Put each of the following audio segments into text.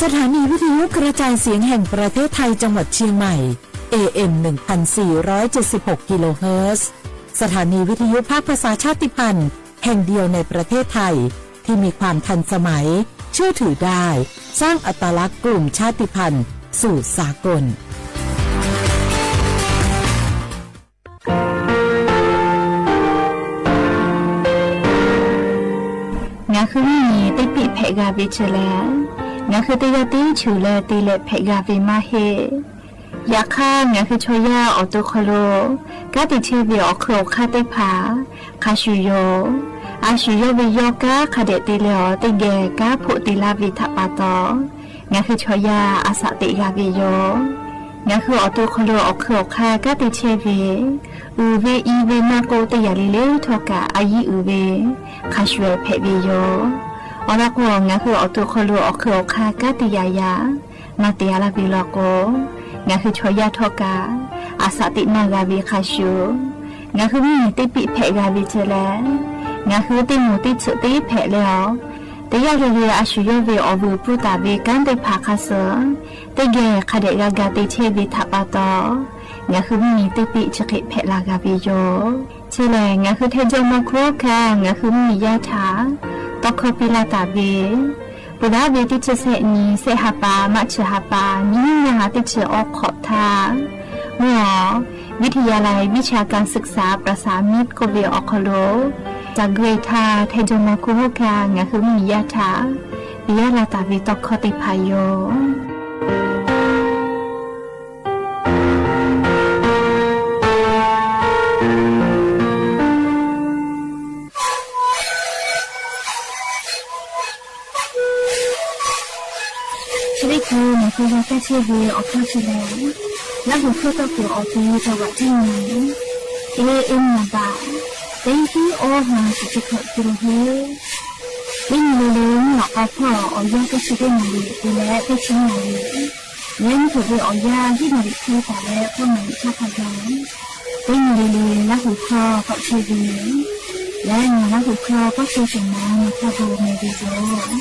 สถานีวิทยุกระจายเสียงแห่งประเทศไทย จังหวัดเชียงใหม่ เอเอ็ม หนึ่งพันสี่ร้อยเจ็ดสิบหก กิโลเฮิรตซ์ สถานีวิทยุภาคภาษาชาติพันธุ์แห่งเดียวในประเทศไทย ที่มีความทันสมัย เชื่อถือได้ สร้างอัตลักษณ์กลุ่มชาติพันธุ์สู่สากล Ngaˬ hui mvuhˇ miˬ teˇ piˆ hpehꞈ g'a ve chi lehˬ, ngaˬ hui teˇ g'aˇ tiˉ cheuˬ leh te leh hpehꞈ g'a ve maˇ heˆ. Yaꞈ hk'aˇ, ngaˬ hui chaw yaˇ awˬ to hk'aw lo kanˉ te chehˇ ve awˬ hk'eun awˬ hk'aˇ teˇ hpaˍ hk'a shuˍ yoˬ. A shu yawˇ ve yawˇ kanˉ hk'a dehꞈ te leh awˬ teˇ geh kanˉ hpoˆ te laˇ ve htaꞈ pa taw, ngaˬ hui chaw yaˇ a shaꞈ teꞈ g'a ve yoˬ. Ngaˬ hui awˬ to hk'aw lo awˬ hk'eun awˬ hk'aˇ kanˉ te chehˇ ve, uiˍ ve i ve maˇ k'oˆ, teˇ yanˇ le le htawˇ kaꞈ a yiˉ uiˍ ve hk'a shuˍ hpehꞈ ve yoˬ. Awˬ lawn k'o, ngaˬ hui awˬ to hk'aw lo awˬ hk'eun awˬ hk'aˇ kanˉ te yaꞈ yaꞈ maˇ te a laˇ ve law k'o, ngaˬ hui chaw yaˇ htawˇ kaꞈ a shaꞈ teꞈ maˇ g'a ve hk'a shuˍ, ngaˬ hui mvuhˇ miˬ teˇ piˆ hpehꞈ g'a ve chi lehˬ, ngaˬ hui teˇ moˍ teˇ tsuhꞈ teˇ hpehꞈ leh awˬ, teˇ yanˇ le le a shu yawˇ ve awˬ vuiˬ pfuhˇ taˍ ve kanˉ teˇ hpaˍ hk'a suhˍ teˇ geh hk'a dehꞈ g'a ga te chehˇ ve htaꞈ pa taw, ngaˬ hui mvuhˇ miˬ teˇ piˆ chi hk'e hpehꞈ la g'a ve yoˬ. Chi lehˬ, ngaˬ hui htaiˇ jawˇ maˇ hkuˇ hawˉ hkanˇ ngaˬ hui mvuhˇ miˬ yaˇ htaꞈ tawˇ hkawˇ piˇ laˇ taˍ ve, peuˬ laˉ ve teˇ chi sehˆ nyi sehˆ ha pa maˇ chi ha pa nyiˇ nyiˇ ha teˇ chi awˬ hk'awꞈ htaˇ, mvuhˇ awˬ วิทยาลัยวิชาการศึกษาประสานมิตร k'oˆ ve awˬ hk'aw lo, ca gui htaˇ htaiˇ jawˇ maˇ hkuˇ hawˉ hkanˇ ngaˬ hui mvuhˇ miˬ yaˇ htaꞈ piˇ laˇ taˍ ve tawˇ hkawˇ teˇ hpaˍ yoˬ. Chi teˇ hkui ngaˬ hui g'a kaˇ chehˇ ve awˬ hkawˇ chi lehˬ, Laˇ huˍ hkawˇ tawˇ kuiˬ awˬ pon จังหวัดเชียงใหม่ เอเอ็ม หนึ่งพันสี่ร้อยเจ็ดสิบหก กิโลเฮิรตซ์. Teˇ nyi le le mvuhˇ naw k'aw hpawˇ awˬ yanˇ teˇ chi teˇ naˍ riˍ te leh teˇ chi naˍ riˍ, leh mvuhˇ hk'oꞈ ve awˬ yanˇ hiˉ naˍ riˍ hk'e taˍ leh k'awˇ naˍ riˍ htaˇ hk'a gaˬ, teˇ nyi le le Laˇ huˍ hkawˇ k'awꞈ chehˇ ve, leh ngaˬ Laˇ huˍ hkawˇ k'awꞈ chehˇ shehˍ ma ngaˬ hk'a gaˬ meh ve yoˬ.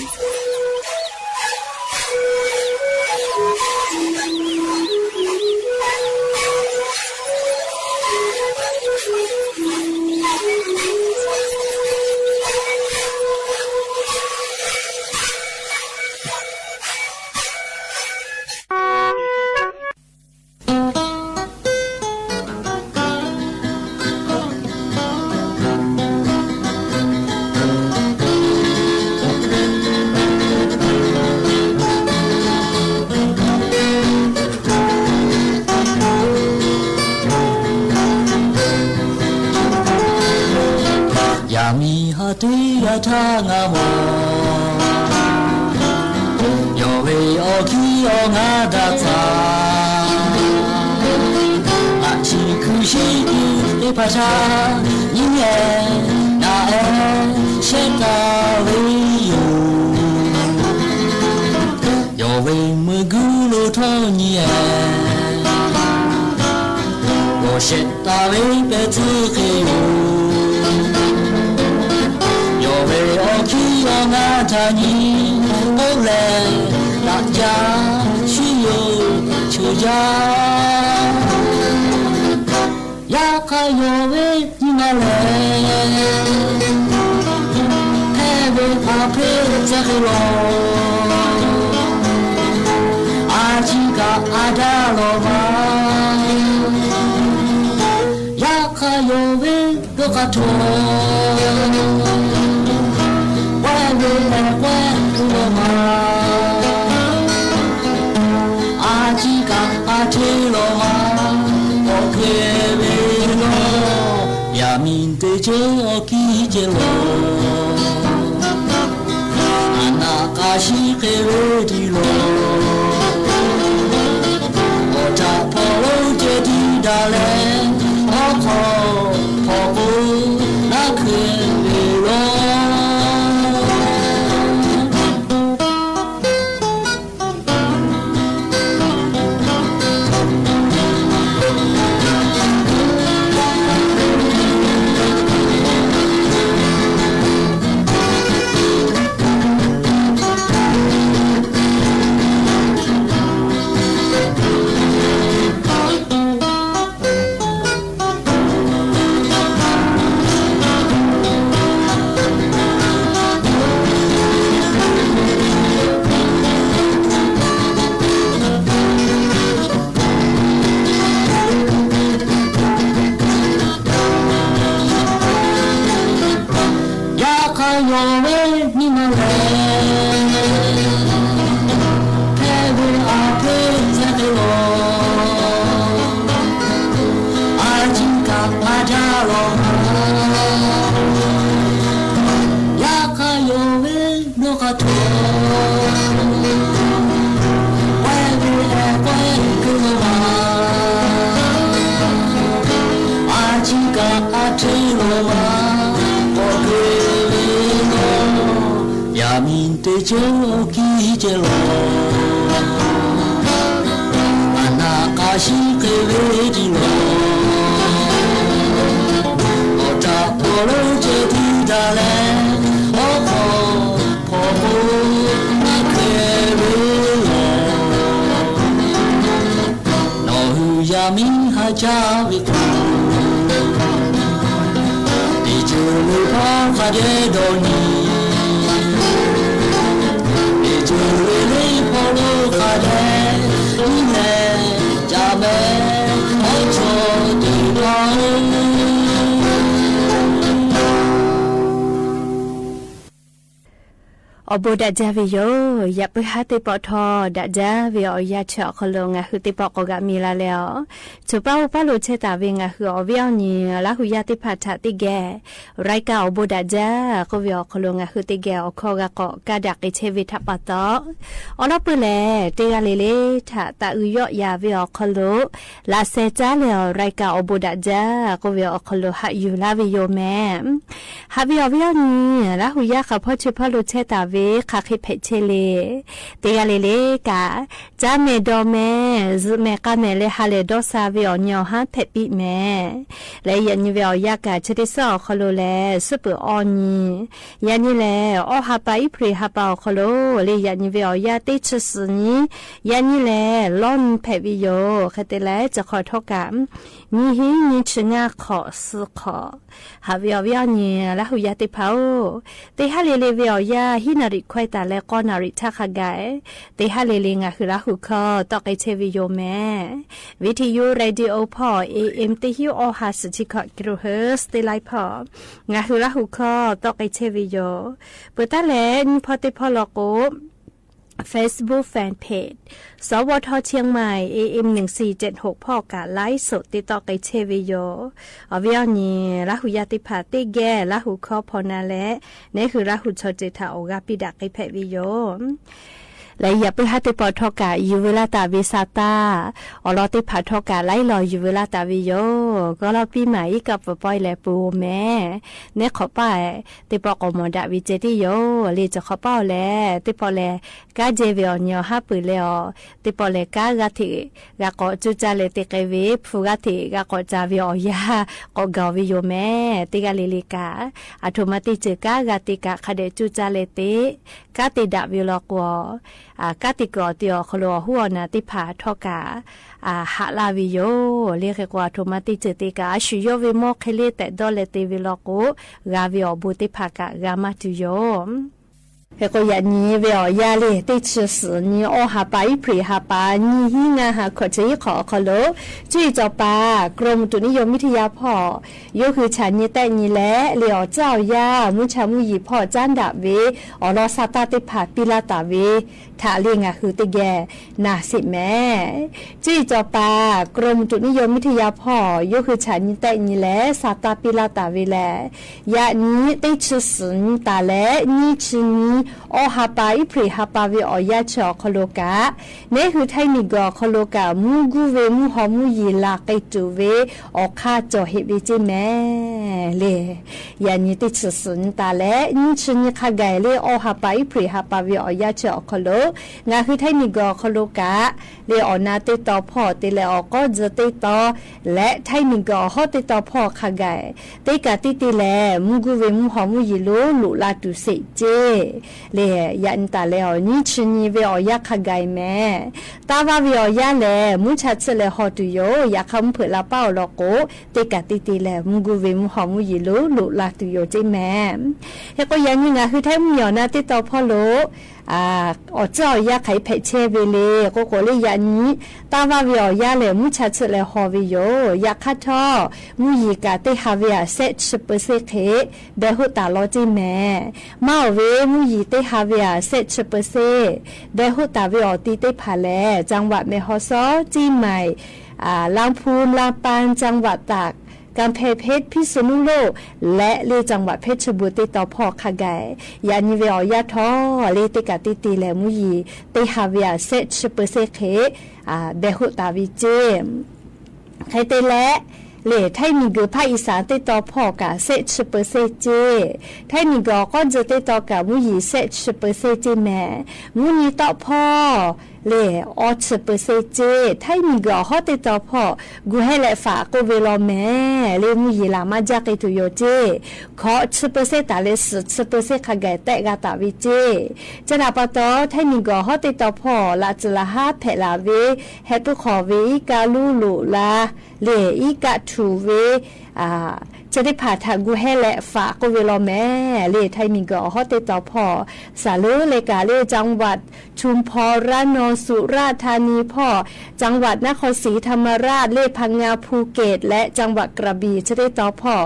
Yaꞈ miˬ ha teˇ g'aˇ htaˇ ngaˬ mawˬ, yawˬ ve awˬ hkiˇ awˬ ngaˇ daꞈ tcuh, a ciˉ hkuiˇ shiˉ tuˬ teˇ hpaˍ htaꞈ nyiˇ ehˉ naꞈ ehˉ shehˆ taˍ ve yoˬ. Yawˬ ve meuꞈ guˉ lo htawˇ nyi ehˉ g'awˬ shehˆ taˍ ve pehˬ tcuhˉ hk'e yoˬ. Yawˬ ve awˬ hkiˇ awˬ ngaˇ htaꞈ nyi k'oˆ leh, daꞈ jaˇ shuˍ yoˬ, cheuˬ jaˇ. Yaꞈ hk'aˇ yawˬ ve nyi ma lehˬ, hk'e ve hk'aˬ hk'e tcuh hk'e lawˬ, a ciˉ kaꞈ a daˇ lawˬ ma. Yaꞈ hk'aˇ yawˬ ve dawˇ hk'a htaw, k'awehˇ ve lehˬ k'awehˇ tuˬ lawˬ ma. A ciˉ kaꞈ a hteˇ lawˬ ma. K'awꞈ hk'e ve lawˬ, yaꞈ miˬ teˇ ceuˬ awˬ hkiˇ ceh lawˬ, a naˆ k'a shiˉ hk'e ve tiˉ lawˬ. Awˬ htaꞈ hpaw lonˉ ceh tiˉ daꞈ leh, awˬ hk'aw hpaw k'o naˆ hk'e ve lawˬ. Yawˇ ve nyi ma lehˬ, hk'e ve a htoꞈ chehˇ ve yoˬ. A ciˉ kaꞈ a jaˇ lawˬ ma. Yaꞈ hk'aˇ yawˇ ve dawˇ hk'a htoꞈ, k'awehˇ ve hk'awehˇ keu lawˬ ma. A ciˉ kaꞈ a htoꞈ lawˬ ma. K'awꞈ keu ve lawˬ, yaꞈ miˬ teˇ ceuˬ kiˇ ceh lawˬ. Aˬ naˍ k'a shiˉ hk'e ve tiˉ lawˬ. Awˬ htaꞈ hpaw lo ceh tiˉ daꞈ leh, awˉ hk'aw hpaw k'o maˇ hkeh ve lawˬ. Nawˬ hui yaˇ miˇ haˉ caˇ ve k'o, teˇ ceuˬ le hpaˇ hk'a dehꞈ dawˇ nyi. Teˇ ceuˬ le le hpaw lo hk'a dehꞈ nyi leh, ca meh awˬ cawˬ teˇ hpaˍ-oˬ. Awˬ bon daꞈ jaˇ ve yoˬ. Yaꞈ puiˉ haˉ teˇ pawˆ htawˇ, daꞈ jaˇ ve awˬ yanˇ chi awˬ hk'aw lo ngaˬ hui teˇ pawˆ k'awꞈ g'a mi la leh awˬ, choˬ paˇ oˇ paˇ lo chehˇ taˍ ve ngaˬ hui awˬ viˉ awˬ nyi Laˇ huˍ yaˇ teˇ hpaˍ htaꞈ teˇ geh รายการ awˬ bon daꞈ jaˇ k'oˆ ve awˬ hk'aw lo ngaˬ hui teˇ geh awˬ hkawˇ g'a k'awꞈ kaˇ daꞈ k'ai chehˇ ve htaꞈ pa taw, awˬ lawn peuˬ lehˬ teˇ g'aˇ le le htaꞈ taˍ uiˍ yawˆ yan ve awˬ hk'aw lo laꞈ sheh caˉ leh awˬ รายการ awˬ bon daꞈ jaˇ k'oˆ ve awˬ hk'aw lo haꞈ yuˬ laˇ ve yoˬ mehˍ. Haꞈ ve awˬ viˉ awˬ nyi, Laˇ huˍ yaˇ hk'aˬ hpawˇ chi hpawˇ lo chehˇ taˍ ve hk'aˬ hk'e hpehꞈ chehˇ le. Teˇ g'aˇ le le kaꞈ, caˇ mehˍ dawˬ mehˍ, zuhꞈ mehˍ k'a mehˍ leh ha lehˬ dawˇ sha ve awˬ nyi awˬ haˉ hpehꞈ piˇ mehˍ. Leh yaꞈ nyi ve awˬ yanˇ kaꞈ chi teˇ suhˉ awˬ hk'aw lo lehˬ, suhˉ peuˬ awˬ nyi, yaꞈ nyi lehˬ awˇ ha pa Iˉhpriˍ ha pa awˬ hk'aw lo, leh yaꞈ nyi ve awˬ yanˇ teˇ chi suhˍ nyi, yaꞈ nyi lehˬ lawˇ nyi hpehꞈ ve yoˬ. Hk'e te leh chi hk'awꞈ htawˇ kaꞈ nyiˇ hinˉ nyiˇ chi ngaˇ hk'awꞈ suh hk'awꞈ. Haꞈ ve awˬ viˉ awˬ nyi Laˇ huˍ yaˇ teˇ hpaˍ-oˬ, teˇ haˉ le le ve awˬ yanˇ hiˉ naˍ riˍ hkawehˇ taˍ leh k'awˇ naˍ riˍ htaˇ hk'a gaˬ, teˇ haˉ le le ngaˬ hui Laˇ huˍ hkawˇ tawˆ k'ai chehˇ ve yoˬ mehˍ. วิทยุ radio hpawˇ A M teˇ hinˉ awˇ ha suhˍ chi hkawꞈ kilohertz teˇ laiˉ hpawˇ ngaˬ hui Laˇ huˍ hkawˇ tawˆ k'ai chehˇ ve yoˬ. Peuˬ taˉ leh nyiˇ hpawˇ teˇ hpawˇ law k'o, Facebook fan page สวท เชียงใหม่ A M หนึ่งสี่เจ็ดหก hpawˇ kaꞈ ไลฟ์สด te tawˆ k'ai chehˇ ve yoˬ. Awˬ viˉ awˬ nyi Laˇ huˍ yaˇ teˇ hpaˍ teˇ geh Laˇ huˍ hkawˇ hpaw na leh, neˉ hui Laˇ huˍ chaw ceuˬ htaꞈ awˬ g'aˇ piˇ daꞈ k'ai hpehꞈ ve yoˬ. Leh yaꞈ puiˉ haˉ teˇ pawˆ htawˇ kaꞈ yuˬ veu laˇ taˍ ve sa taˇ, awˬ lawn teˇ hpaˍ htawˇ kaꞈ laiˉ law yuˬ veu laˇ taˍ ve yoˬ. G'aw law piˇ maˍ iˉ kaˆ pfuhˍ pawehˇ leh peuˬ-oˬ mehˍ. Neˉ hk'awꞈ paˇ teˇ pawˆ k'awꞈ mawˬ daꞈ ve ceh tiˉ yoˬ. Leh chi hk'awꞈ paˇ-oˬ lehˬ, teˇ pawˆ lehˬ kanˉ jehˇ ve awˬ nyi awˬ haˉ peuˬ leh awˬ, teˇ pawˆ lehˬ kanˉ g'aˇ hteꞈ g'a k'awꞈ cuˇ caˇ leh te k'ai ve, hpu g'aˇ hteꞈ g'a k'awꞈ ca ve awˬ yanˇ k'awꞈ gaˬ ve yoˬ mehˍ. Teˇ g'aˇ le le kaꞈ, aˬ htoꞈ ma teˇ ceuˬ kanˉ g'a te kaꞈ hk'a dehꞈ cuˇ caˇ leh te, kanˉ te daꞈ ve law k'o, kanˉ te kuiˬ awˬ te awˬ hk'aw lo awˬ hoˉ awˬ naˬ teˇ hpaˍ htawˇ kaꞈ haꞈ laˇ ve yoˬ. Leh hk'e k'o, aˬ htoꞈ ma teˇ ceuˬ te kaꞈ a shu yawˇ ve mawˇ hk'e le tehꞈ dawˇ leh te ve law k'o, g'a ve awˬ bon teˇ hpaˍ kaꞈ g'a maˇ tuˬ yoˬ. Hk'e k'o, yaꞈ nyi ve awˬ yanˇ lehˬ, teˇ chi suhˍ nyi awˇ ha pa Iˉhpriˍ ha pa nyiˇ hinˉ ngaˇ ha hkawꞈ chi hiˉ hk'awꞈ awˬ hk'aw lo, cuˇ yiˍ cawˬ paˍ กรมอุตุนิยมวิทยา hpawˇ yawˇ hui chaꞈ nyi tehˆ nyi leh, leh awˬ caˇ awˬ yanˇ mvuhˇ cha mvuhˇ yeˬ hpawˇ caˉ daꞈ ve awˬ lawn sa taˇ teˇ hpaˍ piˇ laˇ taˍ ve htaꞈ leh ngaˬ hui teˇ geh na sheˍ mehˍ. Cuˇ yiˍ cawˬ paˍ กรมอุตุนิยมวิทยา hpawˇ yawˇ hui chaꞈ nyi tehˆ nyi leh sa taˇ piˇ laˇ taˍ ve lehˬ, yaꞈ nyi teˇ chi suhˍ nyi taˍ leh nyiˇ chi nyi awˇ ha pa Iˉhpriˍ ha pa ve awˬ yanˇ chi awˬ hk'aw lo kaꞈ, neˉ hui Htaiˇ miˬguiˬ awˬ hk'aw lo kaꞈ mvuhˇ guˇ ve mvuhˇ haw mvuhˇ yeˬ la k'ai tuˬ ve awˬ hk'aˇ cawˬ heꞈ ve ceˇ mehˍ leh, yaꞈ nyi teˇ chi suhˍ nyi taˍ leh nyiˇ chi nyi hk'a gaˬ leh awˇ ha pa Iˉhpriˍ ha pa ve awˬ yanˇ chi awˬ hk'aw lo ngaˬ hui Htaiˇ miˬguiˬ awˬ hk'aw lo kaꞈ, leh awˬ na teˇ taw hpawˇ te leh awˬ k'awˉ tcuh teˇ taw leh Htaiˇ miˬguiˬ awˬ hawˉ teˇ taw hpawˇ hk'a gaˬ, teˇ kaꞈ teˇ te lehˬ mvuhˇ guˇ ve mvuhˇ haw mvuhˇ yeˬ lo loꞈ la tuˬ sheˍ ceˇ leh, yaꞈ nyi taˍ leh awˬ nyiˇ chi nyi ve awˬ yanˇ hk'a gaˬ mehˍ. Taˇ vaˇ ve awˬ yanˇ lehˬ mvuhˇ cha tsuhˇ leh haw tuˬ yoˬ. Yaꞈ hk'aˇ mvuhˇ hpeuꞈ la paˉ awˬ lawn k'o, teˇ kaꞈ teˇ te lehˬ mvuhˇ guˇ ve mvuhˇ haw mvuhˇ yeˬ lo loꞈ la tuˬ yoˬ ceˇ mehˍ. Hk'e k'o, yaꞈ nyi ngaˬ hui Htaiˇ mvuhˇ miˬ awˬ na teˇ taw hpawˇ lo awˬ tcuhˉ awˬ yanˇ hk'aˬ hk'e hpehꞈ chehˇ ve le k'oˆ k'o le, yaꞈ nyi taˇ vaˇ ve awˬ yanˇ lehˬ mvuhˇ cha chi leh haw ve yoˬ. Yaꞈ hk'aˇ htawˇ, mvuhˇ yeˬ kaꞈ teˇ ha ve aꞈ shehˆ chi เปอร์เซ็นต์ hk'e behˬ hoˆ taˍ law ceˇ mehˍ. Maˇ oˬ ve, mvuhˇ yeˬ teˇ ha ve aꞈ shehˆ chi เปอร์เซ็นต์ behˬ hoˆ taˍ ve awˬ ti teˇ hpaˍ lehˬ, จังหวัดแม่ฮ่องสอน, เชียงใหม่, ลำพูน, ลำปาง, จังหวัดตาก, กำแพงเพชร, พิษณุโลก leh le จังหวัดเพชรบูรณ์ teˇ taw hpawˇ hk'a gaˬ, yaꞈ nyi ve awˬ yanˇ htawˇ le teˇ kaꞈ teˇ te lehˬ mvuhˇ yeˬ teˇ ha ve aꞈ shehˆ chi เปอร์เซ็นต์ hk'e behˬ hoˆ taˍ ve ceˇ. Hk'e te leh, le ไทย miˬguiˬ ภาคอีสาน teˇ taw hpawˇ kaꞈ shehˆ chi เปอร์เซ็นต์ ceˇ. ไทย miˬguiˬ awˬ k'awˇ tcuh teˇ taw kaꞈ mvuhˇ yeˬ shehˆ chi เปอร์เซ็นต์ ceˇ mehˍ. Mvuhˇ nyi tawˆ hpawˇ le awˇ chi เปอร์เซ็นต์ ceˇ. ไทย miˬguiˬ awˬ hawˉ teˇ taw hpawˇ gu hehˇ leh faꞈ k'oˆ ve law mehˍ le, mvuhˇ yeˬ laˬ maˇ jaˇ k'ai tuˬ yoˬ ceˇ. Hkawꞈ chi เปอร์เซ็นต์ taˍ leh suhˍ chi เปอร์เซ็นต์ hk'a gaˬ tehˆ g'a taˍ ve ceˇ. Chi htaꞈ pa taw, ไทย miˬguiˬ awˬ hawˉ teˇ taw hpawˇ laꞈ tcuhˍ laꞈ haˉ hpehꞈ laˬ ve heh puiˉ hk'awꞈ ve iˉ kaˆ luˉ loꞈ la le, iˉ kaˆ htuꞈ ve chi teˇ hpaˍ htaꞈ gu hehˇ leh faꞈ k'oˆ ve law mehˍ le. ไทย miˬguiˬ awˬ hawˉ teˇ taw hpawˇ, saˍ leuˉ le kaꞈ le จังหวัดชุมพร ระนอง สุราษฎร์ธานี hpawˇ, จังหวัดนครศรีธรรมราช le พังงา ภูเก็ต leh จังหวัดกระบี่ chi teˇ taw hpawˇ,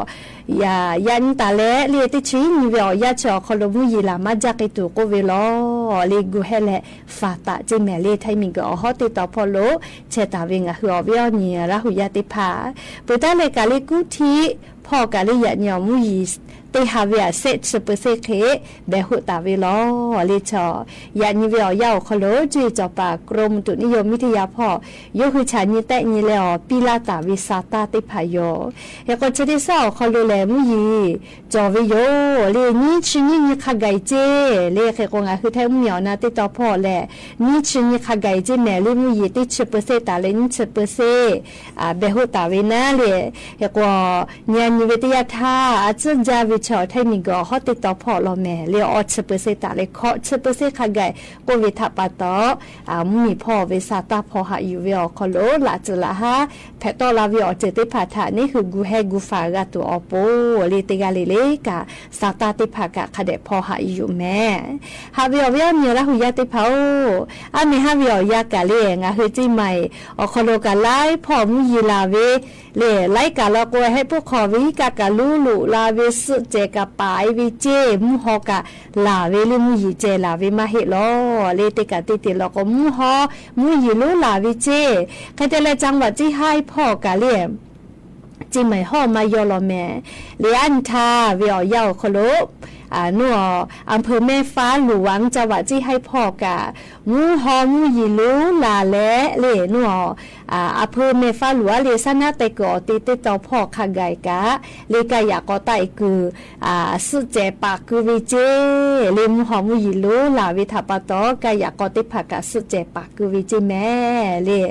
yaꞈ nyi taˍ leh le teˇ chi nyi ve awˬ yanˇ chi awˬ hk'aw lo mvuhˇ yeˬ laˬ maˇ jaˇ k'ai tuˬ k'oˆ ve law le, gu hehˇ leh faꞈ taˍ ceˇ mehˍ le. ไทย miˬguiˬ awˬ hawˉ teˇ taw hpawˇ lo chehˇ taˍ ve ngaˬ hui awˬ viˉ awˬ nyi Laˇ huˍ yaˇ teˇ hpaˍ, peuˬ taˉ leh kaꞈ le kuˇ htiˆ hpawˇ kaꞈ le yaꞈ nyi awˬ mvuhˇ yeˬ teˇ ha ve aꞈ shehˆ chi เปอร์เซ็นต์ hk'e behˬ hoˆ taˍ ve law le. Chaw, yaꞈ nyi ve awˬ yanˇ awˬ hk'aw lo cuˇ yiˍ cawˬ paˍ กรมอุตุนิยมวิทยา hpawˇ yawˇ hui chaꞈ nyi tehˆ nyi leh awˬ piˇ laˇ taˍ ve sa taˇ teˇ hpaˍ yoˬ. Hk'e k'o chi teˇ suhˉ awˬ hk'aw lo lehˬ mvuhˇ yeˬ cawˬ ve yoˬ le. Nyiˇ chi nyiˇ nyi hk'a gaˬ ceˇ le. Hk'e k'o ngaˬ hui Htaiˇ mvuhˇmiˬ awˬ na teˇ taw hpawˇ lehˬ, nyiˇ chi nyi hk'a gaˬ ceˇ mehˍ le, mvuhˇ yeˬ teˇ chi เปอร์เซ็นต์ taˍ leh nyiˇ chi เปอร์เซ็นต์ behˬ hoˆ taˍ ve naˉ le. Hk'e k'o, nyi nyi ve teˇ yanˇ htaˇ a tcuhˉ jaˇ ve chaw Htaiˇ miˬguiˬ awˬ hawˉ teˇ taw hpawˇ law mehˍ le, awˇ chi เปอร์เซ็นต์ taˍ leh hkawꞈ chi เปอร์เซ็นต์ hk'a gaˬ k'oˆ ve htaꞈ pa taw, mvuhˇmiˬ hpawˇ ve sa taˇ hpaw haꞈ yuˬ ve awˬ hk'aw lo laꞈ tcuhˍ laꞈ haˉ hpehꞈ tawˆ la ve awˬ ceuˬ teˇ hpaˍ htaꞈ neˇ hui gu hehˇ gu faˍ g'a tuˬ awˬ pon le teˇ g'aˇ le le kaꞈ sa taˇ teˇ hpaˍ kaꞈ hk'a dehꞈ hpaw haꞈ yuˬ mehˍ. Haꞈ ve awˬ viˉ awˬ nyi Laˇ huˍ yaˇ teˇ hpaˍ-oˬ, aˉ meh haˉ ve awˬ yanˇ kaꞈ le ngaˬ hui ceˇ maˬ awˬ hk'aw lo kaꞈ laiˉ hpawˇ mvuhˇ yeˬ laˬ ve le, laiˉ kaꞈ law k'o heh puiˉ hk'awꞈ ve iˉ kaˆ kaꞈ luˉ loꞈ la ve, suhˆ cehˬ kaꞈ paˍ e ve ceˇ, mvuhˇ haw kaꞈ laˬ ve le, mvuhˇ yeˬ ceh laˬ ve maˇ heˆ law le. Teˇ kaꞈ teˇ te law k'o mvuhˇ haw mvuhˇ yeˬ lonˉ laˬ ve ceˇ. Hk'e te leh จังหวัดเชียงราย hpawˇ kaꞈ le ceˇ maˬ hawˉ maˇ yaw law mehˍ. Le aˉ nyi htaˇ ve awˬ yanˇ awˬ hk'aw lo อำเภอแม่ฟ้าหลวง จังหวัดเชียงราย hpawˇ kaꞈ mvuhˇ haw mvuhˇ yeˬ lonˉ laˬ leh le อำเภอแม่ฟ้าหลวง le saˉ naˉ teh kuiˬ awˬ te teˇ taw hpawˇ hk'a gaˬ kaꞈ le kaˇ yaꞈ k'aw taˆ e kuiˬ suhˆ cehˬ paˍ keu ve ceˇ. Le mvuhˇ haw mvuhˇ yeˬ lonˉ laˬ ve htaꞈ pa taw kaˇ yaꞈ k'aw teˇ hpaˍ kaꞈ suhˆ cehˬ paˍ keu ve ceˇ mehˍ le.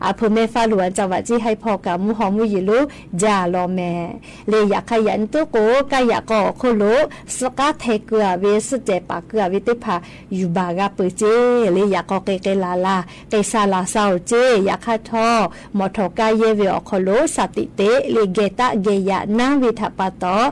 อำเภอแม่ฟ้าหลวง จังหวัดเชียงราย hpawˇ kaꞈ mvuhˇ haw mvuhˇ yeˬ lonˉ jaˇ law mehˍ. Le yaꞈ hk'aˇ yaꞈ nyi toˉ k'o kaˇ yaꞈ k'aw awˬ hk'oˆ lo suhˆ k'aˉ hteh keu a ve, suhˆ cehˬ paˍ keu a ve teˇ hpaˍ yuˬ baˬ g'a peuˬ ceˇ. Le yaꞈ k'aw k'ai k'ai laˬ laˬ, k'ai sha laˬ sha-oˬ ceˇ. Yaꞈ hk'aˇ htawˇ mawˬ htawˍ kaˇ yehˇ ve awˬ hk'aw lo shaˍ tiꞈ teꞈ le geh taˆ geh yaꞈ naˉ ve htaꞈ pa taw,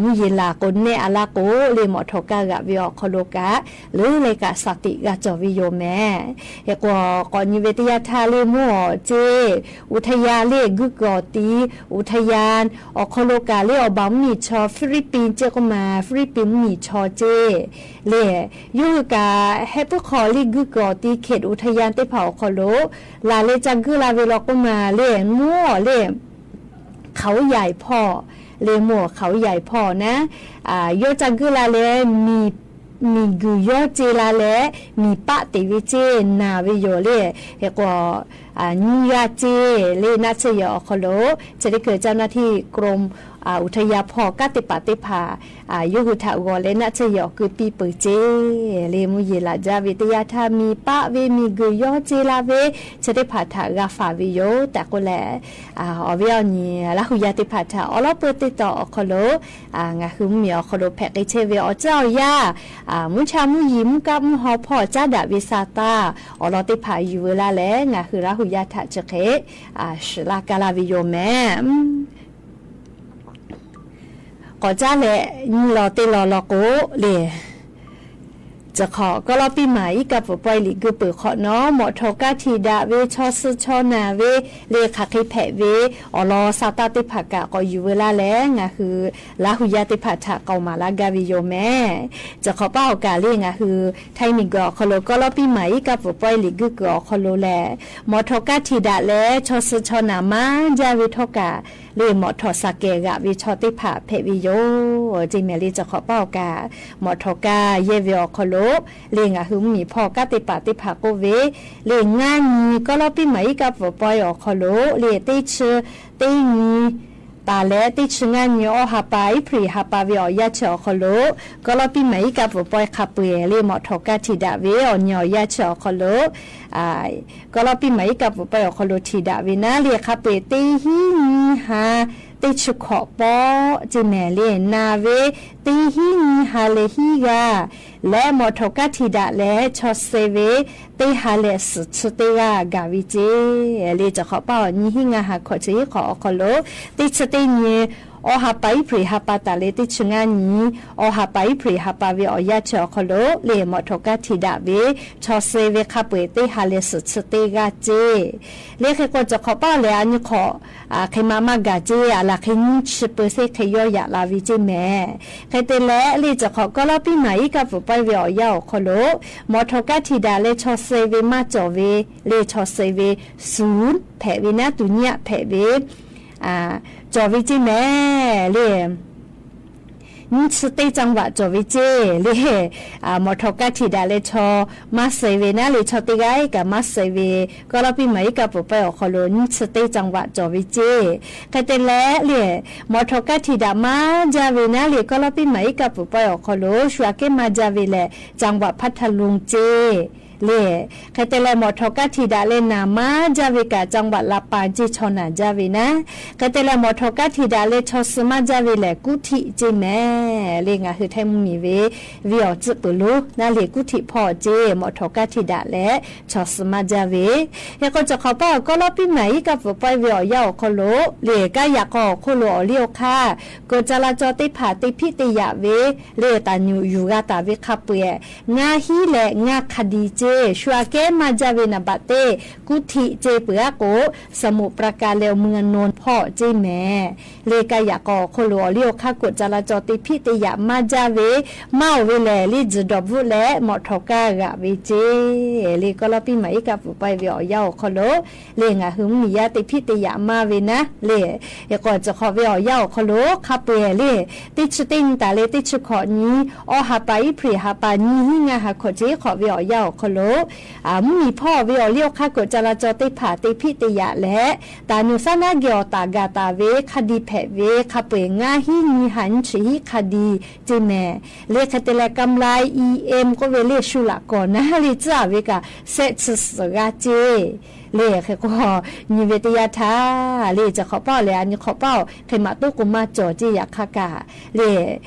mvuhˇ yeˬ laˬ k'o nehˆ a laˇ k'o le mawˬ htawˍ kaˇ g'aꞈ ve awˬ hk'aw lo kaꞈ leuˉ leh kaꞈ shaˍ tiꞈ g'a cawˬ ve yoˬ mehˍ. Hk'e k'o, k'awꞈ nyi ve teˇ yanˇ htaˇ le mvuhˇ awˬ ceˇ อุทยาน le guˇ kuiˬ awˬ ti อุทยาน awˬ hk'aw lo kaꞈ le awˬ baˬ mvuhˇmiˬ chaw Philippines ceˇ k'oˆ ma, Philippines mvuhˇmiˬ chaw ceˇ le yawˇ hui kaꞈ heh puiˉ hk'awꞈ le guˇ kuiˬ awˬ ti เขตอุทยาน teˇ hpaˍ awˬ hk'aw lo laˬ leh ca guˇ la ve law k'oˆ ma le mvuhˇ awˬ le เขาใหญ่ hpawˇ le mvuhˇ awˬ เขาใหญ่ hpawˇ naˉ, yawˇ ca guˇ la leh miˬ guiˬ yawˇ ce la leh miˬ paˆ teꞈ ve ceˇ naˬ ve yoˬ le. Hk'e k'o, nyiˇ g'aˇ ceˇ le naˆ tsuhˇ yehˬ awˬ hk'aw lo chi teˇ hkui เจ้าหน้าที่กรมอุทยาน hpawˇ kanˉ te paˍ teˇ hpaˍ yawˇ hui htaꞈ g'aw leh naˆ tsuhˇ yehˬ awˬ keu piˇ peuˬ ceˇ. Le mvuhˇ yeˬ laˬ jaˇ ve teˇ yanˇ htaˇ miˬ paˆ ve miˬ guiˬ yawˇ ce la ve chi teˇ hpaˍ htaꞈ g'a faˍ ve yoˬ tehꞈ k'oˆ leh, awˬ viˉ awˬ nyi Laˇ huˍ yaˇ teˇ hpaˍ htaꞈ awˬ lawn peu teˇ taw awˬ hk'aw lo ngaˬ hui mvuhˇmiˬ awˬ hk'aw lo hpehꞈ k'ai chehˇ ve awˬ tcuhˉ awˬ yanˇ, mvuhˇ cha mvuhˇ yeˬ mvuhˇ kaˆ mvuhˇ haw hpawˇ caˉ daꞈ ve sa taˇ awˬ lawn teˇ hpaˍ yuˬ veu laˇ leh ngaˬ hui Laˇ huˍ yaˇ htaꞈ chi hk'e shiˍ laˇ kaˇ laˇ ve yoˬ mehˍ. K'awꞈ caˉ leh nyi law teˇ law law k'o le, Tcuh hk'awꞈ kawˆ lawˉ piˇ maˍ iˉ kaˆ pfuhˍ pawehˇ liꞈ guˇ peuˬ hk'awꞈ nawˉ, mawꞈ htawnˍ kaˇ htiꞈ daꞈ ve chaw suh chaw naˬ ve le hk'aˬ hk'e hpehꞈ ve awˬ lawn sa taˇ teˇ hpaˍ kaꞈ k'awꞈ yuˬ veu laˇ leh, ngaˬ hui Laˇ hu yaˇ teˇ hpaˍ htaꞈ k'awꞈ maˍ laˇ gaˇ ve yoˬ mehˍ. Tcuh hk'awꞈ paˇ awˬ kaˬ le ngaˬ hui Htaiˇ miˬguiˬ awˬ hk'aw lo kawˆ lawˉ piˇ maˍ iˉ kaˆ pfuhˍ pawehˇ liꞈ guˇ kuiˬ awˬ hk'aw lo lehˬ, mawꞈ htawnˍ kaˇ htiꞈ daꞈ leh chaw suh chaw naˬ maˇ jaˇ ve htawˇ kaꞈ le, mawꞈ htawnˍ saˍ kehˬ g'aꞈ ve chaw teˇ hpaˍ hpehꞈ ve yoˬ ceˇ mehˍ le. Tcuh hk'awꞈ paˇ awˬ kaˬ mawꞈ htawnˍ kaˇ yehˇ ve awˬ hk'aw lo le ngaˬ hui mvuhˇmiˬ hpawˇ kanˉ te paˍ teˇ hpaˍ k'oˆ ve le, ngaˇ nyi kawˆ lawˉ piˇ maˍ iˉ kaˆ pfuhˍ pawehˇ awˬ hk'aw lo le teˇ chi teˇ nyi taˍ leh teˇ chi ngaˇ nyi awˇ ha pa April ha pa ve awˬ yanˇ chi awˬ hk'aw lo, kawˆ lawˉ piˇ maˍ iˉ kaˆ pfuhˍ pawehˇ hk'a peu-eˬ le mawꞈ htawnˍ kaˇ htiꞈ daꞈ ve awˬ nyi awˬ yanˇ chi awˬ hk'aw lo, kawˆ lawˉ piˇ maˍ iˉ kaˆ pfuhˍ pawehˇ awˬ hk'aw lo htiꞈ daꞈ ve naˉ le hk'a peu-eˬ teˇ hinˉ nyiˇ ha teˇ chi hkawꞈ pawˆ ceˇ mehˍ le naˍ ve teˇ hinˉ nyiˇ ha leh hiˉ g'aˇ leh mawꞈ htawnˍ kaˇ htiꞈ daꞈ leh chaw suh ve teˇ ha leh suhˍ chi teˇ g'aˇ gaˬ ve ceˇ le. Tcuh hk'awꞈ paˇ awˬ nyi hiˉ ngaˇ ha hkawꞈ chi hiˉ hk'awꞈ awˬ hk'aw lo teˇ chi teˇ nyi awˇ ha pa April ha pa taˍ le teˇ chi ngaˇ nyi awˇ ha pa April ha pa ve awˬ yanˇ chi awˬ hk'aw lo le mawꞈ htawnˍ kaˇ htiꞈ daꞈ ve chaw suh ve hk'a peu-eˬ teˇ ha leh suhˍ chi teˇ g'aˇ ceˇ le. Hk'e k'o tcuh hk'awꞈ paˇ lehˬ a nyi hk'awꞈ hk'e ma maˇ gaˬ ceˇ, a laˬ hk'e nyiˇ chi peu seˇ hk'e yawˇ yaꞈ la ve ceˇ mehˍ. Hk'e te leh le tcuh hk'awꞈ kawˆ lawˉ piˇ maˍ iˉ kaˆ pfuhˍ pawehˇ ve awˬ yanˇ awˬ hk'aw lo mawꞈ htawnˍ kaˇ htiꞈ daꞈ leh chaw suh ve maˇ cawˬ ve le chaw suh ve suˍ hpehꞈ ve naˉ tuˬ nyiˇ aꞈ hpehꞈ ve cawˬ ve ceˇ mehˍ le. Nyiˇ chi teˇ จังหวัด cawˬ ve ceˇ le. Mawꞈ htawnˍ kaˇ htiꞈ daꞈ leh chaw maˇ suh ve naˉ le chaw teˇ g'aˇ kaꞈ maˇ suh ve kawˆ lawˉ piˇ maˍ iˉ kaˆ pfuhˍ pawehˇ awˬ hk'aw lo nyiˇ chi teˇ จังหวัด cawˬ ve ceˇ. Hk'e te leh le mawꞈ htawnˍ kaˇ htiꞈ daꞈ maˇ jaˇ ve naˉ le kawˆ lawˉ piˇ maˍ iˉ kaˆ pfuhˍ pawehˇ awˬ hk'aw lo shu aꞈ kehˉ maˇ jaˇ ve lehˬ จังหวัดพัทลุง ceˇ le. Hk'e te leh mawꞈ htawnˍ kaˇ htiꞈ daꞈ leh naˍ maˇ jaˇ ve kaꞈ จังหวัดลำปาง ceˇ chaw naˬ jaˇ ve naˉ. Hk'e te leh mawꞈ htawnˍ kaˇ htiꞈ daꞈ leh chaw suh maˇ jaˇ ve lehˬ กรุงเทพ ceˇ mehˍ le. Ngaˬ hui Htaiˇ mvuhˇmiˬ ve ve awˬ tcuhˆ peuˬ lonˉ naˉ le กรุงเทพ hpawˇ ceˇ mawꞈ htawnˍ kaˇ htiꞈ daꞈ leh chaw suh maˇ jaˇ ve. Hk'e k'o tcuh hk'awꞈ paˇ awˬ kawˆ lawˉ piˇ maˍ iˉ kaˆ pfuhˍ pawehˇ ve awˬ yanˇ awˬ hk'aw lo le kaˇ yaꞈ k'aw awˬ hk'oˆ lo awˬ liˇ awˬ hk'aˇ กฎจราจร teˇ hpaˍ te hpiˆ te yaꞈ ve le taˍ nyuꞈ yuˬ g'a taˍ ve hk'a peu-eˬ ngaˇ hinˉ leh ngaˇ hk'a di ceˇ shu aꞈ kehˉ maˇ jaˇ ve naˍ baꞈ teˇ กรุงเทพ ceˇ peuˬ aˉ k'o สมุทรปราการ leh เมืองนนท์ hpawˇ ceˇ mehˍ le. Kaˇ yaꞈ k'aw awˬ hk'oˆ lo awˬ liˇ awˬ hk'aˇ กฎจราจร te hpiˆ te yaꞈ maˇ jaˇ ve maˇ oˬ ve lehˬ le tzuhˬ dawˬ bvuhˆ leh mawꞈ htawnˍ kaˇ g'aꞈ ve ceˇ le kawˆ lawˉ piˇ maˍ iˉ kaˆ pfuhˍ pawehˇ ve awˬ yanˇ awˬ hk'aw lo le ngaˬ hui mvuhˇmiˬ yaˇ te hpiˆ te yaꞈ maˇ ve naˉ le. Hk'e k'o tcuh hk'awꞈ ve awˬ yanˇ awˬ hk'aw lo hk'a peu-eˬ le teˇ chi teˇ nyi taˍ le teˇ chi hkawꞈ nyi awˇ ha pa April ha pa nyiˇ hinˉ ngaˇ ha hkawꞈ chi hiˉ hk'awꞈ ve awˬ yanˇ awˬ hk'aw lo mvuhˇmiˬ hpawˇ ve awˬ liˇ awˬ hk'aˇ กฎจราจร teˇ hpaˍ te hpiˆ te yaꞈ leh taˍ nyuˬ saˉ naˉ geh awˬ taˍ gaˬ taˍ ve hk'a di hpehꞈ ve hk'a peu-eˬ ngaˇ hinˉ nyiˇ ha nyiˇ chi hiˉ hk'a di ceˇ mehˍ le. Hk'e te leh กำไร EM k'oˆ ve le shu laꞈ kawˍ naˉ le tcuhˉ aˍ ve kaꞈ sehˆ chi suhˍ g'aˇ ceˇ le. Hk'e k'o nyi ve teˇ yanˇ htaˇ le tcuh hk'awꞈ paˇ lehˬ a nyi hk'awꞈ paˇ hk'e maꞈ toˉ k'o maˇ cawˬ ceˇ yaꞈ hk'aˇ kaꞈ le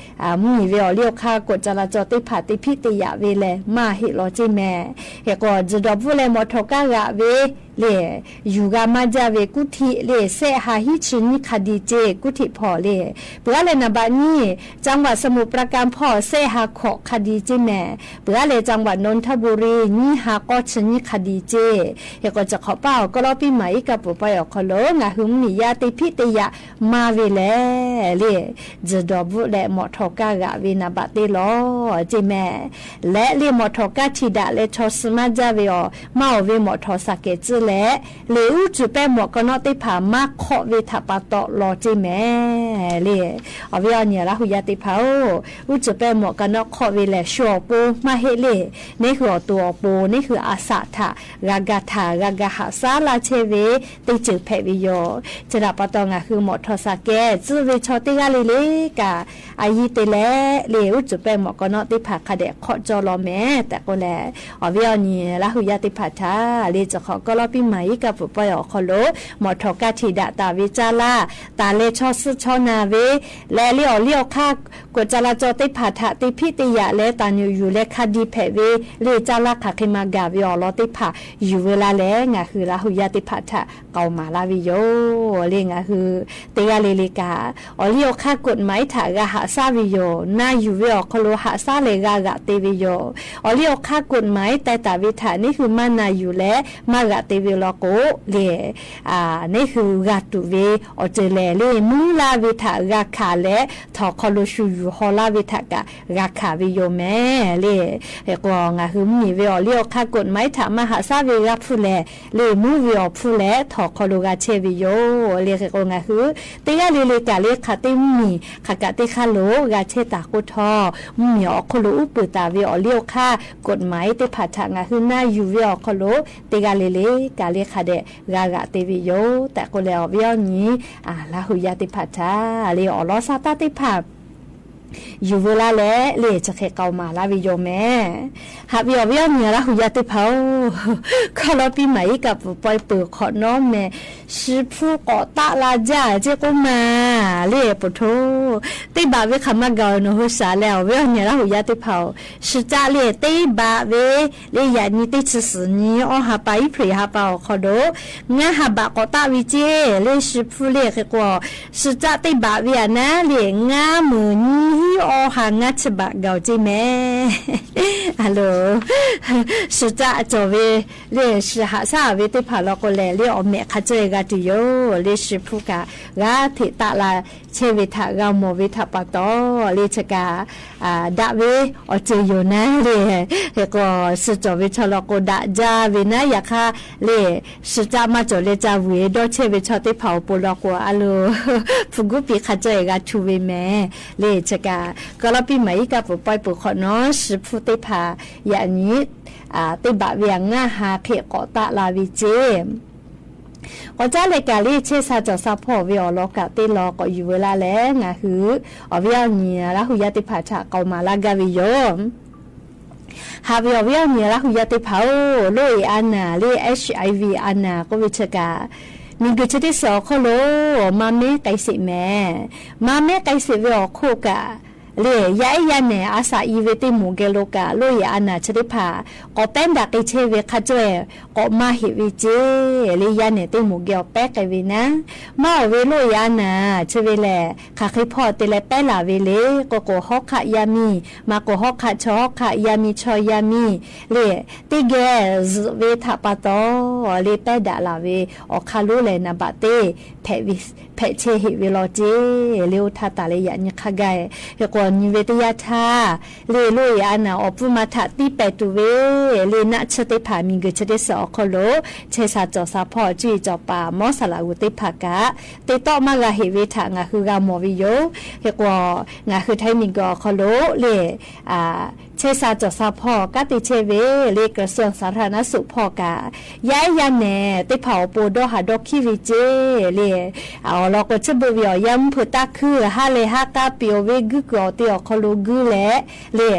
mvuhˇmiˬ ve awˬ liˇ awˬ hk'aˇ กฎจราจร teˇ hpaˍ te hpiˆ te yaꞈ ve lehˬ maˇ heˆ law ceˇ mehˍ. Hk'e k'o tzuhˬ dawˬ bvuhˆ leh mawꞈ htawnˍ kaˇ g'aꞈ ve le yuˬ g'a maˇ jaˇ ve กรุงเทพ le sehˆ ha hiˉ chi nyiˇ hk'a di ceˇ กรุงเทพ hpawˇ le peuˬ aˉ leh naˍ baꞈ nyiˇ จังหวัดสมุทรปราการ hpawˇ sehˆ ha hkawꞈ hk'a di ceˇ mehˍ. Peuˬ aˉ leh จังหวัดนนทบุรี nyiˇ ha k'awˇ chi nyiˇ hk'a di ceˇ. Hk'e k'o tcuh hk'awꞈ paˇ awˬ kawˆ lawˉ piˇ maˍ iˉ kaˆ pfuhˍ pawehˇ awˬ hk'aw lo ngaˬ hui mvuhˇmiˬ yaˇ te hpiˆ te yaꞈ maˇ ve lehˬ le tzuhˬ dawˬ bvuhˆ leh mawꞈ htawnˍ kaˇ g'aꞈ ve naˍ baꞈ teˇ law ceˇ mehˍ. Leh le mawꞈ htawnˍ kaˇ htiꞈ daꞈ leh chaw suh maˇ jaˇ ve awˬ maˇ oˬ ve mawꞈ htawnˍ saˍ kehˍ tcuhˇ leh le uˉ cuˬ pehˇ mawꞈ ka nawˉ teˇ hpaˍ maˇ hk'awˆ ve htaꞈ pa taw law ceˇ mehˍ le. Awˬ viˉ awˬ nyi Laˇ hu yaˇ teˇ hpaˍ-oˬ, uˉ cuˬ pehˇ mawꞈ ka nawˉ hk'awˆ ve lehˬ shu awˬ pon maˇ heˆ le. Neˇ hui awˬ to awˬ pon neˇ hui a shaꞈ htaꞈ g'a ga htaꞈ g'a ga haꞈ shaˉ laˇ chehˇ ve teˇ ceuˬ hpehꞈ ve yoˬ. Chi htaꞈ pa taw ngaˬ hui mawꞈ htawnˍ saˍ kehˍ tcuhˇ ve chaw teˇ g'aˇ le le kaꞈ a yiˇ te leh le uˉ cuˬ pehˇ mawꞈ ka nawˉ teˇ hpaˍ hk'a dehꞈ hk'awˆ cawˇ law mehˍ tehꞈ k'oˆ leh, awˬ viˉ awˬ nyi Laˇ hu yaˇ teˇ hpaˍ htaꞈ le tcuh hk'awꞈ kawˆ lawˉ piˇ maˍ iˉ kaˆ pfuhˍ pawehˇ awˬ hk'aw lo mawˬ htawnˍ kaˇ htiꞈ daꞈ taˍ ve caˇ laˇ, taˍ leh chaw suhˉ chaw na ve leh, le awˬ liˇ awˬ hk'aˇ k'oꞈ ca la caw teˇ hpaˍ htaꞈ te hpiˆ te yaꞈ leh taˍ nuˬ yuˬ leh hk'a diˇ hpehꞈ ve le caˇ laˇ hk'aˬ hk'e ma gaˬ ve awˬ lawn teˇ hpaˍ yuˬ veu laˇ leh, ngaˬ hui Laˇ hu yaˇ teˇ hpaˍ htaꞈ k'aoˍ maˍ laˇ ve yoˬ. Le ngaˬ hui teˇ g'aˇ le le kaꞈ, awˬ liˇ awˬ hk'aˇ กฎหมาย htaꞈ g'a haꞈ shaˉ ve yoˬ. Na yuˬ ve awˬ hk'aw lo haꞈ shaˉ leh g'a g'aꞈ te ve yoˬ. Awˬ liˇ awˬ hk'aˇ กฎหมาย teh taˍ ve htaꞈ neˇ hui maˇ na yuˬ leh maˇ g'aꞈ te ve law k'o, le neˇ hui g'a tuˬ ve awˬ ceuˬ lehˬ, le mvuhˇ laˇ ve htaꞈ g'a hkanˍ leh, htawnˍ hk'aw lo shu yuˬ haw laˇ ve htaꞈ kaꞈ g'a hkanˍ ve yoˬ mehˍ le. Hk'e k'o, ngaˬ hui mvuhˇmiˬ ve awˬ liˇ awˬ hk'aˇ กฎหมาย htaꞈ maˇ haꞈ shaˉ ve g'aˇ hpfuhˇ lehˬ, le mvuhˇ ve awˬ hpfuhˇ leh htawnˍ hk'aw lo g'a chehˇ ve yoˬ. Le hk'e k'o, ngaˬ hui teˇ g'aˇ le le kaꞈ le hk'aˬ teˇ mvuhˇmiˬ hk'aˬ kaꞈ teˇ hk'aˇ lo g'a chehˇ taˍ k'oˆ htawˇ, mvuhˇmiˬ awˬ hk'oˆ lo uˉ peunˍ taˍ ve awˬ liˇ awˬ hk'aˇ กฎหมาย teˇ hpaˍ htaꞈ ngaˬ hui na yuˬ ve awˬ hk'aw lo teˇ g'aˇ le le kaꞈ le hk'a dehꞈ g'a g'aꞈ te ve yoˬ tehꞈ k'oˆ leh, awˬ viˉ awˬ nyi Laˇ hu yaˇ teˇ hpaˍ htaꞈ le awˬ lawn shaˍ taˇ teˇ hpaˍ yuˬ veu laˇ leh, le chi hk'e k'aoˍ maˍ laˇ ve yoˬ mehˍ. Haꞈ ve awˬ viˉ awˬ nyi Laˇ hu yaˇ teˇ hpaˍ-oˬ, hkawˇ lawˇ piˇ maˍ iˉ kaˆ pfuhˍ pawehˇ peuˬ hk'awꞈ nawˉ mehˍ, shi hpfuhˇ k'awꞈ taˆ la jaˇ ceˇ k'oˆ ma le, poˬ htoˇ teˇ baꞈ ve hk'aˬ ma gaˬ-oˬ nawˬ hui shaˍ leh, awˬ viˉ awˬ nyi Laˇ hu yaˇ teˇ hpaˍ-oˬ, shi caˆ le teˇ baꞈ ve le yaꞈ nyi teˇ chi suhˍ nyi awˇ ha pa iˉ hpeꞈ ha pa awˬ hk'aw lo ngaˇ ha baꞈ k'awꞈ taˆ ve ceˇ le. Shi hpfuhˇ le hk'e k'o, shi caˆ teˇ baꞈ ve aꞈ naˉ le ngaˇ meunˍ nyiˇ hiˉ awˇ ha ngaˇ chi baꞈ gaˬ-oˬ ceˇ mehˍ. A lo, shi caˆ cawˬ ve le, shi haꞈ shaˉ ve teˇ hpaˍ law k'o lehˬ, le awˬ mehꞈ hk'a caweh g'a tuˬ yoˬ. Le shi hpfuhˇ kaꞈ g'aˇ hteꞈ taˆ la chehˇ ve htaꞈ g'a mawˬ ve htaꞈ pa taw, le chi kaꞈ daꞈ ve awˬ ceuˬ yoˬ naˉ le. Hk'e k'o, suh cawˬ ve chaw law k'o daꞈ jaˇ ve naˉ. Yaꞈ hk'aˇ le, shi caˆ maˇ cawˬ leh ca vuiˬ-e dawˇ chehˇ ve chaw teˇ hpaˍ awˬ pon law k'o, a lo, hpu guˉ piˇ hk'a caweh g'a htu ve mehˍ. Le chi kaꞈ hkawˇ lawˇ piˇ maˍ iˉ kaˆ pfuhˍ pawehˇ peuˬ hk'awꞈ nawˉ shi hpfuhˇ teˇ hpaˍ yaꞈ nyi teˇ baꞈ ve aꞈ ngaˇ ha hk'e k'awꞈ taˆ la ve ceˇ. K'awꞈ caˉ leh kaꞈ le chehˇ sha cawˬ sha hpawˇ ve awˬ lawn kaꞈ teˇ lawn k'awꞈ yuˬ veu laˇ leh, ngaˬ hui awˬ viˉ awˬ nyi Laˇ hu yaˇ teˇ hpaˍ htaꞈ k'aoˍ maˍ laˇ gaˇ ve yoˬ. Haꞈ ve awˬ viˉ awˬ nyi Laˇ hu yaˇ teˇ hpaˍ-oˬ, โรค A อา naˍ le HIV A อา naˍ k'oˆ ve chi kaꞈ, miˬguiˬ chi teˇ shiˍ awˬ hk'oˆ lo maˇ mehˉ k'ai sheˍ mehˍ. Maˇ mehˉ k'ai sheˍ ve awˬ hk'oˆ kaꞈ le, yaˇ ehˉ yaˇ nehˬ a shaꞈ i ve teˇ moˍ geh lo kaꞈ โรค A อา naˍ chi teˇ hpaˍ k'awꞈ pehˉ daꞈ k'ai chehˇ ve hk'a caweh k'awꞈ maˇ heꞈ ve ceˇ. Le yaˇ nehˬ teˇ moˍ geh awˬ pehˉ k'ai ve naˉ, maˇ awˬ ve โรค A อา naˍ chi ve lehˬ hk'aˬ hk'e hpawˇ te leh pehˉ laˬ ve le k'o k'o, hawˉ hk'aˆ yaˇ miˇ maˇ k'o, hawˉ hk'aˆ chaw hawˉ hk'aˆ yaˇ miˇ chaw yaˇ miˇ le teˇ geh zuhꞈ ve htaꞈ pa taw, le pehˉ daꞈ laˬ ve awˬ hk'aˇ lonˉ lehˬ naˍ baꞈ teˇ hpehꞈ chehˇ heꞈ ve law ceˇ. Le oˇ htaˇ taˍ leh yaꞈ nyi hk'a gaˇ-e. Hk'e k'o, nyi ve teˇ yanˇ htaˇ le โรค A อา naˍ awˬ pfuhˇ ma htaꞈ tiˇ pehˍ tuˬ ve le naˆ tsuhˇ teˇ hpaˍ miˬguiˬ chi teˇ shiˍ awˬ hk'oˆ lo chehˇ sha cawˬ sha hpawˇ cuˇ yiˍ cawˬ paˍ mawˉ saˍ laꞈ g'uˬ teˇ hpaˍ kaꞈ teˇ tawˆ maˇ g'a heꞈ ve htaꞈ ngaˬ hui g'a mawˬ ve yoˬ. Hk'e k'o, ngaˬ hui Htaiˇ miˬguiˬ awˬ hk'aw lo le chehˇ sha cawˬ sha hpawˇ kanˉ te chehˇ ve le กระทรวงสาธารณสุข hpawˇ kaꞈ, yaˇ ehˉ yaˇ nehˬ teˇ hpaˍ awˬ pon dawˇ haˍ dawˇ hkiˉ ve ceˇ le. Awˬ lawn k'o, chi beuꞈ ve awˬ yanˇ mvuhˇ hpeuꞈ taˇ hkuiˇ ha lehˬ ha k'a piˍ-oˬ ve guiˇ kuiˬ awˬ te awˬ hk'aw lo guiˇ leh le,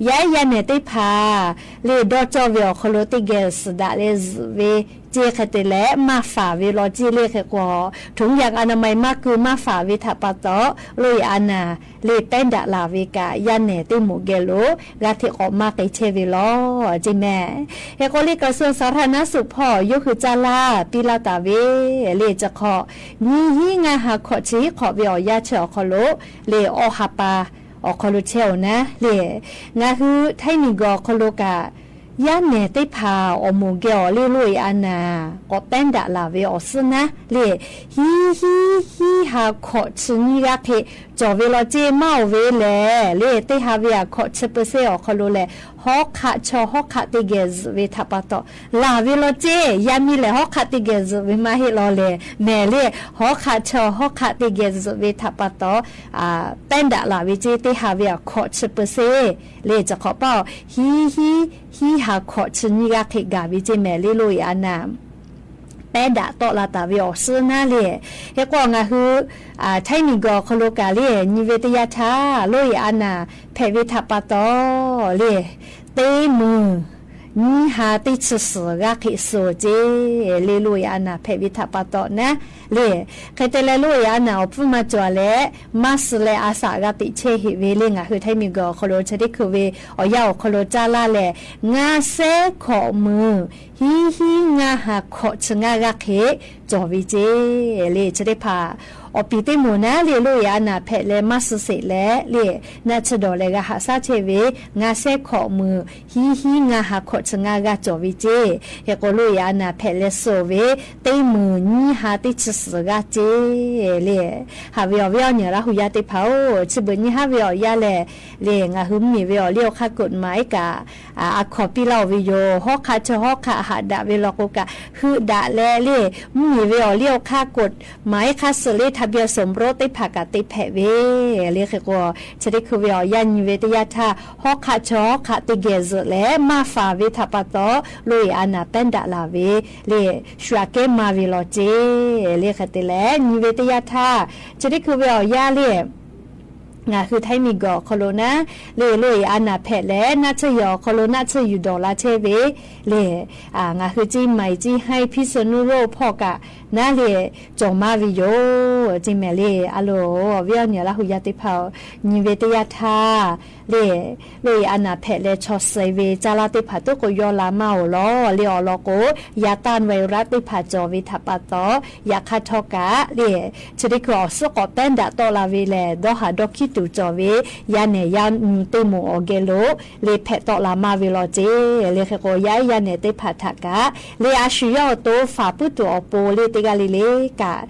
yaˇ ehˉ yaˇ nehˬ teˇ hpaˍ le dawˇ cawˇ ve awˬ hk'aw lo teˇ geh suhˍ daꞈ leh zuhꞈ ve ceˇ. Hk'e te leh maˇ faˍ ve law ceˇ le. Hk'e k'o, ถุงยางอนามัย maˇ keu maˇ faˍ ve htaꞈ pa taw, โรค A อา naˍ le pehˉ daꞈ laˬ ve kaꞈ yaˇ nehˬ teˇ moˍ geh lo g'a hteꞈ k'awꞈ maˇ k'ai chehˇ ve law ceˇ mehˍ. Hk'e k'o, le กระทรวงสาธารณสุข hpawˇ yawˇ hui caˇ laˇ piˇ laˇ taˍ ve le chi hk'awꞈ, nyiˇ hiˉ ngaˇ ha hkawꞈ chi hiˉ hk'awꞈ ve awˬ yanˇ chi awˬ hk'aw lo le awˇ ha pa awˬ hk'aw lo chehˇ-oˬ naˉ le, ngaˬ hui Htaiˇ miˬguiˬ awˬ hk'aw lo kaꞈ yaˇ nehˬ teˇ hpaˍ awˬ moˍ geh awˬ le โรค A อา naˍ k'awꞈ pehˉ daꞈ laˬ ve awˬ suhˉ naˉ le, hiˉ hiˉ hiˉ ha hkawꞈ chi nyiˇ g'aˇ hk'e cawˬ ve law ceˇ. Maˇ awˬ ve lehˬ le, teˇ ha ve aꞈ hkawꞈ chi เปอร์เซ็นต์ awˬ hk'aw lo lehˬ, hawˉ hk'aˆ chaw hawˉ hk'aˆ teˇ geh zuhꞈ ve htaꞈ pa taw laˬ ve law ceˇ. Yaˇ miˇ lehˬ hawˉ hk'aˆ teˇ geh zuhꞈ ve maˇ heˆ law lehˬ mehˍ le, hawˉ hk'aˆ chaw hawˉ hk'aˆ teˇ geh zuhꞈ ve htaꞈ pa taw pehˉ daꞈ laˬ ve ceˇ. Teˇ ha ve aꞈ hkawꞈ chi เปอร์เซ็นต์ le chi hk'awꞈ paˇ-oˬ, hiˉ hiˉ hiˉ ha hkawꞈ chi nyiˇ g'aˇ hk'e gaˬ ve ceˇ mehˍ le โรค A อา naˍ pehˉ daꞈ tawˆ la taˍ ve awˬ suhˉ naˉ le. Hk'e k'o, ngaˬ hui Htaiˇ miˬguiˬ awˬ hk'aw lo kaꞈ le nyi ve teˇ yanˇ htaˇ โรค A อา naˍ hpehꞈ ve htaꞈ pa taw le, teˇ meunˍ nyiˇ ha teˇ chi suhˍ g'aˇ hk'e suh ceˇ le. Loˇ yaꞈ a naˍ hpehꞈ ve htaꞈ pa taw naˉ le, hk'e te leh loˇ yaꞈ a naˍ awˬ pfuhˇ maˇ cawˬ leh, maˇ suh leh a shaꞈ g'a teꞈ chehˇ heꞈ ve le. Ngaˬ hui htaiˇ miˬguiˬ awˬ hk'aw lo chi teˇ hkui ve awˬ yanˇ awˬ hk'aw lo caˇ laˇ lehˬ, ngaˇ sehˉ hkawꞈ meuˍ hiˉ hiˉ ngaˇ ha hkawꞈ chi ngaˇ g'aˇ hk'e cawˬ ve ceˇ le. Chi teˇ hpaˍ awˬ piˍ teˇ moˍ naˉ le, loˇ yaꞈ a naˍ hpehꞈ leh maˇ suh sheˍ leh le, naˆ tsuhˇ dawˬ leh g'a haꞈ shaˉ chehˇ ve ngaˇ sehˉ hkawꞈ meuˍ hiˉ hiˉ ngaˇ ha hkawꞈ chi ngaˇ g'aˇ cawˬ ve ceˇ. Hk'e k'o loˇ yaꞈ a naˍ hpehꞈ leh suh ve teˇ meunˍ nyiˇ ha teˇ chi suhˍ g'aˇ ceˇ le. Haꞈ ve awˬ viˉ awˬ nyi Laˇ hu yaˇ teˇ hpaˍ-oˬ, chi beuꞈ nyiˇ haˉ ve awˬ yanˇ lehˬ le, ngaˬ hui mvuhˇmiˬ ve awˬ liˇ awˬ hk'aˇ กฎหมาย kaꞈ a hkawˍ piˇ laˇ-oˬ ve yoˬ. Hawˉ hk'aˆ chi hawˉ hk'aˆ haꞈ daꞈ ve law k'o kaꞈ, heuˆ daꞈ leh le, mvuhˇmiˬ ve awˬ liˇ awˬ hk'aˇ กฎหมาย hk'aˇ suh le ทะเบียนสมรส teˇ hpaˍ kaꞈ te hpehꞈ ve le. Hk'e k'o, chi teˇ hkui ve awˬ yanˇ nyi ve teˇ yanˇ htaˇ, hawˉ hk'aˆ chi hawˉ hk'aˆ teˇ geh zuhꞈ leh maˇ faˍ ve htaꞈ pa taw, loˇ yaꞈ a naˍ pehˉ daꞈ laˬ ve le, shu aꞈ kehˉ maˇ ve law ceˇ le. Hk'e te leh nyi ve teˇ yanˇ htaˇ, chi teˇ hkui ve awˬ yanˇ le, ngaˬ hui htaiˇ miˬguiˬ awˬ hk'aw lo naˉ le, loˇ yaꞈ a naˍ hpehꞈ leh naˆ tsuhˇ yehˬ awˬ hk'aw lo naˆ tsuhˇ yuˬ dawˬ la chehˇ ve le, ngaˬ hui เชียงใหม่ Ceˇ Haiˇ พิษณุโลก hpawˇ kaꞈ naˉ le, cawˬ maˇ ve yoˬ ceˇ mehˍ le. A loˍ awˬ viˉ awˬ nyi Laˇ hu yaˇ teˇ hpaˍ-oˬ, nyi ve teˇ yanˇ htaˇ le, loˇ yaꞈ a naˍ hpehꞈ leh chaw suh ve caˇ laˇ teˇ hpaˍ tuˉ k'o yawˇ la maˇ-oˬ law le. Awˬ lawn k'o, yaꞈ tanˇ ไวรัส teˇ hpaˍ cawˬ ve htaꞈ pa taw, yaꞈ hk'aˇ htawˇ kaꞈ le, chi teˇ hkui awˬ suhˉ k'awꞈ pehˉ daꞈ tawˆ la ve lehˬ, dawˇ haˍ dawˇ hkiˉ tuˬ cawˬ ve yaˇ nehˬ yaˇ nyi teˇ moˍ awˬ geh lo le hpehꞈ tawˆ la maˇ ve law ceˇ le. Hk'e k'o, yaˇ ehˉ yaˇ nehˬ teˇ hpaˍ htaꞈ kaꞈ le, a shu yawˇ awˬ to faˍ puiˉ tuˬ awˬ pon le teˇ g'aˇ le le kaꞈ,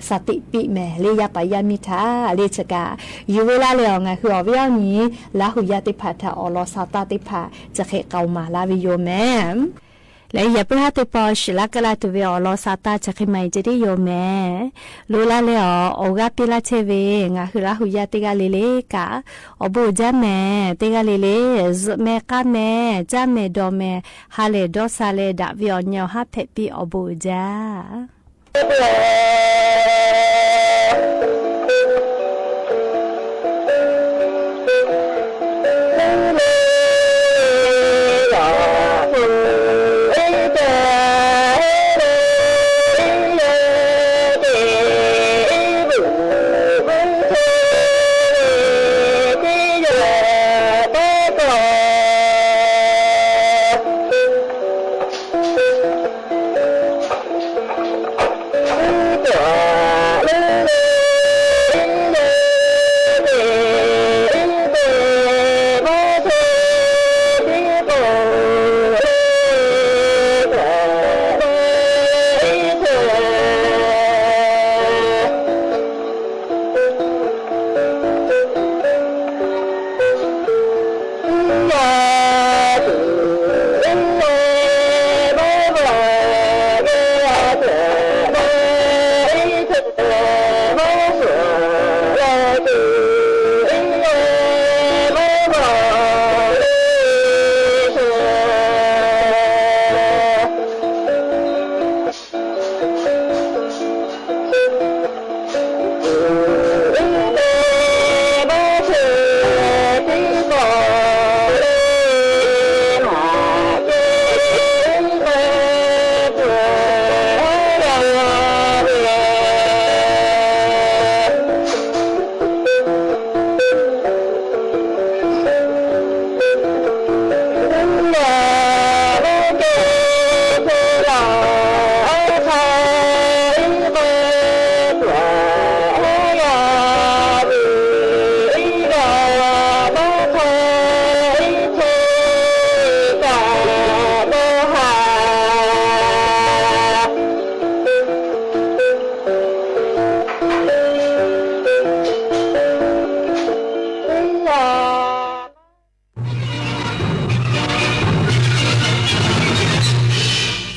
shaˍ tiꞈ piˇ mehˍ le. Yaˇ paˍ yaˇ miˇ htaꞈ le chi kaꞈ yuˬ ve laˇ leh, awˬ ngaˬ hui awˬ viˉ awˬ nyi Laˇ hu yaˇ teˇ hpaˍ htaꞈ awˬ lawn sha taˇ teˇ hpaˍ chi hk'e k'aoˍ maˍ laˇ ve yoˬ mehˍ. Leh yaꞈ puiˉ haˉ teˇ paw shiˍ laˇ keu laˇ tuˬ ve awˬ lawn sha taˇ chi hk'e maˇ heˆ ce tiˉ yoˬ mehˍ. Loꞈ la leh awˬ, awˬ g'aˇ piˇ laˇ chehˇ ve ngaˬ hui Laˇ hu yaˇ teˇ g'aˇ le le kaꞈ, awˬ bon uiˍ jaˇ mehˍ. Teˇ g'aˇ le le zuhꞈ meh k'aˇ meh, caˇ meh dawˬ meh, ha lehˬ dawˇ sha leh daꞈ ve awˬ nyi awˬ haˉ hpehꞈ piˇ awˬ bon uiˍ jaˇ.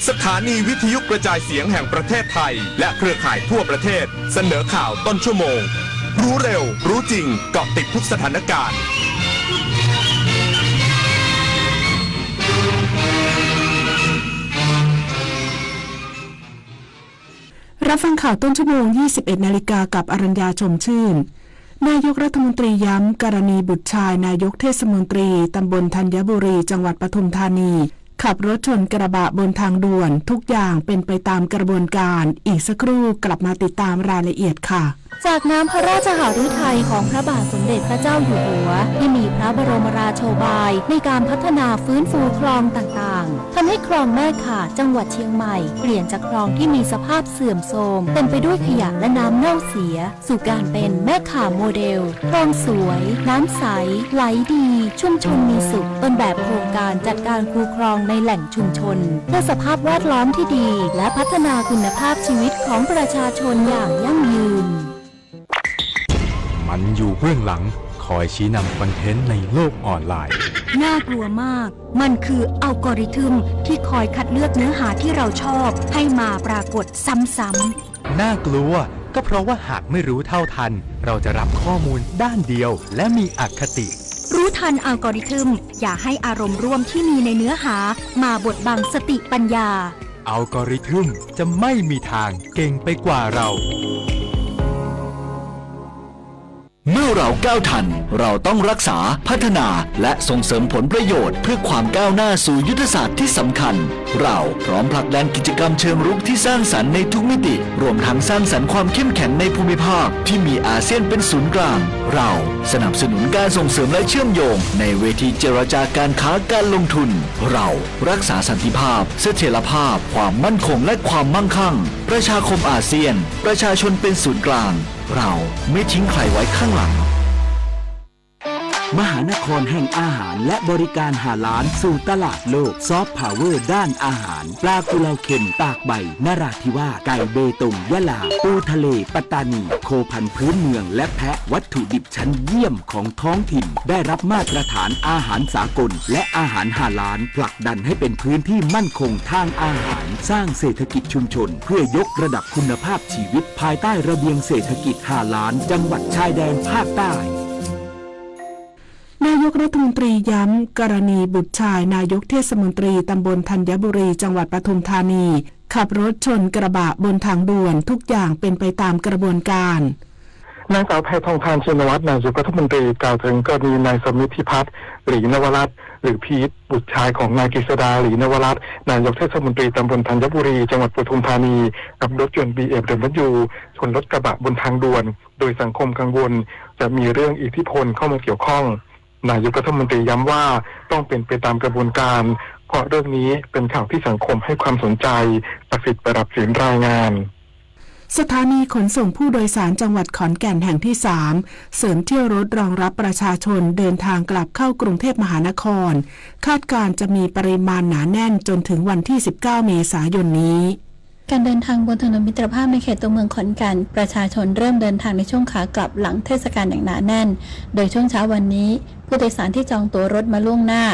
Sahani Vitiyu Krajai Siang Hang Prateh Thai และเครือข่ายทั่วประเทศ เสนอข่าวต้นชั่วโมง รู้เร็ว รู้จริง เกาะติดทุกสถานการณ์ รับฟังข่าวต้นชั่วโมง ยี่สิบเอ็ดนาฬิกา กับอรัญญา ชมชื่น นายกรัฐมนตรีย้ำกรณีบุตรชายนายกเทศมนตรีตำบลธัญบุรีจังหวัดปทุมธานีขับรถชนกระบะบนทางด่วน ทุกอย่างเป็นไปตามกระบวนการ อีกสักครู่กลับมาติดตามรายละเอียดค่ะ จากน้ำพระราชหฤทัยของพระบาทสมเด็จพระเจ้าอยู่หัว ที่มีพระบรมราโชบายในการพัฒนาฟื้นฟูคลองต่างๆ ทำให้คลองแม่ข่าจังหวัดเชียงใหม่ เปลี่ยนจากคลองที่มีสภาพเสื่อมโทรม เต็มไปด้วยขยะและน้ำเน่าเสีย สู่การเป็นแม่ข่าโมเดล คลองสวย น้ำใส ไหลดี ชุมชนมีสุข ต้นแบบโครงการจัดการคูคลองในแหล่งชุมชน เพื่อสภาพแวดล้อมที่ดี และพัฒนาคุณภาพชีวิตของประชาชนอย่างยั่งยืน มันอยู่เบื้องหลัง คอยชี้นำคอนเทนต์ในโลกออนไลน์ น่ากลัวมาก มันคืออัลกอริทึมที่คอยคัดเลือกเนื้อหาที่เราชอบให้มาปรากฏซ้ำๆ น่ากลัว ก็เพราะว่าหากไม่รู้เท่าทัน เราจะรับข้อมูลด้านเดียว และมีอคติ รู้ทันอัลกอริทึม อย่าให้อารมณ์ร่วมที่มีในเนื้อหามาบดบังสติปัญญา อัลกอริทึมจะไม่มีทางเก่งไปกว่าเรา เมื่อเราก้าวทัน เราต้องรักษา พัฒนา และส่งเสริมผลประโยชน์เพื่อความก้าวหน้าสู่ยุทธศาสตร์ที่สำคัญ เราพร้อมผลักดันกิจกรรมเชิงรุกที่สร้างสรรค์ในทุกมิติ รวมทั้งสร้างสรรค์ความเข้มแข็งในภูมิภาคที่มีอาเซียนเป็นศูนย์กลาง เราสนับสนุนการส่งเสริมและเชื่อมโยงในเวทีเจรจาการค้าการลงทุน เรารักษาสันติภาพ เสถียรภาพ ความมั่นคง และความมั่งคั่ง ประชาคมอาเซียน ประชาชนเป็นศูนย์กลาง เราไม่ทิ้งใครไว้ข้างหลัง มหานครแห่งอาหารและบริการฮาลาลสู่ตลาดโลก ซอฟต์พาวเวอร์ด้านอาหาร ปลากุเลาเค็มตากใบนราธิวาส ไก่เบตงยะลา ปูทะเลปัตตานี โคพันธุ์พื้นเมืองและแพะ วัตถุดิบชั้นเยี่ยมของท้องถิ่น ได้รับมาตรฐานอาหารสากล และอาหารฮาลาล ผลักดันให้เป็นพื้นที่มั่นคงทางอาหาร สร้างเศรษฐกิจชุมชน เพื่อยกระดับคุณภาพชีวิต ภายใต้ระเบียงเศรษฐกิจฮาลาล จังหวัดชายแดนภาคใต้ นายกรัฐมนตรีย้ำกรณีบุตรชายนายกเทศมนตรีตำบลธัญบุรีจังหวัดปทุมธานีขับรถชนกระบะบนทางด่วน ทุกอย่างเป็นไปตามกระบวนการ นางสาวแพทองธาร ชินวัตร นายกรัฐมนตรีกล่าวถึงกรณีนายสมิทธิพัฒน์ หลีนวรัตน์ หรือพีท บุตรชายของนายกฤษดา หลีนวรัตน์ นายกเทศมนตรีตำบลธัญบุรีจังหวัดปทุมธานีขับรถยนต์ บีเอ็มดับเบิลยู ชนรถกระบะบนทางด่วน โดยสังคมกังวลจะมีเรื่องอิทธิพลเข้ามาเกี่ยวข้อง นายกรัฐมนตรีย้ำว่าต้องเป็นไปตามกระบวนการ เพราะเรื่องนี้เป็นข่าวที่สังคมให้ความสนใจ ประสิทธิ์ ประดับศิลป์ รายงาน สถานีขนส่งผู้โดยสารจังหวัดขอนแก่นแห่งที่สามเสริมเที่ยวรถรองรับประชาชนเดินทางกลับเข้ากรุงเทพมหานคร คาดการณ์จะมีปริมาณหนาแน่นจนถึงวันที่สิบเก้าเมษายนนี้ การเดินทางบนถนนมิตรภาพในเขตตัวเมืองขอนแก่น ประชาชนเริ่มเดินทางในช่วงขากลับหลังเทศกาลอย่างหนาแน่น โดยช่วงเช้าวันนี้ ผู้โดยสารที่จองตั๋วรถมาล่วงหน้า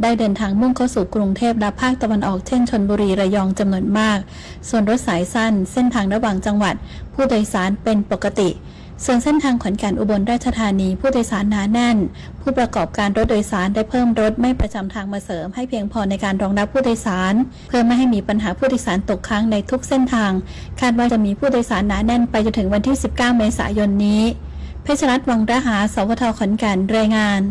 ได้เดินทางมุ่งเข้าสู่กรุงเทพฯและภาคตะวันออก เช่น ชลบุรี ระยอง จำนวนมาก ส่วนรถสายสั้น เส้นทางระหว่างจังหวัด ผู้โดยสารเป็นปกติ ส่วนเส้นทางขอนแก่น อุบลราชธานี ผู้โดยสารหนาแน่น ผู้ประกอบการรถโดยสารได้เพิ่มรถไม่ประจำทางมาเสริมให้เพียงพอในการรองรับผู้โดยสาร เพื่อไม่ให้มีปัญหาผู้โดยสารตกค้างในทุกเส้นทาง คาดว่าจะมีผู้โดยสารหนาแน่นไปจนถึงวันที่สิบเก้าเมษายนนี้ เพชรรัตน์ วังระหา สวท ขอนแก่น รายงาน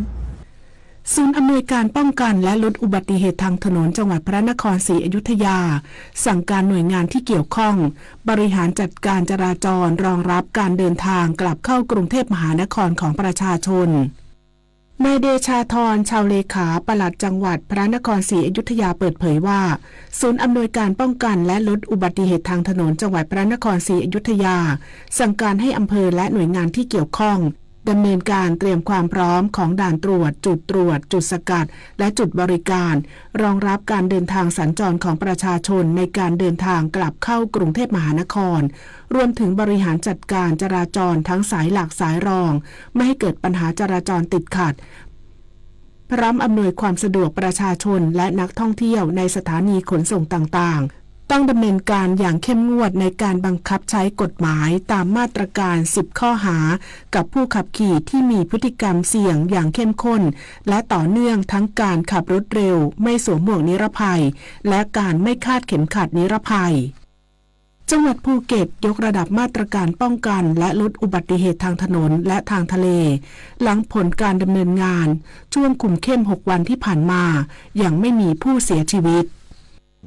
ศูนย์อำนวยการป้องกันและลดอุบัติเหตุทางถนนจังหวัดพระนครศรีอยุธยา สั่งการหน่วยงานที่เกี่ยวข้อง บริหารจัดการจราจรรองรับการเดินทางกลับเข้ากรุงเทพมหานครของประชาชน นายเดชาธร ชาวเลขา ปลัดจังหวัดพระนครศรีอยุธยาเปิดเผยว่า ศูนย์อำนวยการป้องกันและลดอุบัติเหตุทางถนนจังหวัดพระนครศรีอยุธยา สั่งการให้อำเภอและหน่วยงานที่เกี่ยวข้อง ดำเนินการเตรียมความพร้อมของด่านตรวจ จุดตรวจ จุดสกัด และจุดบริการ รองรับการเดินทางสัญจรของประชาชนในการเดินทางกลับเข้ากรุงเทพมหานคร รวมถึงบริหารจัดการจราจรทั้งสายหลักสายรอง ไม่ให้เกิดปัญหาจราจรติดขัด พร้อมอำนวยความสะดวกประชาชนและนักท่องเที่ยวในสถานีขนส่งต่างๆ ต้องดำเนินการอย่างเข้มงวดในการบังคับใช้กฎหมายตามมาตรการสิบข้อหา กับผู้ขับขี่ที่มีพฤติกรรมเสี่ยงอย่างเข้มข้น และต่อเนื่องทั้งการขับรถเร็ว ไม่สวมหมวกนิรภัย และการไม่คาดเข็มขัดนิรภัย จังหวัดภูเก็ตยกระดับมาตรการป้องกันและลดอุบัติเหตุทางถนนและทางทะเล หลังผลการดำเนินงานช่วงคุมเข้ม หก วันที่ผ่านมา ยังไม่มีผู้เสียชีวิต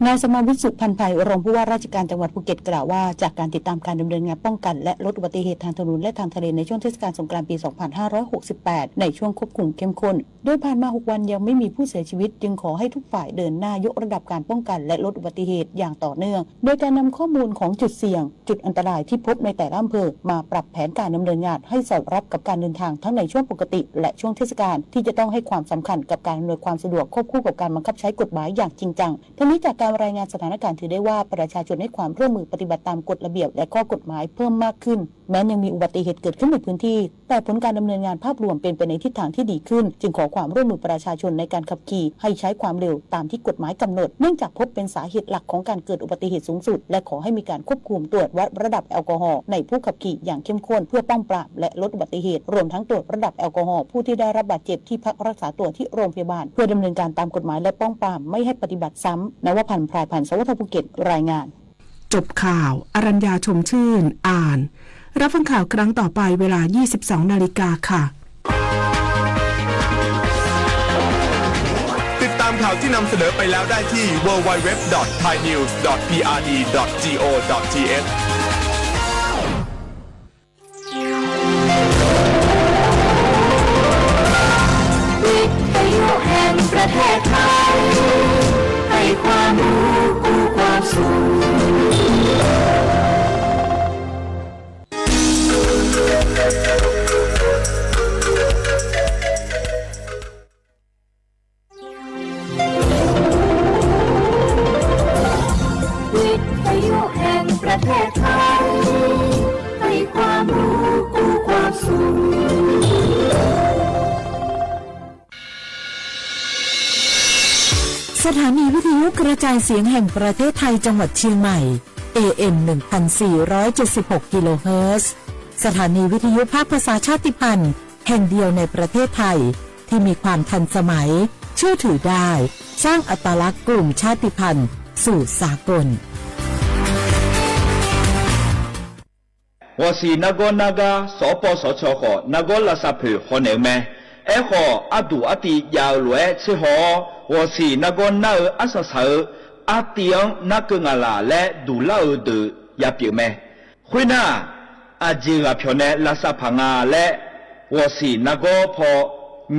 นายสมาวิทย์ สุพรรณไพร รองผู้ว่าราชการจังหวัดภูเก็ตกล่าวว่า จากการติดตามการดำเนินงานป้องกันและลดอุบัติเหตุทางถนนและทางทะเลในช่วงเทศกาลสงกรานต์ปี สองพันห้าร้อยหกสิบแปด ในช่วงควบคุมเข้มข้น โดยผ่านมา หก วันยังไม่มีผู้เสียชีวิต จึงขอให้ทุกฝ่ายเดินหน้ายกระดับการป้องกันและลดอุบัติเหตุอย่างต่อเนื่อง โดยการนำข้อมูลของจุดเสี่ยง จุดอันตรายที่พบในแต่ละอำเภอ มาปรับแผนการดำเนินงานให้สอดรับกับการเดินทางทั้งในช่วงปกติ และช่วงเทศกาล ที่จะต้องให้ความสำคัญกับการอำนวยความสะดวกควบคู่กับการบังคับใช้กฎหมายอย่างจริงจัง ทั้งนี้จากการรายงานสถานการณ์ถือได้ว่าประชาชนให้ความร่วมมือปฏิบัติตามกฎระเบียบและข้อกฎหมายเพิ่มมากขึ้น แม้ยังมีอุบัติเหตุเกิดขึ้นในพื้นที่ แต่ผลการดำเนินงานภาพรวมเป็นไปในทิศทางที่ดีขึ้น จึงขอความร่วมมือประชาชนในการขับขี่ให้ใช้ความเร็วตามที่กฎหมายกำหนด เนื่องจากพบเป็นสาเหตุหลักของการเกิดอุบัติเหตุสูงสุด และขอให้มีการควบคุมตรวจวัดระดับแอลกอฮอล์ในผู้ขับขี่อย่างเข้มข้น เพื่อป้องปรามและลดอุบัติเหตุ รวมทั้งตรวจระดับแอลกอฮอล์ผู้ที่ได้รับบาดเจ็บที่พักรักษาตัวที่โรงพยาบาล เพื่อดำเนินการตามกฎหมายและป้องปรามไม่ให้ปฏิบัติซ้ำ นวพันธ์ พรายพันธ์ สวท ภูเก็ต รายงาน จบข่าว อรัญญา ชมชื่น อ่าน รับฟังข่าวครั้งต่อไปเวลา ยี่สิบสอง นาฬิกาค่ะ ติดตามข่าวที่นำเสนอไปแล้วได้ที่ ดับเบิลยู ดับเบิลยู ดับเบิลยู ดอท ไทยนิวส์ ดอท พีอาร์ดี ดอท จีโอ ดอท ทีเอช วิทยุแห่งประเทศไทย ให้ความรู้คู่ความสุข วิทยุแห่งประเทศไทย ให้ความรู้คู่ความสุข สถานีวิทยุกระจายเสียงแห่งประเทศไทยจังหวัดเชียงใหม่ เอเอ็ม หนึ่งพันสี่ร้อยเจ็ดสิบหก กิโลเฮิรตซ์ สถานีวิทยุภาคภาษาชาติพันธุ์แห่งเดียวในประเทศไทย ที่มีความทันสมัย เชื่อถือได้ สร้างอัตลักษณ์กลุ่มชาติพันธุ์สู่สากล G'awˬ shiˍ naˇ gawˇ naˇ gaˇ สปสช k'awꞈ naˇ gawˇ ลาซาเผิด haw nehˬ-eu meh. Ehˉ k'awꞈ aˉ duˬ aˉ ti jaꞈ-eu loꞈ-ehˉ chehˇ haw, g'awˬ shiˍ naˇ gawˇ naˇ-eu aˉ shaˍ shaˍ-eu aˉ ti-anˉ naˉ keu ngaˬ laˬ leh duˬ laˇ-eu deuˬ ya pyeꞈ-eu meh. Hk'oˆ naˇ, aˬ jeˬ g'aˬ hpyaw neh ลาซาเผิด ngaˬ leh, g'awˬ shiˍ naˇ gawˇ hpaw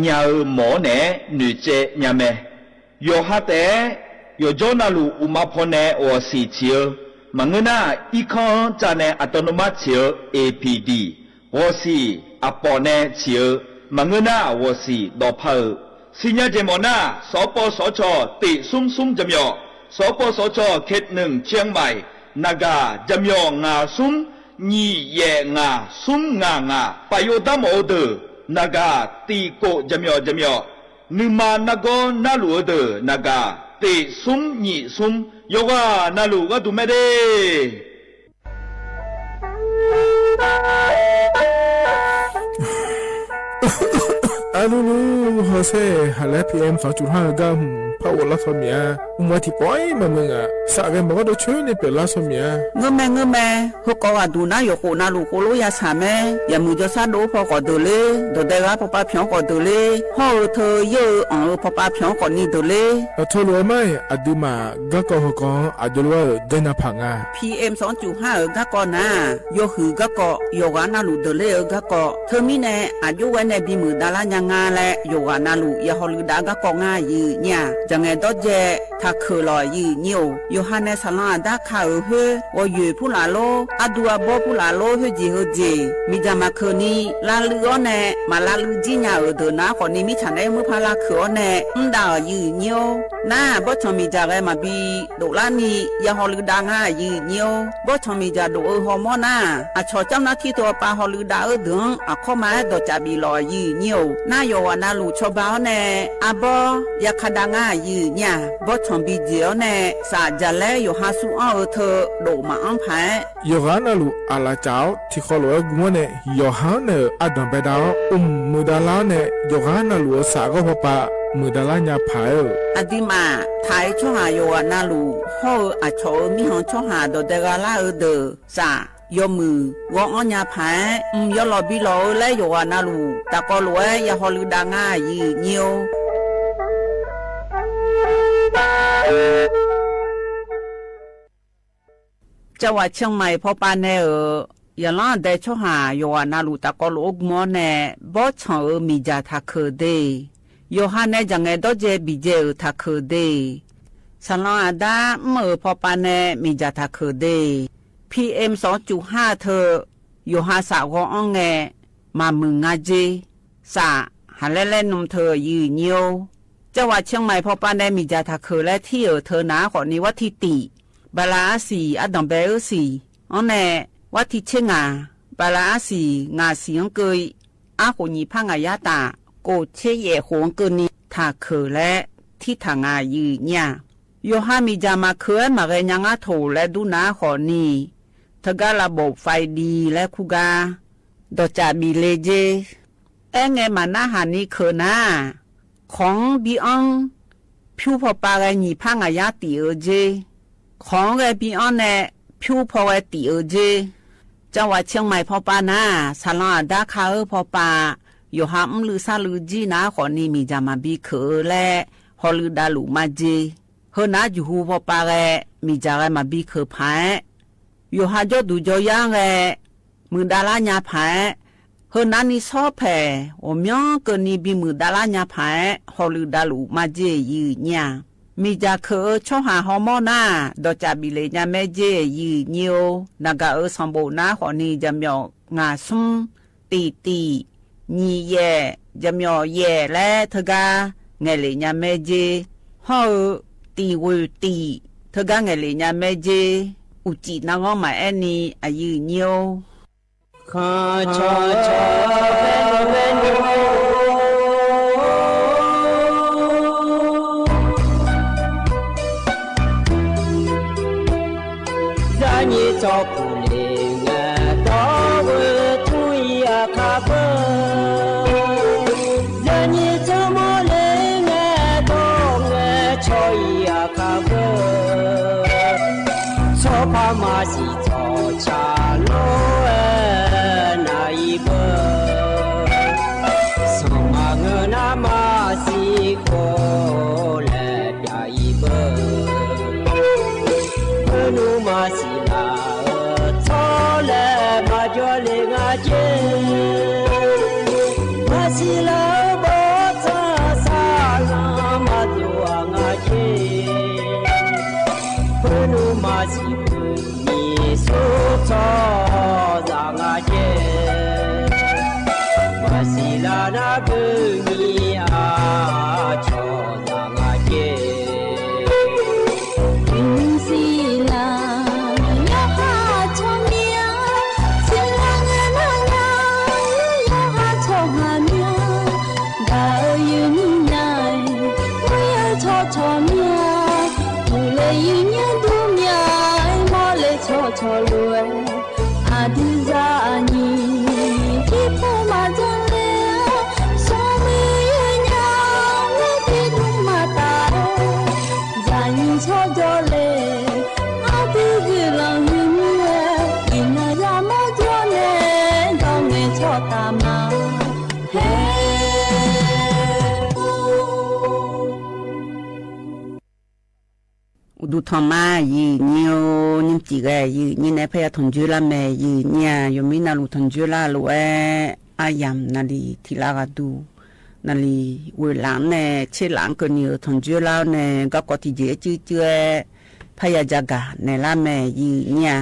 nya-eu mawˬ-awˉ nehˬ noeˬ ceh nya meh. Yawˬ ha tehꞈ, yawˬ jawˇ naˇ luˬ uꞈ ma hpaw neh g'awˬ shiˍ ciˍ-eu, maˬ ngeuˇ naˇ iˉ hkanˇ caˇ neh อัตโนมัติ ciˍ-eu A P D, g'awˬ shiˍ aˬ pawꞈ neh ciˍ-eu, maˬ ngeuˇ naˇ g'awˬ shiˍ dawˬ hpaˇ-eu. Suh nyi jehˬ mawˬ naˇ, สปสช teꞈ suˉ suˉ jaˇ myaw, สปสช เขตหนึ่ง เชียงใหม่ naˍ gaˬ jaˇ myaw ngaˬ suˉ nyi yehˬ ngaˬ suˉ ngaˬ ngaˬ paˍ yoˬ daˇ mawˬ-o deuˬ, naˍ gaˬ tiꞈ k'oꞈ jaˇ myaw jaˇ myaw. Nuˇ ma naˇ gawˇ naˇ luˬ-eu deuˬ naˍ gaˬ teꞈ suˉ nyi suˉ, yawˇ g'aˇ naˇ luˬ g'aˇ duˬ meh deˇ. A nuˇ nuˇ, haw sehˉ haꞈ leh P M สองจุดห้า gaˇ htaꞈ hpaˆ g'awꞈ laˇ shaw miˬ-a. Mvuhˇ ma tiꞈ pawehˇ maˇ meuˇ ngaˬ shaꞈ ve mawˬ g'awˇ dawˇ chehˇ neˇ pehˍ laˇ shaw miˬ-a. Ngeuˇ meh ngeuˇ meh, hui k'awꞈ g'aꞈ duˬ naˉ yawˬ k'oꞈ na luˬ k'o lonˉ yaˇ shaˍ meh. Yaꞈ muiˬ jaw shaˉ doˆ hpaw k'awꞈ deuˬ le, dawˬ deh g'aˇ paw pa hpyanˍ k'awꞈ deuˬ le, hawˇ-eu hteu yeuˇ-eu anˬ-eu paw pa hpyanˍ k'awꞈ nyi deuˬ le. Aˬ htoꞈ lo maˇ heˆ, aˬ dui maˬ gaˇ kawˆ hk'aw k'awꞈ aˬ jaw lo g'aˇ-euˬ gaˇ na hpaꞈ ngaˬ. P M สองจุดห้า euˬ gaˇ kawˆ naˉ, yawˇ huiˍ gaˇ kawˆ, yawˬ g'aˇ naˇ luˬ deuˬ le-eu gaˇ kawˆ. Hteu miˉ neh aˬ joˇ g'aˇ neh biˇ muiˬ daꞈ laˇ nya ngaˇ leh, yawˬ g'aˇ naˇ luˬ yaꞈ haw leuˬ daꞈ gaˇ kawˆ ngaˇ yuˬ nyi-a. Jaˬ ngehˬ dawˇ jehˇ htaꞈ hkeuꞈ lawˬ yuˬ nyi-oˬ. Yawˬ ha neh saˍ laꞈ aˬ daˉ hkaˇ-euˬ hoˉ, g'aw yoˬ hpuˉ laˬ lonˉ, aˉ duˇ aˉ bawˇ hpuˉ laˬ lonˉ, hoˉ jeˬ heu jeˬ miˬ jaˬ maˬ hkeuꞈ ni, laˇ leuˆ awˉ neh maˍ laˇ leuˆ jiˇ nya-euˬ deuˬ naˉ k'awꞈ ni miˉ chaꞈ nehˉ mvuhˇ hpaˇ laˇ hkeuꞈ awˉ neh mvuhˇ daꞈ yuˬ nyi-oˬ. Naˉ, bawˇ chanˬ miˬ jaˬ g'aˇ maˍ biˇ doꞈ laˇ ni, yaꞈ haw leuˬ daꞈ ngaˇ yuˬ nyi-oˬ. Bawˇ chanˬ miˬ jaˬ doꞈ-eu haw mawˇ naˉ, aˬ chaw caˇ naˉ htiˇ to pa haw leuˬ daꞈ-euˬ deuˬ-anˉ aˬ hkawˇ ma ehˉ dawˬ caꞈ biˬ lawˬ yuˬ nyi-oˬ. Naˉ, yawˬ g'aˇ naˇ luˬ chaw ba awˉ neh aˉ bawˇ yaꞈ hk'a daꞈ ngaˇ yuˬ nyi-a. Bawˇ chanˬ biˇ jeˬ awˉ neh shaꞈ jaˬ leh yawˬ ha suh anˇ-eu hteu doꞈ maˍ anˉ hpaˍ-ehˉ, yawˬ g'aˇ naˇ luˬ aˬ laˬ caꞈ awˉ hti hk'aw loꞈ-ehˉ gu mawˇ neh, yawˬ ha awˉ neh-euˬ aˉ danˬ beh daꞈ-awˉ, oˇ mvuhˇ mui daꞈ laˇ awˉ neh, yawˬ g'aˇ naˇ luˬ-euˬ shaꞈ g'awˇ hpaw pa meuˍ daꞈ laˇ nya hpaˍ-eˬ. Aˬ diˍ maˬ htaꞈ e chawˇ haˍ yawˬ g'aꞈ na luˬ hawˉ-eu aˬ chawꞈ-euˬ miˇ haw chawˇ haˍ dawˬ deh g'a laˇ-eu deuˬ saˍ yawˇ meuˍ g'awˇ anˉ nya hpaˍ-eˬ, mvuhˇ yawˇ lawˬ biˇ lawˬ-eu leh yawˬ g'aꞈ na luˬ taꞈ k'aw loꞈ-e yaꞈ haw leuꞈ daꞈ ngaˇ yiˍ nyi-oˬ. Caˇ vaꞈ Chiang Mai hpaw pa neh-euˬ, yaꞈ lanˉ deh chawˇ haˍ yawˬ g'aꞈ na luˬ taꞈ k'aw loꞈ-oˬ gu mawˇ neh, bawˇ chanˬ-euˬ miˬ jaˬ htaꞈ hkeuˍ deˇ. Yawˬ ha neh jaˬ ngeh dawˇ jehˇ biˬ jehˇ-euˬ htaꞈ hkeuˍ deˇ. Saˍ lawn aˬ daˉ mvuhˇ-euˬ hpaw pa neh miˬ jaˬ htaꞈ hkeuˍ deˇ. PM sawˉ cuˬ haˇ hteu, yawˬ ha saꞈ g'aw anˉ ngeh maˍ meuˍ ngaˇ jeˇ saˍ haˍ lehˉ lehˉ nuˇ hteu yiˍ nyi-oˬ. Caˇ vaꞈ Chiang Mai hpaw pa neh miˬ jaˬ htaꞈ hkeuˍ leh hteˇ-euˬ hteu naˉ k'awꞈ ni vaˇ htiˇ tiꞈ Baˍlaˍaˉsiˍ aˉ danˍ beh uˉ siˍ, awˉ neh vaˇ htiˇ chehˇ ngaˬ Baˍlaˍaˉsiˍ ngaˬ siˍ anˉ keu aˉ k'oꞈ nyi hpaˇ ngaˬ yaˇ taˍ k'oˍ chehˇ yehˬ k'oˍ anˉ keu ni htaꞈ hkeuˍ leh hteˇ htaꞈ ngaˬ yiˍ nyi-a. Yawˬ ha miˬ jaˬ maˍ hkeuˍ ehˉ maˬ g'eh nya ngaˇ htoꞈ leh duˇ naˉ k'awꞈ ni, hteu gaˇ la bawꞈ faiˍ diˍ leh hkuˇ gaˇ dawˬ caꞈ biˬ le jeˇ. Ehˉ ngeh maˍ naˉ haˍ ni hkeuˍ naˉ, hk'awꞈ-anˉ biˇ anˉ hpyuˇ hpaw pa g'eh nyi hpaˇ ngaˬ yaˇ tiꞈ-eu jeˇ. Hk'awꞈ-anˉ g'eh biˇ anˉ neh hpyuˇ hpaw g'eh tiꞈ-eu jeˇ. Caˇ vaꞈ Chiang Mai hpaw pa naˉ, saˍ lawn aˬ daˉ hk'a-euˬ hpaw pa, yawˬ ha mvuhˇ leuˆ saˇ leuˆ jiˇ naˉ k'awꞈ ni miˬ jaˬ maˍ biˇ hkeuꞈ-eu leh haw leuꞈ daꞈ luꞈ maˇ jeˇ. Heu naˉ juˬ hu hpaw pa g'eh miˬ jaˬ g'eh maˍ biˇ hkeuꞈ hpaˍ-eˬ, yawˬ ha jawˇ duˬ jawˇ yanˇ g'eh meuꞈ daꞈ laˇ nya hpaˍ-eˬ, heu naˉ ni shawˉ hpehꞈ awˬ myanˇ keu ni biˇ meuꞈ daꞈ laˇ nya hpaˍ-eˬ, haw leuꞈ daꞈ luꞈ maˇ jeˇ yiˍ nyi-a. Miˬ jaˬ hkeuꞈ-eu chawˇ haˍ haw mawˇ naˉ, dawˬ caꞈ biˬ le nya mehˆ jeˇ yiˍ nyi-oˬ. Naˍ gaˬ-euˬ sanˍ boꞈ naˉ k'awꞈ ni jaˬ myaw ngaˬ suhˉ tiꞈ tiꞈ nyi yehˬ, jaˬ myaw yehˬ leh hteu gaˇ ngehˬ le nya mehˆ jeˇ. Hawˉ-eu tiꞈ g'oˬ tiꞈ hteu gaˇ ngehˬ le nya mehˆ jeˇ. Uˍ ciꞈ na g'awˇ maˍ ehˉ ni a yiˍ nyi-oˬ. Hk'anˇ chaw chaw ve ve yaˇ nyi tcuh kuˬ le ngaˬ dawˇ ve tuˇ yaꞈ hk'a peu, yaˇ nyi tcuh mawˇ le ngaˬ dawˇ ngaˬ chaw yaꞈ hk'a peu, chaw hpaˇ maˇ shiˍ tcuh chaꞈ lo naˍ i peu, suhˍ maˬ ngeuˬ naˉ maˇ shiˍ k'o leh pyaꞈ i peu, peu nuˇ maˇ shiˍ laˬ tcuh leh maˇ jawˇ le ngaˬ ceˇ, maˇ shiˍ laˬ bawˇ tcuh saˍ laꞈ maˇ tuˬ a ngaˬ ceˇ, peu nuˇ maˇ shiˍ peu nyi suhˍ tcuh yaꞈ ngaˬ ceˇ, maˇ shiˍ laˬ naˉ peu nyi a chaw yaꞈ ngaˬ ceˇ. Nyi shiˍ laˬ yawˇ ha chaw miˇ a, shiˍ laˬ ngaˬ naˉ ngaˬ yawˇ ha chaw ha miˇ a, daꞈ-eu yuˬ nyi na, mvuhˇ yaˇ chaw chaw miˇ a, tuˬ leh yuˬ nyi duˇ miˇ a, mawˇ leh chaw chaw loꞈ-e, a diˇ zaˇ nyi, tiˇ pawˆ maˇ jaˇ leh, shaw meuˇ yuˬ nyi, mvuhˇ tiˇ tuˬ maˇ taˍ-o, yaꞈ nyi chaw jawˇ leh, a diˇ g'uiˬ laˬ hui mvuhˇ, iˍ naˍ yaˇ mawˇ jawˇ leh, dawˇ ngeh chaw taˍ maˍ heˆ. Uˬ duˬ htawnˍ ma yiˍ nyi-oˬ, nyiˇ ciˍ g'aˇ yiˍ nyi neh hpehˇ yaˇ htawnˍ juˇ laˇ mehˍ yiˍ nyi-a. Yawˬ miˇ na luˬ htawnˍ juˇ laˇ loꞈ-e, aˉ yamˍ na liˍ htiꞈ laˇ g'a duˬ, na liˍ g'oꞈ laꞈ neh cheˇ laꞈ keu ni-euˬ htawnˍ juˇ laˇ-oˬ neh, gaˇ k'aw tiꞈ jeˬ ehˉ cuˇ cuˇ-e, hpaˇ yaˇ jaˇ gaˬ nehˬ laˇ mehˍ yiˍ nyi-a.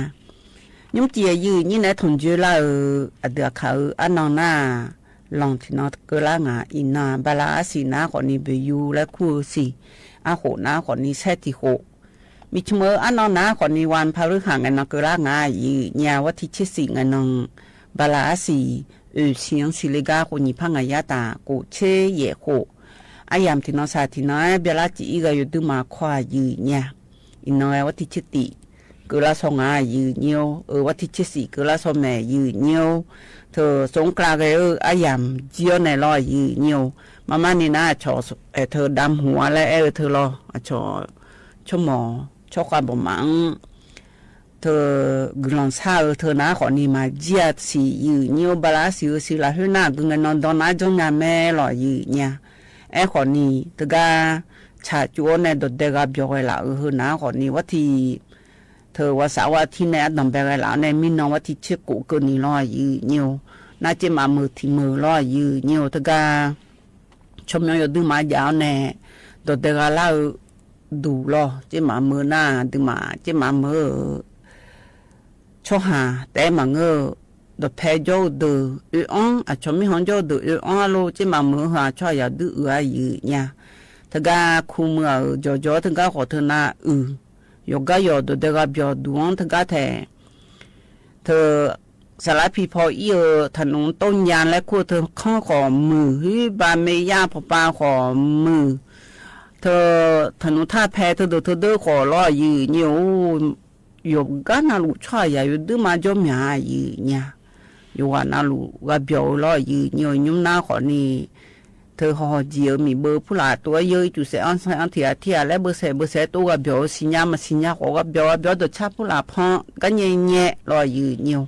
Nyiˇ ciˍ yiˍ nyi neh htawnˍ juˇ laˇ-euˬ, aˬ duˬ aˬ hkaˍ-euˬ aˉ naw naˉ, lawˬ htiꞈ naw keu laˇ ngaˬ iˍ na Baˍlaˍaˉsiˍ naˉ k'awꞈ ni beˬ yuˬ leh hkuˇ-eu shiˍ, aˉ hoꞈ naˉ k'awꞈ ni shehˉ tiˍ hoꞈ, miˬ chum-euˬ aˉ naw naˉ k'awꞈ ni wa hpaˇ leuˉ haꞈ ngaˬ na keu laˇ ngaˬ yiˍ nyi-a. Vaˇ htiˇ chehˇ shiˍ ngaˬ na Baˍlaˍaˉsiˍ oˍ shiˍ anˉ shiˍ le gaˇ k'o nyi hpaˇ ngaˬ yaˇ taˍ k'oˍ chehˇ yehˬ k'o, aˉ yamˍ htiꞈ naw shaˍ htiꞈ naw ehˉ Baˍlaˍaˉsiˍ iˉ g'a yoˬ duˇ ma hkawˇ a yiˍ nyi-a. Iˍ naw g'a vaˇ htiˇ chehˇ tiꞈ keu laˇ shaw ngaˬ yiˍ nyi-oˬ. Vaˇ htiˇ chehˇ shiˍ keu laˇ shaw mehˍ yiˍ nyi-oˬ. Hteu สงกรานต์ geh-euˬ aˉ yamˍ jiˇ awˬ neh law yiˍ nyi-oˬ. Maˇ maˇ ni naˉ, a chaw ehˍ hteu daꞈ mvuhˬ a leh ehˉ hteu law, a chaw chaw mawˬ chaw k'a bawˬ maꞈ, hteu guiˬ lawˬ shaˉ hteu naˉ k'awꞈ ni maˍ jiˇ a shiˍ yuˬ nyi-oˬ. Baˬ laˇ shiˍ-oˬ shiˍ laˬ hoˉ naˉ, g'uiˬ ngeh naw dawˇ naˉ jawˇ nya mehˍ law yuˬ nyi-a. Ehˉ k'awꞈ ni teˇ g'aˇ chaꞈ cuˬ-oˬ neh dawˬ deh g'a byawˬ g'a laꞈ-oˬ hteu naˉ k'awꞈ ni vaˇ htiˇ hteu wa shaꞈ vaˇ htiˇ neh aˉ dawˬ beh g'a laꞈ-oˬ neh miˇ naw vaˇ htiˇ chehˇ k'oꞈ keu ni law yuˬ nyi-oˬ. Naˉ ceˇ maꞈ meuˍ htiꞈ meuˍ law yuˬ nyi-oˬ. Teˇ g'aˇ chaw mawˬ yaw duˇ maꞈ jaˇ-oˬ neh dawˬ deh g'a laˇ-eu duˬ law ceˇ maꞈ meuˍ naˉ, duˬ maꞈ ceˇ maꞈ meuˍ-euˬ chaw haˍ tehꞈ maˬ ngeuˇ dawˬ hpeh jawˇ-oˬ deuˬ oe anˉ, a chaw miˇ haw jawˇ-oˬ deuˬ oe anˉ a lo ceˇ maꞈ meuˍ-euˬ ha chaw a yaꞈ duˇ uiˍ a yuˬ nyi-a. Teˇ g'aˇ hkuˇ meuˇ-a-euˬ jawˬ jawˬ teˇ g'aˇ k'awꞈ hteu naˉ uiˍ, yawˬ gaˇ yawˬ dawˬ deh g'a byawˬ duˬ-anˉ teˇ g'aˇ htehꞈ hteu saˍ laˉ hpiˇ hpaw iˉ-eu htaꞈ nawˬ toˇ nya leh hkuˇ hteu hk'anˉ k'awꞈ muiˬ huiˉ ba meh yaˇ hpaw pa k'awꞈ muiˬ hteu htaꞈ nawˬ htaˇ hpeh hteu deuˬ hteu deuˉ k'awꞈ law yuˬ nyi-oˬ. Yawˬ gaˇ na loꞈ chaw a yaꞈ yaw duiˉ maˇ jawˇ myaꞈ yuˬ nyi-a. Yawˬ g'aꞈ na loꞈ g'a byawˬ-eu law yuˬ nyi-oˬ. Nyi mvuhˇ naˉ k'awꞈ ni hteu haw jiˬ-eu miˬ beu hpuˇ laꞈ to a yeu iˉ cuˬ shehˍ anˇ shehˍ anˇ htiꞈ a htiˇ a leh beu shehˍ beu shehˍ toˇ g'a byawˬ-eu shiˍ nya maˇ shiˍ nya k'awꞈ g'a byawˬ g'a byawˬ dawˬ chaˇ hpuˇ laꞈ hpaw gaˇ nyeh nyeh law yuˬ nyi-oˬ.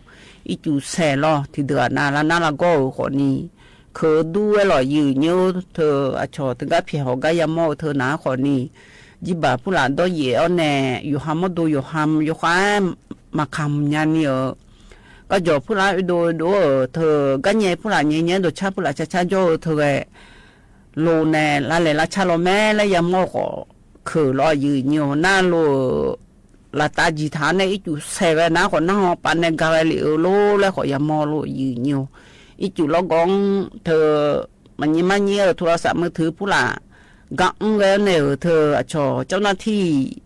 Iˉ cuˬ shehˍ law htiꞈ deuˬ g'aꞈ na laˇ naˉ laˇ gawˇ-euˬ k'awꞈ ni hkeuꞈ duˇ ehˉ law yuˬ nyi-oˬ. Hteu a chaw teˇ g'aˇ hpehꞈ hawˬ gaˇ yaˇ mawˇ-eu hteu naˉ k'awꞈ ni jiˇ baˬ hpuˇ laꞈ dawˇ yeˬ-awˉ neh yawˬ ha mawˇ do yawˬ ha yawˬ k'a maˍ hkanˍ mvuhˬ nya ni-euˬ k'a jawˬ hpuˇ laꞈ ve do do-euˬ hteu gaˇ nyeh hpuˇ laꞈ nyeh nyeh dawˬ chaˇ hpuˇ laꞈ chaˇ chaˇ jawˇ-eu hteu geh lo neh la lehˬ la cha law mehˍ leh yaˇ mawˇ k'awꞈ hkeuꞈ law yuˬ nyi-oˬ. Naˉ lo laˬ taˍ jiˬ htaꞈ neh iˉ cuˬ shehˍ g'a naˉ k'awꞈ naˉ haw pa neh ga g'a liꞈ-eu lo leh k'awꞈ yaˇ mawˇ lo yuˬ nyi-oˬ. Iˉ cuˬ lawˇ gawˇ hteu maꞈ nyi maˇ nyi-eu hto la saꞈ meuˇ hteu hpuˇ laꞈ ga mvuhˇ g'a neh-euˬ hteu a chaw caˇ naˇ htiˇ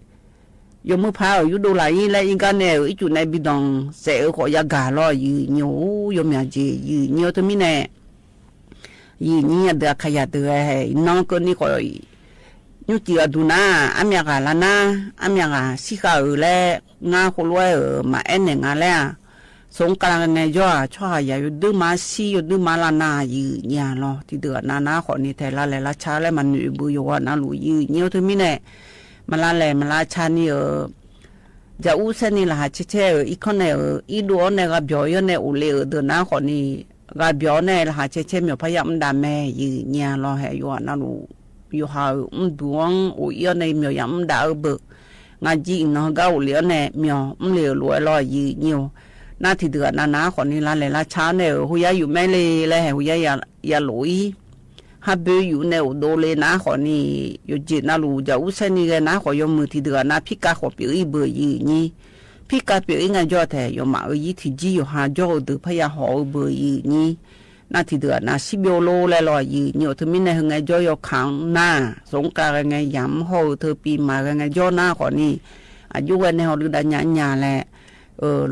yawˇ meuˇ hpaˇ-euˬ yuˇ do laꞈ iˉ leh iˉ gaˇ neh-euˬ iˉ cuˬ neh bi dawˬ shehˍ-euˬ k'awꞈ yaˇ gaˬ law yuˬ nyi-oˬ. Yawˇ myaꞈ jeˬ yuˬ nyi-oˬ. Hteu miˇ neh yuˬ nyi a deuˬ a hk'a yaꞈ deuˬ g'a hehꞈ nawˇ keu ni k'awꞈ nyi ciˬ g'a duˬ naˉ, aˉ myaꞈ g'aꞈ la naˉ, aˉ myaꞈ g'aꞈ shiˉ k'a-euˬ leh ngaˇ hk'oˆ lo-ehˉ-euˬ maꞈ ehˉ nehˬ nga leh-a, soˍ k'aˍ g'a ngeh jawˇ-a chaw haˍ yaꞈ yaw duiˉ maˇ shiˉ yaw duiˉ maˇ laˇ naˇ yuˬ nyi-a law. Hti deuˬ g'aꞈ na naˉ k'awꞈ ni htehꞈ la lehˬ la cha leh maˍ nuꞈ beuˬ yawˬ g'aꞈ na loꞈ yuˬ nyi-oˬ. Hteu miˇ neh maˍ la lehˬ maˍ la cha ni-euˬ jaꞈ uˉ shehˆ ni laˬ haˍ chehˇ chehˇ-euˬ iˉ hkawˇ neh-euˬ iˉ do-awˉ neh g'a byawˬ yawˇ neh oˍ le-euˬ deuˬ naˉ k'awꞈ ni g'a byawˬ-awˉ neh laˬ haˍ chehˇ chehˇ myaw hpaˇ yaˇ mvuhˇ daꞈ meh yuˬ nyi-a law hehꞈ yawˬ g'aꞈ na loꞈ yawˬ ha-euˬ mvuhˇ duˬ-anˉ oˍ iˉ-awˉ neh myaw yaꞈ mvuhˇ daꞈ-eu beuꞈ ngaˬ jiˆ iˍ nawˬ hui gaˇ oˍ le-awˉ neh myaw mvuhˇ le-euˬ loꞈ-e law yuˬ nyi-oˬ. Naˉ hti deuˬ g'aꞈ na naˉ k'awꞈ ni la lehˬ la cha-awˉ neh-euˬ hoꞈ yaˇ yuˬ mehˉ le leh hehꞈ hoꞈ yaˇ yaꞈ loꞈ iˉ haˉ beuꞈ yuˬ neh oˍ do le naˉ k'awꞈ ni yawˬ jeˬ na loꞈ jaꞈ uˉ shehˆ ni g'a naˉ k'awꞈ yawˇ mui hti deuˬ g'aꞈ na hpiˇ kaˇ k'awꞈ pyeꞈ iˉ beuꞈ yuˬ nyi. Hpiˇ kaˇ pyeꞈ iˉ ngaˬ jawˇ tehꞈ yawˬ maꞈ-euˬ yiˇ hti jiˇ yawˬ ha jawˇ-eu deuˬ hpaˇ yaˇ hawꞈ-eu beuꞈ yuˬ nyi. Naˉ hti deuˬ g'aꞈ na shiˉ beuꞈ-o lo leh law yuˬ nyi-oˬ. Hteu miˇ neh hui ngeh jawˇ yawˇ hkanˍ naˉ, soˍ k'aˍ g'a ngeh yaꞈ mvuhˇ hawˇ-eu hteu piˇ maˍ g'a ngeh jawˇ naˉ k'awꞈ ni a juˇ g'a neh haw leuꞈ daꞈ nyaꞈ nyaꞈ leh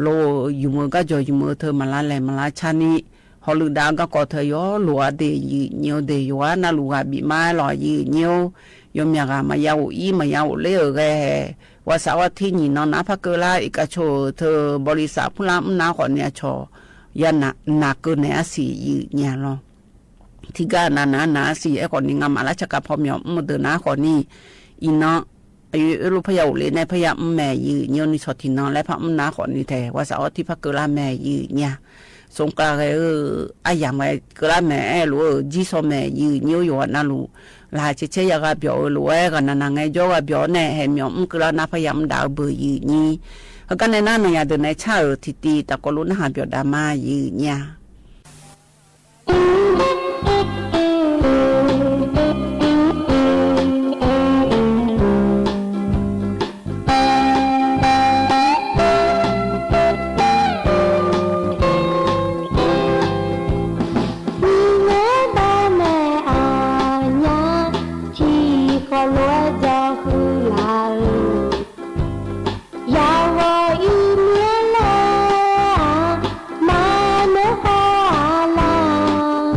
lo yuˬ meuꞈ gaˇ jawˬ yuˬ meuꞈ hteu maˍ la lehˬ maˍ la cha ni haw leuꞈ daꞈ gaˇ k'awꞈ hteu yawˬ loꞈ-a deˬ yuˬ nyi-oˬ. Deˬ yawˬ g'aꞈ na loꞈ g'aꞈ biꞈ maˇ law yuˬ nyi-oˬ. Yawˇ myaꞈ g'aꞈ maꞈ yaˇ oˍ iˉ maꞈ yaˇ oˍ le-euˬ g'eh hehꞈ wa shaꞈ g'aˇ hteˇ nyi naw naˉ hpaˇ keu laˇ iˉ kaꞈ chaw hteu bawˬ liˍ saꞈ hpuˇ laˇ mvuhˇ naˉ k'awꞈ ni a chaw yaˇ naꞈ keu nehˬ a shiˍ yuˬ nyi-a law. Hti gaˇ na naˉ naˉ a shiˍ ehˉ k'awꞈ ni ngaˬ maꞈ laˇ cha kaꞈ hpaw myaw mvuhˇ deuˬ naˉ k'awꞈ ni iˍ naw a yoˬ oˇ lo hpaˇ yaˇ oˍ le neh hpaˇ yaˇ mvuhˇ mehˍ yuˬ nyi-oˬ. Ni shaw hti naw leh hpaˇ mvuhˇ naˉ k'awꞈ ni htehꞈ wa shaꞈ g'aˇ hteˇ hpaˇ keu laˇ mehˍ yuˬ nyi-a. Soˍ k'aˍ g'eh-eu aˉ yaꞈ ma keu laˇ mehˍ ehˉ loꞈ-eu jiˇ shaw mehˍ yuˬ nyi-oˬ. Yawˬ g'aꞈ na loꞈ laˬ haˍ chehˇ chehˇ yaˇ g'a byawˬ-eu loꞈ-ehˉ g'a na na ngeh jawˇ g'a byawˬ neh hehꞈ myaw mvuhˇ keu laˇ naˉ hpaˇ yaˇ mvuhˇ daꞈ-eu beuꞈ yuˬ nyi. Hk'aˬ gaˇ neh naˉ naˬ yaꞈ deuˬ neh chaˇ-euˬ hti ti taꞈ k'awꞈ lo naˉ haˍ byawˬ daꞈ maˇ yuˬ nyi-a. Nyi nehˉ baˆ mehˍ a nyaˇ, chi hk'aw lo-ehˉ jaw hui laˬ-euˬ. Yaꞈ g'awˬ iˉ miˉ leh a, maˇ meuˇ hawˉ a laˇ.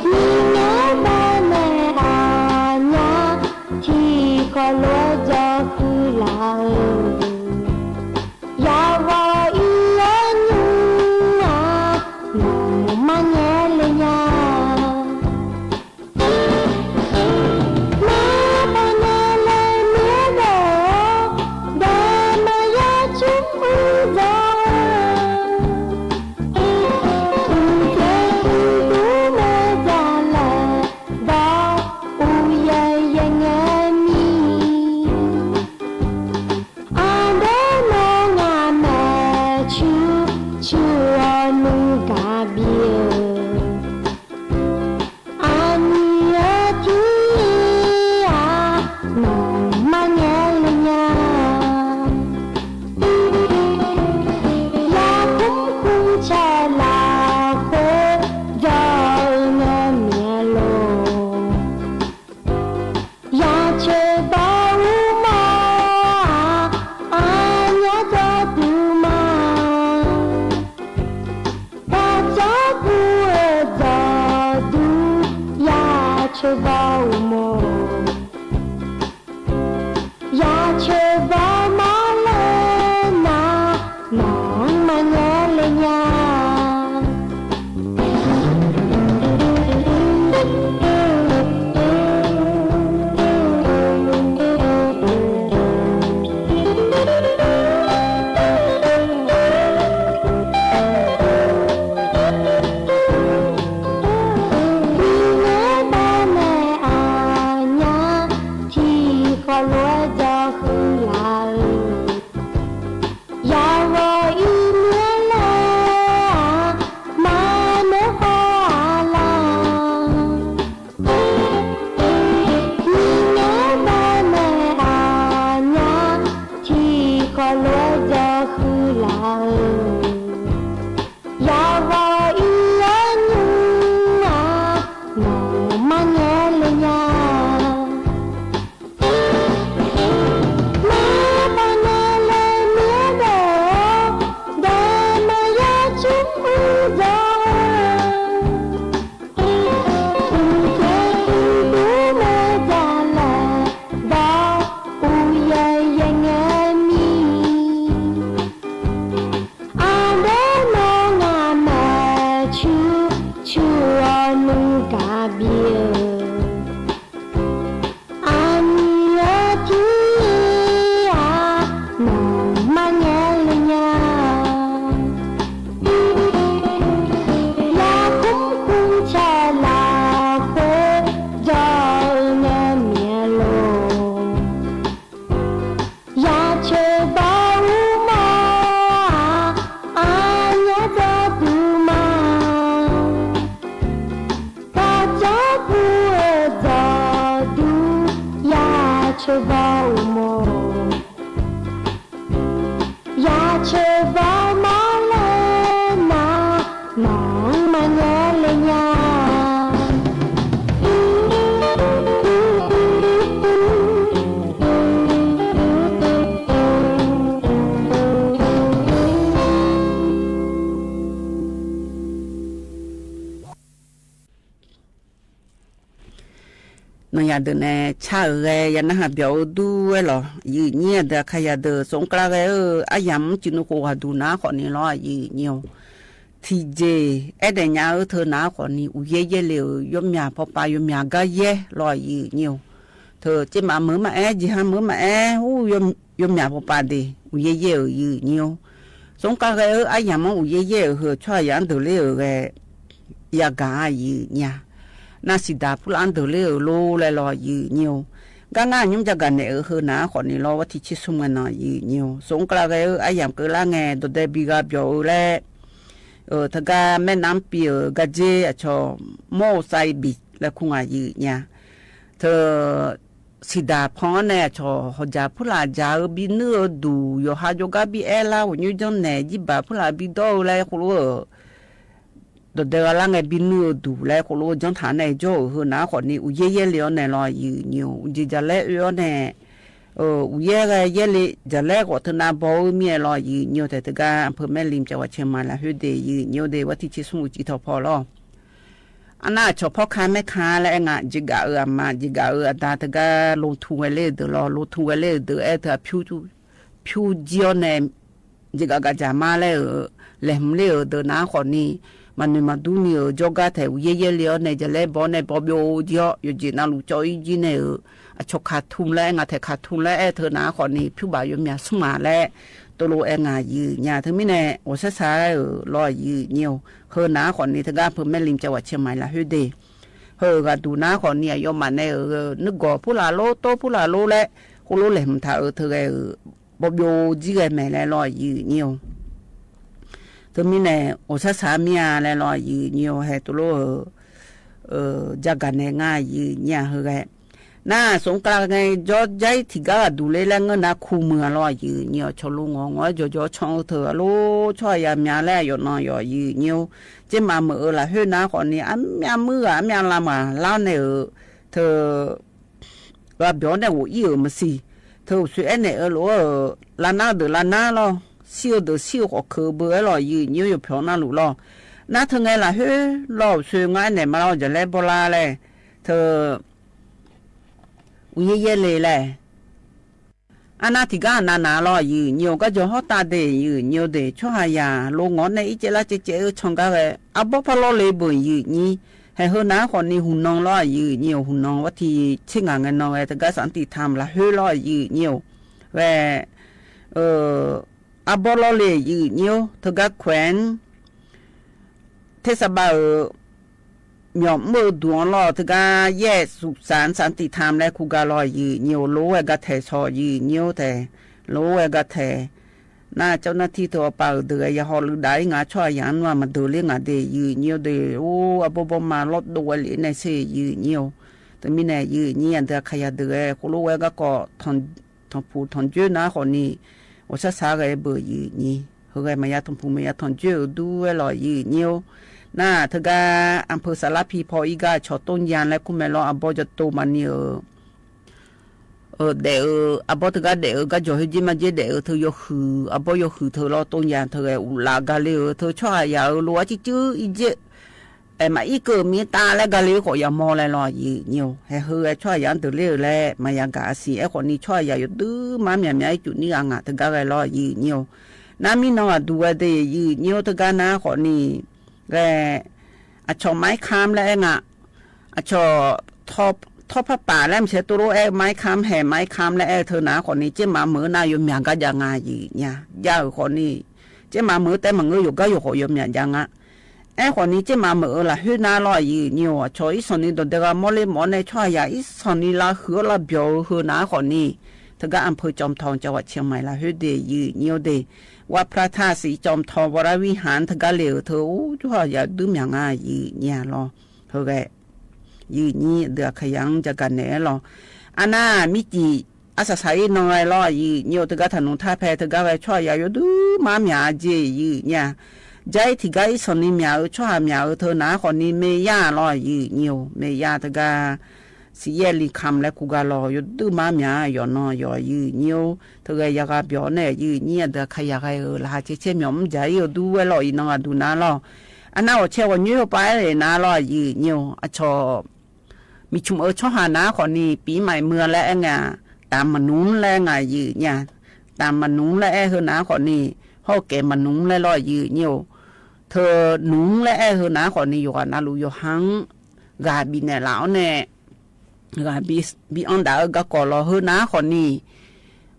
Nyi nehˉ baˆ mehˍ a nyaˇ, chi hk'aw lo-ehˉ jaw hui laˬ-euˬ. Yaꞈ g'awˬ iˉ leh nyi a, nawˬ maˇ nyi le nyaˇ. vawˇ uiˍ moˍ. Yaˇ chaweh vawˇ maˇ leh naˍ, nawˬ maˇ nyi le nyaˇ. Nyi naˉ baˆ meh a nyaˇ, hti hk'aw lo dawˇ hui laˬ-oˬ. Yaˇ g'awˇ iˉ nyi leh, maˇ nawˉ hawˉ a laˇ. Nyi naˉ baˆ meh a nyaˇ, hti hk'aw lo dawˇ hui laˬ-oˬ. Yaˇ g'awˇ iˉ nyi a, nawˬ maˇ nyi le nyaˇ. Maˇ pa na leh miˉ dawˬ, dawˇ maˇ yaˇ cuˇ uˉ dawˇ. Uˉ kehˬ uˉ duˉ meh jaˇ leh, dawˇ uˉ yehˇ yehˇ ngeh miˬ. A dawˇ nawˬ ngaˬ meh chuˇ, chuˇ awˬ nuˇ kaꞈ biˇ-oˬ. A nyi a tiˉ a, nawˬ maˇ nyi le nyaˇ. Yaˇ hkunˉ hkunˉ chehˇ laˬ k'o, jawˇ uiˍ neh miˬ loˬ. Yaˇ chaweh vawˇ uiˍ maˇ, a nyaˇ dawˇ tuˬ maˇ. Kaˇ caˉ puiˉ dawˬ duˬ, yaˇ chaweh vawˇ uiˍ moˍ. Yaˇ chaweh vawˇ maˇ leh naˍ, nawˬ maˇ nyi le nyaˇ. Nawˬ yaꞈ deuˬ neh chaˇ uiˍ geh yaꞈ naˆ ha byawˬ-oˬ duˇ-e lawˬ, yehˬ nyi a deuˬ hk'a yaꞈ deuˬ สงกรานต์ geh-oˬ, aˉ yaꞈ mvuhˇ ci nuˇ k'o g'a duˬ naˉ hk'awꞈ ni lawˬ, yehˬ nyi-oˬ. Hti jeˬ ehˉ dehꞈ nyi-oˬ, hteu naˉ hk'awꞈ ni uiˍ yehˇ yehˇ le-oˬ, yawˇ myaꞈ hpaw pa yawˇ myaꞈ gaˇ yehˇ lawˬ, yehˬ nyi-oˬ. Hteu ceˇ maꞈ meuˉ maˇ ehˉ, jeˬ ha meuˉ maˇ ehˉ, uˉ yawˇ myaꞈ hpaw pa deˬ uiˍ yehˇ yehˇ-oˬ, yehˬ nyi-oˬ. สงกรานต์ geh-oˬ, aˉ yaꞈ mvuhˇ uiˍ yehˇ yehˇ-oˬ, hui chaw yaꞈ deuˬ le-oˬ geh yaˇ gaˬ-a, yehˬ nyi-a. Naˆ shiˍ daꞈ hpuˇ laˇ deuˬ le-oˬ lo leh lawˬ, yehˬ nyi-oˬ. Gaˇ ngaˇ nyi jaˇ gaˬ nehˬ-euˬ hui naˉ hk'awꞈ ni lawˬ, วันที่ chi suhˍ mvuh naˬ, yehˬ nyi-oˬ. สงกรานต์ geh-oˬ, aˉ yaꞈ keu laˇ ngeh dawˬ deh biˇ g'a byawˬ-oˬ leh, hteu gaˇ mehˆ naˉ piˇ-euˬ gaˇ jeˇ a chaw mawˇ sai biˬ leh hkunˉ a, yehˬ nyi-a. Hteu shiˍ daꞈ hpaw-anˉ neh a chaw hawˍ jaˍ hpuˇ laˬ jaˍ-eu biˇ nuˇ-eu duˬ, yawˬ ha jaw gaˇ biˇ ehˉ laˇ-oˬ, nyiˇ janˇ nehˬ jiˇ baˬ hpuˇ laˬ biˇ dawˇ-eu leh hk'oˆ lo dawˬ deh g'a laˇ ngeh biˇ nuˇ-eu duˬ leh hk'oˆ lo janˇ htaꞈ neh jawˇ-euˬ hui naˉ hk'awꞈ ni uiˍ yehˇ yehˇ le-awˬ neh lawˬ, yehˬ nyi-oˬ. Uiˍ jeˬ jaˬ lehˉ oˇ-awˬ neh, uiˍ yehˇ g'a yehˇ le jaˬ lehˉ k'awꞈ hteu na baw-oˬ miˇ-e lawˬ, yehˬ nyi-oˬ. Tehꞈ hteu gaˇ อำเภอแม่ริม จังหวัดเชียงใหม่ laˬ hoˆ deˬ, yehˬ nyi-oˬ, deh วันที่ chi suhˍ uˍ ci htawꞈ hpawˇ lawˬ. A naˆ a chaw hpawˇ hkanˇ mehˆ hkanˇ leh ehˉ ngaˬ jeˬ gaˬ-eu a ma, jeˬ gaˬ-eu a da hteu gaˇ lo htu geh le deuˬ lawˬ, lo htu geh le deuˬ ehˉ hteu a hpyuˇ jiˇ-awˬ neh jeˬ gaˬ gaˬ jaˬ ma leh-euˬ, lehˬ hmq le-euˬ deuˬ naˉ hk'awꞈ ni, maˬ nuˬ maˬ duˉ ni-euˬ jawˇ gaˇ htehꞈ uiˍ yehˇ yehˇ le-awˬ neh jaˬ lehˉ baw neh baw byo-oˬ jiˇ-awˬ. Yawˬ jeˬ na luˬ cawˇ iˉ jiˇ neh-euˬ, a chaw hkanˍ htu leh ngaˬ htehꞈ hkanˍ htu leh ehˉ hteu naˉ hk'awꞈ ni hpyuˇ baˬ yawˇ myaꞈ suhˉ maˍ leh, to lo ehˉ ngaˬ yehˬ nyi-a. Hteu miˇ neh awˬ shehˉ shaˉ-euˬ lawˬ, yehˬ nyi-oˬ. Hui naˉ hk'awꞈ ni hteu gaˇ อำเภอแม่ริม จังหวัดเชียงใหม่ laˬ hoˆ deˬ. Hui g'a duˬ naˉ hk'awꞈ ni a yawˇ maˬ neh-euˬ nuˇ gawˬ hpuˇ laˬ lonˉ, toˇ hpuˇ laˬ lonˉ leh hk'oˆ lo lehˬ hmq htaꞈ-euˬ hteu geh-euˬ baw byo jiˇ geh mehˍ leh lawˬ, yehˬ nyi-oˬ. Hteu miˇ neh awˬ shehˉ shaˉ miˇ-a leh lawˬ, yehˬ nyi-oˬ. Heh to lo jaˇ gaˬ neh ngaˬ yehˬ nyi-a hui geh. Naˆ สงกรานต์ geh jawˇ jaiˉ htiꞈ gaˇ g'a duˬ le leh ngeuˇ naˉ hku mui-a lawˬ, yehˬ nyi-oˬ. Chaw lo ngawˬ ngawˬ-ehˉ jawˬ jawˬ chaw-eu hteu a lo chaw yaꞈ myaꞈ leh a yawˬ naw yawˬ, yehˬ nyi-oˬ. Ceˇ maꞈ meuꞈ-euˬ laˬ hoˆ naˉ hk'awꞈ ni aˉ myaˇ muiˉ g'a aˉ myaˇ la maˬ laˇ neh-euˬ hteu g'a byawˬ neh g'oꞈ iˉ-euˬ maˬ shiˍ. Hteu shu ehˉ nehˬ-eu loˬ-euˬ, la naˉ deuˬ la naˉ lawˬ, shiˉ-eu deuˬ shiˉ-eu k'awꞈ hkeuꞈ beu-ehˉ lawˬ, yehˬ nyi-oˬ. Yawˬ hpehꞈ-awˬ naˉ loˬ lawˬ. Naˉ hteu ngeh laˬ hoˆ lawˬ, shu ngaˬ ehˉ nehˬ maˬ la jaˬ lehˉ baw la leh, Hteu uiˍ yeˇ yeˇ le lehˬ, a naˇ tiꞈ gaˇ na naˍ law yiˍ nyi-oˬ, gaˇ jaw hawˉ taˇ deˬ yiˍ nyi-oˬ, deˬ chaw ha yaˍ lo ngawˬ neˆ iˉ cehˇ laˇ cehˇ cehˇ uiˍ chaw gaˇ ve a bawˇ hpaˇ lawˇ le beuˬ yiˍ nyi. Heh hui naˍ k'awꞈ ni huˍ naw law yiˍ nyi-oˬ, huˍ naw vaˇ hti chi ngaˬ ngeh naw ve teˇ gaˇ sanˍ tiꞈ htaˇ laˬ hoˉ law yiˍ nyi-oˬ, ve a bawˇ lawˇ le yiˍ nyi-oˬ, teˇ gaˇ hkawehˉ teˇ saˍ baˆ-euˬ myawˬ mvuhˇ duˬ awˬ lawn teˇ gaˇ yehˆ suhˍ sanˍ sanˍ tiꞈ htaˇ leh hkuˇ gaˇ law yiˍ nyi-oˬ, loˉ ve gaˇ htehˍ shaw yiˍ nyi-oˬ tehꞈ, loˉ ve gaˇ htehˍ naˇ cawˇ naˇ htiˇ hteu awˬ pa uiˍ deuˬ ve yaꞈ haw leuꞈ daꞈ iˉ ngaˬ chaw ha yaˍ nuˇ a maˬ deuˬ le ngaˬ deˬ yiˍ nyi-oˬ, deˬ oˇ a bawˇ bawˇ ma lawˇ doˆ ve liꞈ neˇ sheˍ yiˍ nyi-oˬ. Teˇ miˇ neˬ yiˍ nyi a deuˬ a hk'a yaꞈ deuˬ ve k'o loˉ ve gaˇ k'awꞈ htawnˍ hpu htawnˍ juˇ naˉ k'awꞈ ni awˬ shaˉ shaˉ g'a beuˬ yiˍ nyi. Hui g'a maˬ yaˇ htawnˍ hpu maˬ yaˇ htawnˍ juˇ uiˍ duˇ ve law yiˍ nyi-oˬ. Naˇ teˇ gaˇ a hpeu saˍ laˇ hpiˇ hpaw iˉ gaˇ chaw toˇ yanˇ leh k'oˆ meh law a bawˇ jaw to maˍ ni-euˬ dehꞈ-eu, a bawˇ teˇ gaˇ dehꞈ-eu gaˇ jaw heˇ jeˇ maˇ jeˇ dehꞈ-eu hteu yawˇ huiˍ, a bawˇ yawˇ huiˍ hteu law to yanˇ hteu g'a uꞈ laꞈ gaˬ le-euˬ hteu chaw ha yaˍ-euˬ lo a ciˉ ciˉ iˉ jeˆ maꞈ iˉ keu miˇ taˇ leh gaˇ le k'awꞈ yaꞈ maw leh law yiˍ nyi-oˬ. Heh hui ve chaw ha yaˍ deuˬ le-euˬ leh maˍ yaꞈ gaˬ a shiˍ ehˉ k'awꞈ ni chaw ha yaˍ yawˇ duiˉ maˇ myaꞈ myaꞈ iˉ cuˬ niˉ g'a ngaˬ teˇ gaˇ g'a law yiˍ nyi-oˬ. Naˇ miˇ naw g'a duˬ g'a deˬ yiˍ nyi-oˬ, teˇ gaˇ naˉ k'awꞈ ni g'a a chaw maiˉ hkaˇ leh ehˉ ngaˬ a chaw htawˇ hpaˇ paˍ leh mehˬ shehˍ to lo ehˉ maiˉ hkaˇ heh maiˉ hkaˇ leh ehˉ hteu naˉ k'awꞈ ni ceˇ ma meuˍ naˇ yawˇ myaꞈ gaˇ jaˇ ngaˬ yiˍ nyi. Jaˇ-euˬ k'awꞈ ni ceˇ ma meuˍ tehꞈ maˬ ngeuˇ yawˬ gaˇ yawˬ k'awꞈ yawˬ myaꞈ jaˇ ngaˬ. Ehˉ k'awꞈ ni ceˇ ma meuˍ-eu laˬ hoˉ naˉ law yiˍ nyi-oˬ, a chaw iˉ shawˍ ni dawˬ deh g'a mawˇ le mawˇ neˆ chaw ha yaˍ iˉ shawˍ ni la huiˍ-oˆ laˇ byawˬ-eu hui naˉ k'awꞈ ni teˇ gaˇ a hpeu caw mtaw ca vaꞈ chi maˬ laˬ hoˉ deˬ yiˍ nyi-oˬ, deˬ vaꞈ hpaˇ htaˇ shiˍ caw mtaw vaꞈ laˇ viˉ haˉ teˇ gaˇ le-euˬ hteu oˇ chaw ha yaˍ duiˉ myaꞈ ngaˬ yiˍ nyi-a law. Hui geh yiˍ nyi deuˬ a hk'a yaꞈ jaˇ gaˬ nehˬ law. A naˇ miˇ ciˍ a shaˍ shaˍ iˉ naw g'a law yiˍ nyi-oˬ, teˇ gaˇ htaꞈ nawˬ htaˇ hpehꞈ teˇ gaˇ g'a chaw ha yaˍ yawˇ duiˉ maˇ myaꞈ a jeˬ yiˍ nyi-a. Jaiˉ tiꞈ gaˇ iˉ shawˍ ni myaꞈ-eu chaw ha myaꞈ-euˬ hteu naˉ k'awꞈ ni meˇ yaˇ law yiˍ nyi-oˬ, meˇ yaˇ teˇ gaˇ shiˍ yehˇ liꞈ hkaˇ leh hkuˇ gaˇ law yawˇ duiˉ maˇ myaꞈ yawˬ naw yawˬ yiˍ nyi-oˬ. Hteu g'a yaˇ g'a byawˬ neˆ yiˍ nyi a deuˬ a hk'a yaꞈ g'a-euˬ laˬ ha chehˇ chehˇ myaꞈ mvuhˇ jaˇ iˉ-oˬ duˇ ve law yiˍ naw g'a duˬ naˉ law. A naˇ awˬ chehˇ g'awˬ nyiˇ ve pa ehˉ le naˉ law yiˍ nyi-oˬ, a chaw miˬ chum-euˬ chaw ha naˉ k'awꞈ ni piˉ maꞈ meuˬ leh ehˉ ngaˬ, taˍ maˍ nuˉ leh ngaˬ yiˍ nyi-a. Taˍ maˍ nuˉ leh ehˉ hui naˉ k'awꞈ ni hawˉ kehˬ maˍ nuˉ leh law yiˍ nyi-oˬ. Hteu nuˉ leh ehˉ hui naˉ k'awꞈ ni yawˬ g'aꞈ na luˬ yawˬ haˉ g'a biˬ nehˬ laˬ-oˬ nehˬ g'a biˇ anˇ daꞈ-eu gaˇ kawꞈ law hui naˉ k'awꞈ ni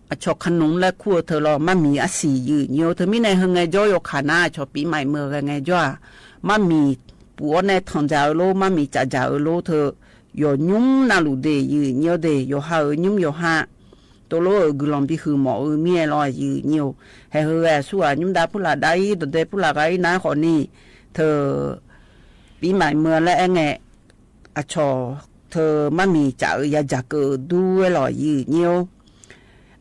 a chaw hk'a nuˉ leh hkuˇ-eu hteu law maˇ miˬ a shiˍ yiˍ nyi-oˬ. Hteu miˇ neˬ hui ngeh jawˇ yawˇ hk'aˬ naˉ a chaw piˉ maꞈ meuˬ g'a ngeh jawˇ-a. Maˇ miˬ puˍ-awˬ nehˬ htanˬ jaˇ-eu lo, maˇ miˬ caꞈ jaˇ-eu lo hteu yawˬ nymˇ na luˬ deˬ yiˍ nyi-oˬ, deˬ yawˬ ha-euˬ nymˇ yawˬ ha to lo-euˬ guiˬ lawˬ biˇ hui mawˬ-eu miˇ-e law yiˍ nyi-oˬ. Heh hui g'a shu g'a nymˇ daꞈ puˇ laˬ daꞈ iˉ dawˬ deh puˇ laˬ g'a iˉ naˉ k'awꞈ ni hteu piˉ maꞈ meuˬ leh ehˉ ngeh a chaw hteu maˇ miˬ caꞈ-euˬ yaˇ jaˇ keu duˇ ve law yiˍ nyi-oˬ.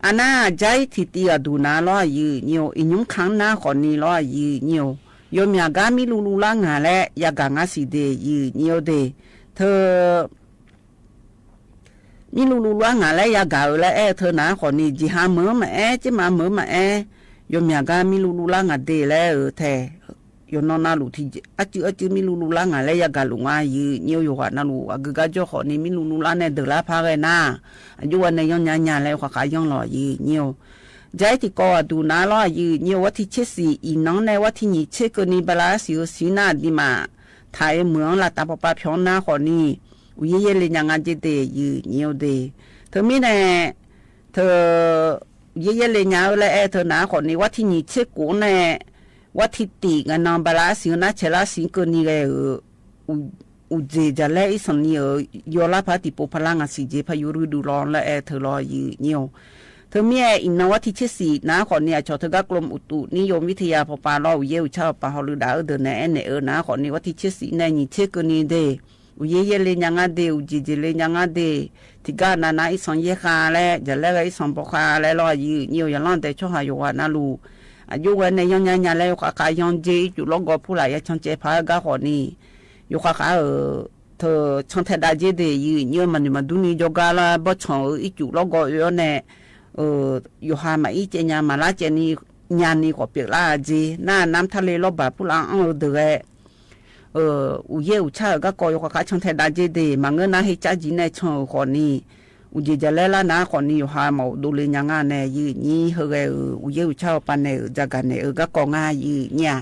A naˇ jaiˉ tiꞈ tiꞈ g'a duˬ naˉ law yiˍ nyi-oˬ, iˉ nyi hkaˇ naˉ k'awꞈ ni law yiˍ nyi-oˬ. Yawˇ myaꞈ gaˇ miˇ lu lu laˇ ngaˬ leh yaˇ gaˬ ngaˇ shiˍ deˬ yiˍ nyi-oˬ, deˬ hteu miˇ lu lu laˇ ngaˬ leh yaˇ gaˬ-euˬ leh ehˉ hteu naˉ k'awꞈ ni jeˬ ha meuˬ maꞈ ehˉ, ceˇ ma meuˬ maꞈ ehˉ, yawˇ myaꞈ gaˇ miˇ lu lu laˇ ngaˬ deˬ leh-euˬ tehꞈ yawˬ naw na luˬ tiꞈ a cuˇ a cuˇ miˇ lu lu laˇ ngaˬ leh yaˇ gaˬ luˬ ngaˬ yiˍ nyi-oˬ. Yawˬ g'aꞈ na luˬ a geu gaˇ jawˇ k'awꞈ ni miˇ lu lu laˇ nehˬ deuˬ laˇ hpaˇ g'a naˉ, a juˇ g'a nehˬ yawˇ nyi nyi leh yawˇ hk'aˬ hk'aˬ yanˇ law yiˍ nyi-oˬ. Jaiˉ tiꞈ k'awꞈ g'a duˬ naˉ law yiˍ nyi-oˬ. Vaˇ hti chehˇ shiˍ iˉ naˉ nehˬ vaˇ hti nyi chehˇ keu ni ba laˇ shiˍ-eu shiˍ naˉ a diꞈ maˬ htaꞈ e meuˬ-anˉ laˇ taˍ paw pa hpyaw naˉ k'awꞈ ni uiˍ yeˇ yeˇ le nyi ngaˬ jeˇ deˬ yiˍ nyi-oˬ, deˬ hteu miˇ neˬ hteu yehˇ yehˇ le nyi-eu leh ehˉ hteu naˉ k'awꞈ ni vaˇ hti nyi chehˇ k'oꞈ nehˬ vaˇ hti tiꞈ ngaˬ na ba laˇ shiˍ-eu naˉ chehˇ laˇ shiˍ keu ni g'a-euˬ uiˍ jeˬ jaˇ leh iˉ shawˍ ni-euˬ yawˇ laˇ hpaˇ tiꞈ po hpaˇ laˇ ngaˬ shiˍ jeˬ hpaˇ yuˬ ruˇ duˬ law leh ehˉ hteu law yiˍ nyi-oˬ. Hteu miˇ-e iˉ naˉ vaˇ hti chehˇ shiˍ naˉ k'awꞈ ni a chaw hteˇ gaˇ กรมอุตุนิยมวิทยา paw pa law uiˍ yeˇ uiˍ chaˇ paw pa haw leuꞈ daꞈ-eu deuˬ nehˬ ehˉ nehˬ-eu naˉ k'awꞈ ni vaˇ hti chehˇ shiˍ nehˬ nyi chehˇ keu ni deˬ uiˍ yeˇ yeˇ le nyi ngaˬ deˬ, uiˍ jeˬ jeˬ le nyi ngaˬ deˬ, tiꞈ gaˇ na na iˉ shawˍ yehˇ k'a leh jaˇ leh g'a iˉ shawˍ bawˆ k'a leh law yiˍ nyi-oˬ. Yaꞈ laˇ deh chaw ha yawˬ g'aꞈ na luˬ a juˇ g'a nehˬ yawˇ nyi nyi leh yawˇ hk'aˬ hk'aˬ yanˇ jeˇ iˉ cuˬ lawˇ gaw hpuˇ laˬ yaˇ chanˇ ceh hpaˇ gaˇ k'awꞈ ni yawˇ hk'aˬ hk'aˬ hteu chanˇ htehˇ daꞈ jeˇ deˬ yiˍ nyi-oˬ. Maˬ nuˬ maˬ duˇ ni jaw gaˇ laˇ bawˇ chawˬ-euˬ iˉ cuˬ lawˇ gaw ve-awˬ nehˬ yawˬ ha maꞈ iˉ ceh nyi maˍ laˇ ceh ni nyi ni k'awꞈ peuˬ laˇ jeˇ naˉ, naˉ htaˇ le lawˇ baˬ hpuˇ laˇ anˇ-eu deuˬ g'a uiˍ yehˇ uiˍ chaˇ uiˍ gaˇ kawˆ yawˇ hk'aˬ hk'aˆ changˇ htehˇ daꞈ jeˇ te. Maˬ ngeuˇ naˉ henˇ caˇ jiˇ nehˇ chaweh awˬ hk'awꞈ ni, uiˍ jeˬ jaˬ leh laˇ naˉ hk'awꞈ ni yawˬ ha mawˬ dawˬ le nya ngaˇ nehˬ, yehˇ nyi hui g'aˇ uiˍ yehˇ uiˍ chaˇ awˬ pa nehˬ uiˍ jaˇ gaˬ nehˬ uiˍ gaˇ kawˆ ngaˇ, yehˇ nyi a.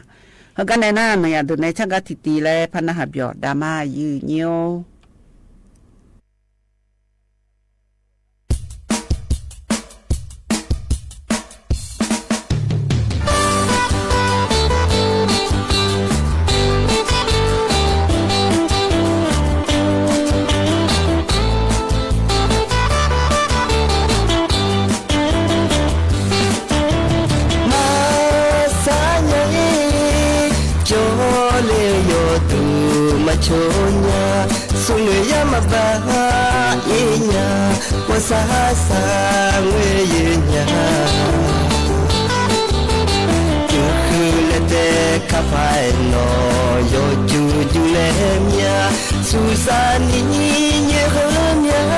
Hui gaˇ nehˬ naˉ, nawˬ yaꞈ deuˬ nehˬ chaˇ gaˇ tiꞈ tiꞈ leh hpaˇ naˉ haꞈ biˬ awˬ daꞈ maˇ, yehˇ nyi oˬ. Maˇ saˉ nyi, cawˬ leh yawˇ tuˬ maˇ choˬ nya, suh leh yaˇ maˇ baˬ e nya, k'o saˉ saˉ ngeuˇ yeˬ nya. Tuˬ hkui leh teˇ hk'aˇ hpaˍ nawˬ yawˇ cuˬ juˬ leh myaˇ, suˍ saˍ nyi nyi hui myaˇ.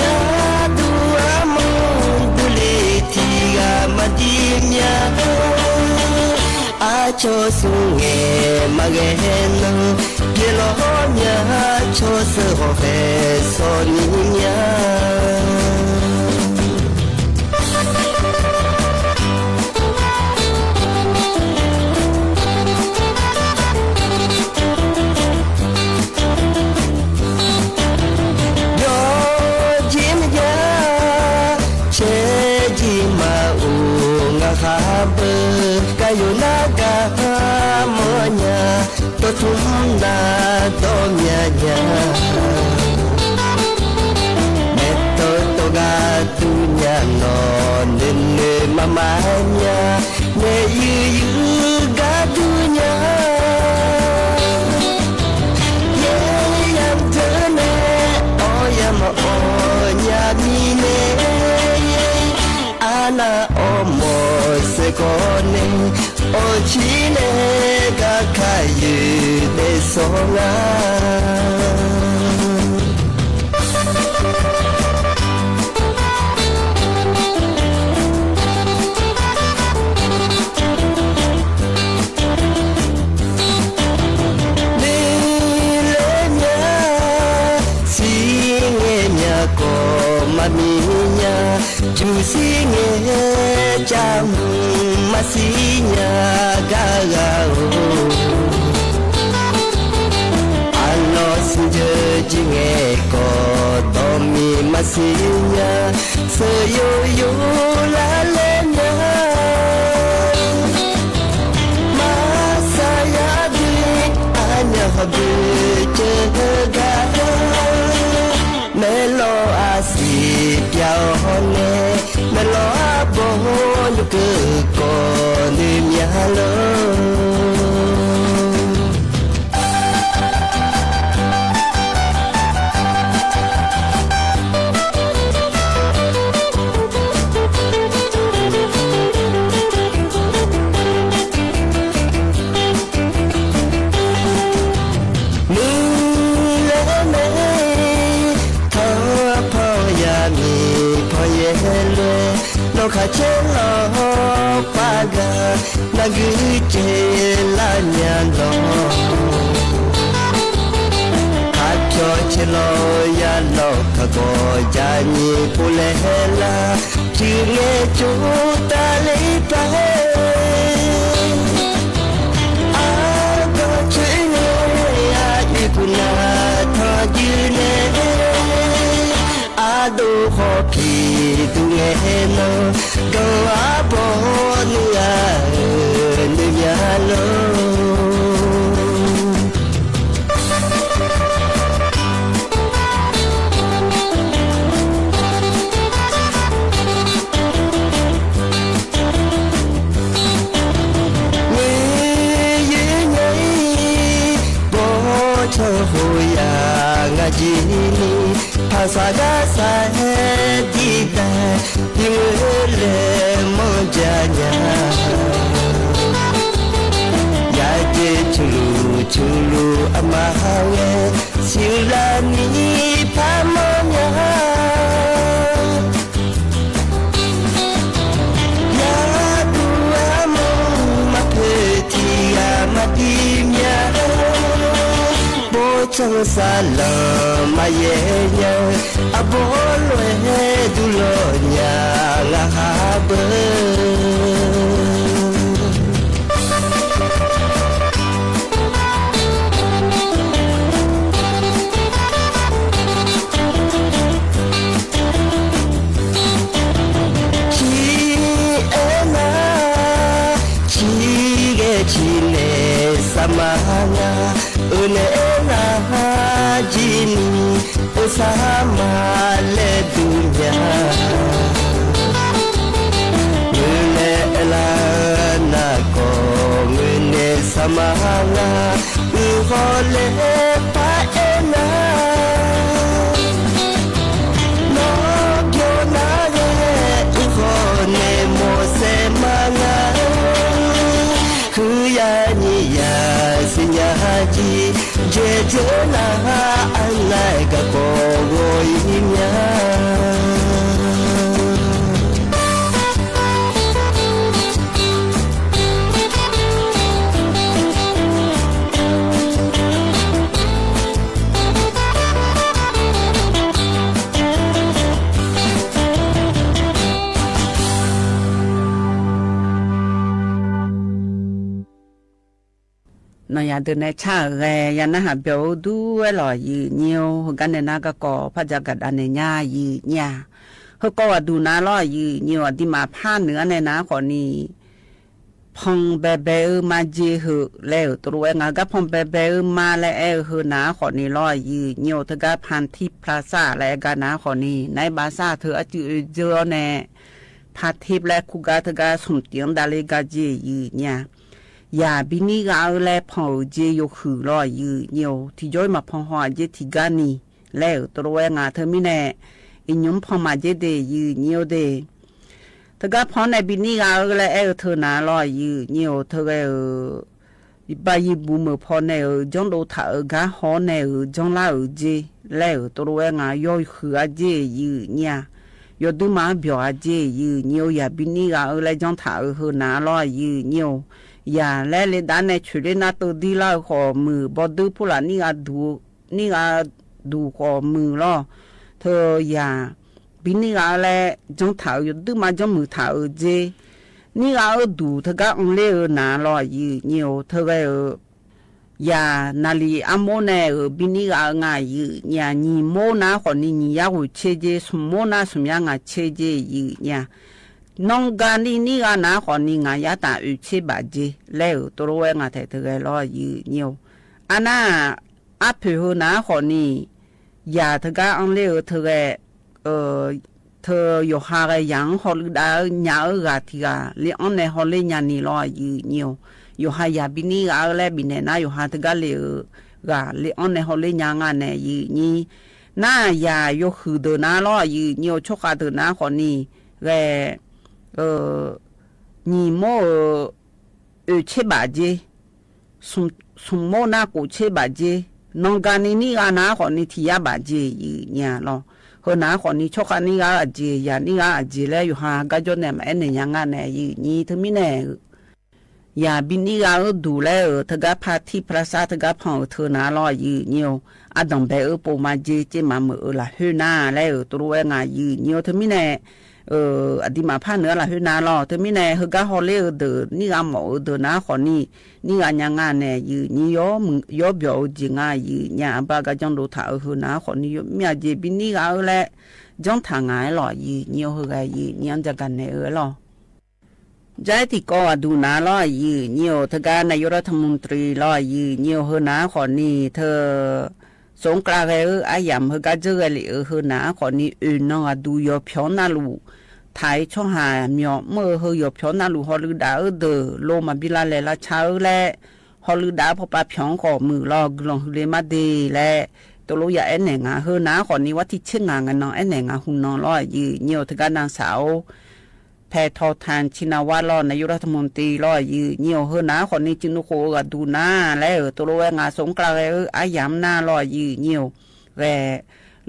Yaˇ tuˬ a mawˬ tuˬ le htiꞈ g'a maˇ diˇ myaˇ. A chaw suh ngeh maˇ geh naˇ, yehˬ lawˬ myaˇ chaw suh hawˬ hpehꞈ shawˍ nyi myaˇ. Yawˇ jiˇ maˇ jaˇ, chehˇ jiˇ maˇ oˬ, ngaˬ hk'a beuꞈ kaˇ yoˬ naˉ gaˇ mawˬ nya, tawˇ htuˇ naˉ dawˇ myaˇ nya. Mehˍ tawˇ tawˇ g'a tuˬ nya nawˬ, neˬ neˬ maˇ maˇ nya, neˬ yuˬ yuˬ g'a tuˬ nya. Yehˬ yaˇ mvuhˇ teuˬ nehˬ, awˬ yaˇ maˇ awˬ yaˇ miˇ nehˬ, a naˆ awˬ mawˬ suh kawˆ nehˬ, awˬ chi nehˬ gaˇ hkanˍ yuˬ teˇ shawˉ ngaˇ. Neˇ leh myaˇ, shiˍ ngeh myaˇ kawꞈ maˇ miˇ nya, juˬ shiˍ ngeh caˇ mvuhˇ maˇ shiˍ nya gaˇ g'a oˬ. A lawˬ suh jeuˬ jiˇ ngeh kawꞈ dawˇ miˇ maˇ shiˍ nya, suh yoˬ yoˬ laˇ leh myaˇ. Maˇ saˍ yaˇ biˇ, a nyaˇ hawˬ biˇ ceuˬ gaˇ. Mehˬ lawˬ a shiˍ pyaˇ awˬ nehˬ, mehˬ lawˬ a bawˬ nuˇ keu kawꞈ neˇ myaˇ loˬ. Mvuhˇ leh mehˬ, htaˇ hpawˇ yaˇ miˇ hpawˇ yehˬ leh, nawˬ hk'aˬ chehˇ lawˬ paˇ gaˇ, naˬ guiˬ ceh laˇ nyi lawˬ. Hk'a cawˬ chehˇ lawˬ yaˇ lawˬ hk'a kawꞈ jaˇ nyi k'oˆ leh laˇ, cuˬ ngeh co taˍ le paˇ. A dawˇ chehˇ leh a iˉ kuˬ naˍ htaˇ juˇ leh, a doˇ hk'aw hpiˇ tuˬ ngeh nawˬ, gawˬ a bawˬ nuˇ a neˇ myaˇ loˬ. Neˇ yehˬ nyi, bawˇ chaw hoꞈ yaˇ ngaˬ jiˇ nyi, hpaˍ saˍ g'aˇ saˍ heˆ diˇ daꞈ, piˇ meuˇ leh mawˇ jaˇ nyaˇ. Yaˇ jeˇ chu luˬ chu luˬ a ma ha wehˬ, shiˍ laˇ nyi hpaˇ mawˇ nyaˇ. Yaˇ tuˬ a mawˇ maˇ hpeuꞈ htiˇ g'a Saˍ laˍ maˇ yehˬ yaˇ, a bawˇ loꞈ-e duˬ lawˬ nyi ngaˬ ha beuꞈ. Chi ehˉ naˉ, chi geh chi nehˬ saˍ maˍ ngaˬ, uiˍ nehˬ naˉ jiˇ nyi, uiˍ saˍ maˍ leh duˬ nyi. Uiˍ nehˬ laˇ naˍ kawˬ, uiˍ nehˬ saˍ maˍ ngaˬ, uiˍ hk'aw leh paˉ ehˉ naˉ. Nawˬ pyawˬ naˉ leh uiˍ hk'aw nehˬ mawˬ shehˍ maˍ ngaˬ. Hkui yaˇ nyi yaˇ shiˍ nyi haˉ jiˇ, jehˬ jeuˉ naˉ haˉ a laiˉ gaˬ k'awꞈ g'awˬ-e myaˇ. Nawˬ yaꞈ deuˬ neh chaˇ g'aˇ yaˇ naˉ haꞈ byawˬ-oˬ duˉ-ehˉ lawˬ, yehˬ nyi-oˬ. Hui gaˇ neh naˉ gaˇ kawꞈ hpaˇ jaˇ gaꞈ daꞈ nehˬ nyaˇ, yehˬ nyi-a. Hui kawˆ g'a duˬ naˉ lawˬ, yehˬ nyi-oˬ. Aˬ diˇ maˍ hpaˇ nuˬ aˉ neh naˉ hk'awꞈ ni hpawnˬ behˬ behˬ-eu maˇ jeˇ heuꞈ leh-euˬ to lo-e ngaˬ gaˇ hpawnˬ behˬ behˬ-eu maˇ leh ehˉ-eu hui naˉ hk'awꞈ ni lawˬ, yehˬ nyi-oˬ. Htaꞈ gaˇ hpanˍ htiˇ hpaˍ saˇ leh gaˇ naˉ hk'awꞈ ni, naˉ baˆ saˇ hteu a cuˇ-e jeuˇ-awˬ neh, hpanˍ htiˇ leh hkuˇ gaˇ htaꞈ gaˇ sum tiꞈ-anˉ daꞈ le gaˇ jeˇ, yehˬ nyi-a. Yaꞈ biˇ niˆ g'aˇ-eu leh hpawnˬ-euˬ jeˇ yawˇ huiˍ lawˬ, yehˬ nyi-oˬ. Htiꞈ jawˇ maˬ hpawnˬ haw-a jeˇ htiꞈ gaˇ ni leh-euˬ to lo-e ngaˬ hteu miˇ nehˬ, iˍ nyi mvuhˇ hpawnˬ maˍ jeˇ te, yehˬ nyi-oˬ te. Htaꞈ gaˇ hpawnˬ nehˬ biˇ niˆ g'aˇ-eu leh ehˉ-eu hteu naˉ lawˬ, yehˬ nyi-oˬ. Hteu g'aˇ-euˬ baˆ yiˇ buˬ meuˬ hpawnˬ nehˬ-euˬ janˇ lo htaꞈ-euˬ gaˇ hawˉ nehˬ-euˬ janˇ laˇ-euˬ jeˇ leh-euˬ to lo-e ngaˬ yawˇ huiˍ a jeˇ, yehˬ nyi-a. Yawˇ duˉ maˇ byawˬ a jeˇ, yehˬ nyi-oˬ. Yaꞈ biˇ niˆ g'aˇ-eu leh janˇ htaꞈ-euˬ hui naˉ lawˬ, yehˬ nyi-oˬ. Yaꞈ leh le daꞈ nehˬ chaweh le naˉ teu diˇ laˇ-eu hk'awꞈ meuˬ bawˇ duiˇ hpuˇ laꞈ niˆ g'aˇ duˬ, niˆ g'aˇ duˬ hk'awꞈ meuˬ lawˬ. Hteu yaꞈ biˇ niˆ g'aˇ-eu leh janˇ htaꞈ-euˬ yawˇ duˉ maˇ janˇ meuˬ htaꞈ-euˬ jeˇ, niˆ g'aˇ-euˬ duˬ htaꞈ gaˇ anˇ le-eu naˉ lawˬ, yehˬ nyi-oˬ. Hteu g'aˇ-euˬ yaꞈ naˍ liˍ aˉ moˉ nehˬ-euˬ biˇ niˆ g'aˇ-eu ngaˬ, yehˬ nyi-a. Nyiˬ moˉ naˉ hk'awꞈ ni nyiˬ yaˇ g'uiˬ chehˇ jeˇ, sum moˉ naˉ sum yaˇ ngaˬ chehˇ jeˇ, yehˬ nyi-a. Nawˇ ga niˆ niˆ g'aˇ naˉ hk'awꞈ ni ngaˬ yaˇ taˍ oˍ chehˇ baˬ jeˇ leh-euˬ to lo-e ngaˬ htehꞈ hteu g'aˇ lawˬ, yehˬ nyi-oˬ. A naˉ aˉ hpeuꞈ hui naˉ hk'awꞈ ni yaꞈ htaꞈ gaˇ anˇ le-eu hteu g'aˇ, hteu yawˬ ha g'aˇ yaꞈ-anˉ haw leuˆ daꞈ-eu nyi-a-euˬ g'aˇ htiꞈ g'aˇ le anˇ neh haw le nyi-a ni lawˬ, yehˬ nyi-oˬ. Yawˬ ha yaꞈ biˇ niˆ g'aˇ-eu leh biˬ nehˬ naˉ yawˬ ha htaꞈ gaˇ le-eu g'aˇ le anˇ neh haw le nyi-a ngaˬ nehˬ, yehˬ nyi. Naˉ yaꞈ yawˇ huiˍ deuˬ naˉ lawˬ, yehˬ nyi-oˬ. Chaw hk'a deuˬ naˉ hk'awꞈ ni g'aˇ nyiˬ moˉ-euˬ oˍ chehˇ baˬ jeˇ, sum moˉ naˉ k'oˍ chehˇ baˬ jeˇ, nawˇ ga niˆ niˆ g'aˇ naˉ hk'awꞈ ni htiꞈ yaˇ baˬ jeˇ, yehˬ nyi-a lawˬ. Hui naˉ hk'awꞈ ni chaw hk'a niˆ g'aˇ a jeˬ, yaꞈ niˆ g'aˇ a jeˬ leh yawˬ ha gaˇ jawˇ neh maꞈ ehˉ nehˬ nyi ngaˬ nehˬ, yehˬ nyi. Hteu miˇ nehˬ yaꞈ biˇ niˆ g'aˇ-euˬ duˬ leh-euˬ htaꞈ gaˇ hpaˇ htiˇ hpaˍ saˇ htaꞈ gaˇ hpawnˬ-euˬ hteu naˉ lawˬ, yehˬ nyi-oˬ. A danˍ behˬ-euˬ poˬ maˇ jeˇ ceˇ maˍ meuˬ-euˬ laˬ heuˆ naˉ leh-euˬ to lo-e ngaˬ, yehˬ nyi-oˬ. Hteu miˇ nehˬ aˬ diˍ maˍ hpaˇ nuˬ a laˬ heuˆ naˉ lawˬ. Hteu miˇ nehˬ hui gaˇ haw le-eu deuˬ niˆ g'aˇ mawꞈ-eu deuˬ naˉ hk'awꞈ ni niˆ g'aˇ nyi-a ngaˬ nehˬ, yehˬ nyi. Yawˇ byawˬ-eu jeˬ ngaˬ, yehˬ nyi-a. A baˆ gaˇ janˇ lo htaꞈ-euˬ hui naˉ hk'awꞈ ni yawˇ miˇ a jeˬ biˇ niˆ g'aˇ-eu leh janˇ htaꞈ ngaˬ-e lawˬ, yehˬ nyi-oˬ. Hui g'aˇ yehˬ nyi anˇ jaˇ gaˬ nehˬ-eu lawˬ. Jaˇ tiꞈ k'awꞈ g'a duˬ naˉ lawˬ, yehˬ nyi-oˬ. Hteu gaˇ naˍ yawˇ raˇ htaꞈ mvuhˇ tcuh lawˬ, yehˬ nyi-oˬ. Hui naˉ hk'awꞈ ni hteu สงกรานต์ g'aˇ-euˬ aˉ yaꞈ hui gaˇ jeuˇ g'aˇ liꞈ-euˬ hui naˉ hk'awꞈ ni oˍ naw g'a duˬ yawˬ hpyawnˉ naˉ luˬ, htaiˍ chaw haˍ myaw meuˇ-eu hui yawˬ hpyawnˉ naˉ luˬ haw leuˆ daꞈ-euˬ deuˬ lo maˍ biˇ la lehˬ la cha-eu leh, haw leuˆ daꞈ-a hpaw pa hpyawnˉ k'awꞈ meuˬ lawˬ, guiˬ lawˬ hui le maˇ de leh, to lo yaꞈ ehˉ nehˬ ngaˬ hui naˉ hk'awꞈ ni vaˇ htiˇ chehˇ ngaˬ ngaˬ nawˬ ehˉ nehˬ ngaˬ hui nawˬ lawˬ, yehˬ nyi-oˬ. Hteu gaˇ naˆ saˍ-oˬ แพทองทาน ชินวัตร lawˬ, naˍ yawˇ raˇ htaꞈ mvuhˇ tcuh lawˬ, yehˬ nyi-oˬ. Hui naˉ hk'awꞈ ni chi nuˇ k'o g'a duˬ naˉ leh-euˬ to lo-e ngaˬ สงกรานต์ g'aˇ-euˬ aˉ yaꞈ naˉ lawˬ, yehˬ nyi-oˬ. G'aˇ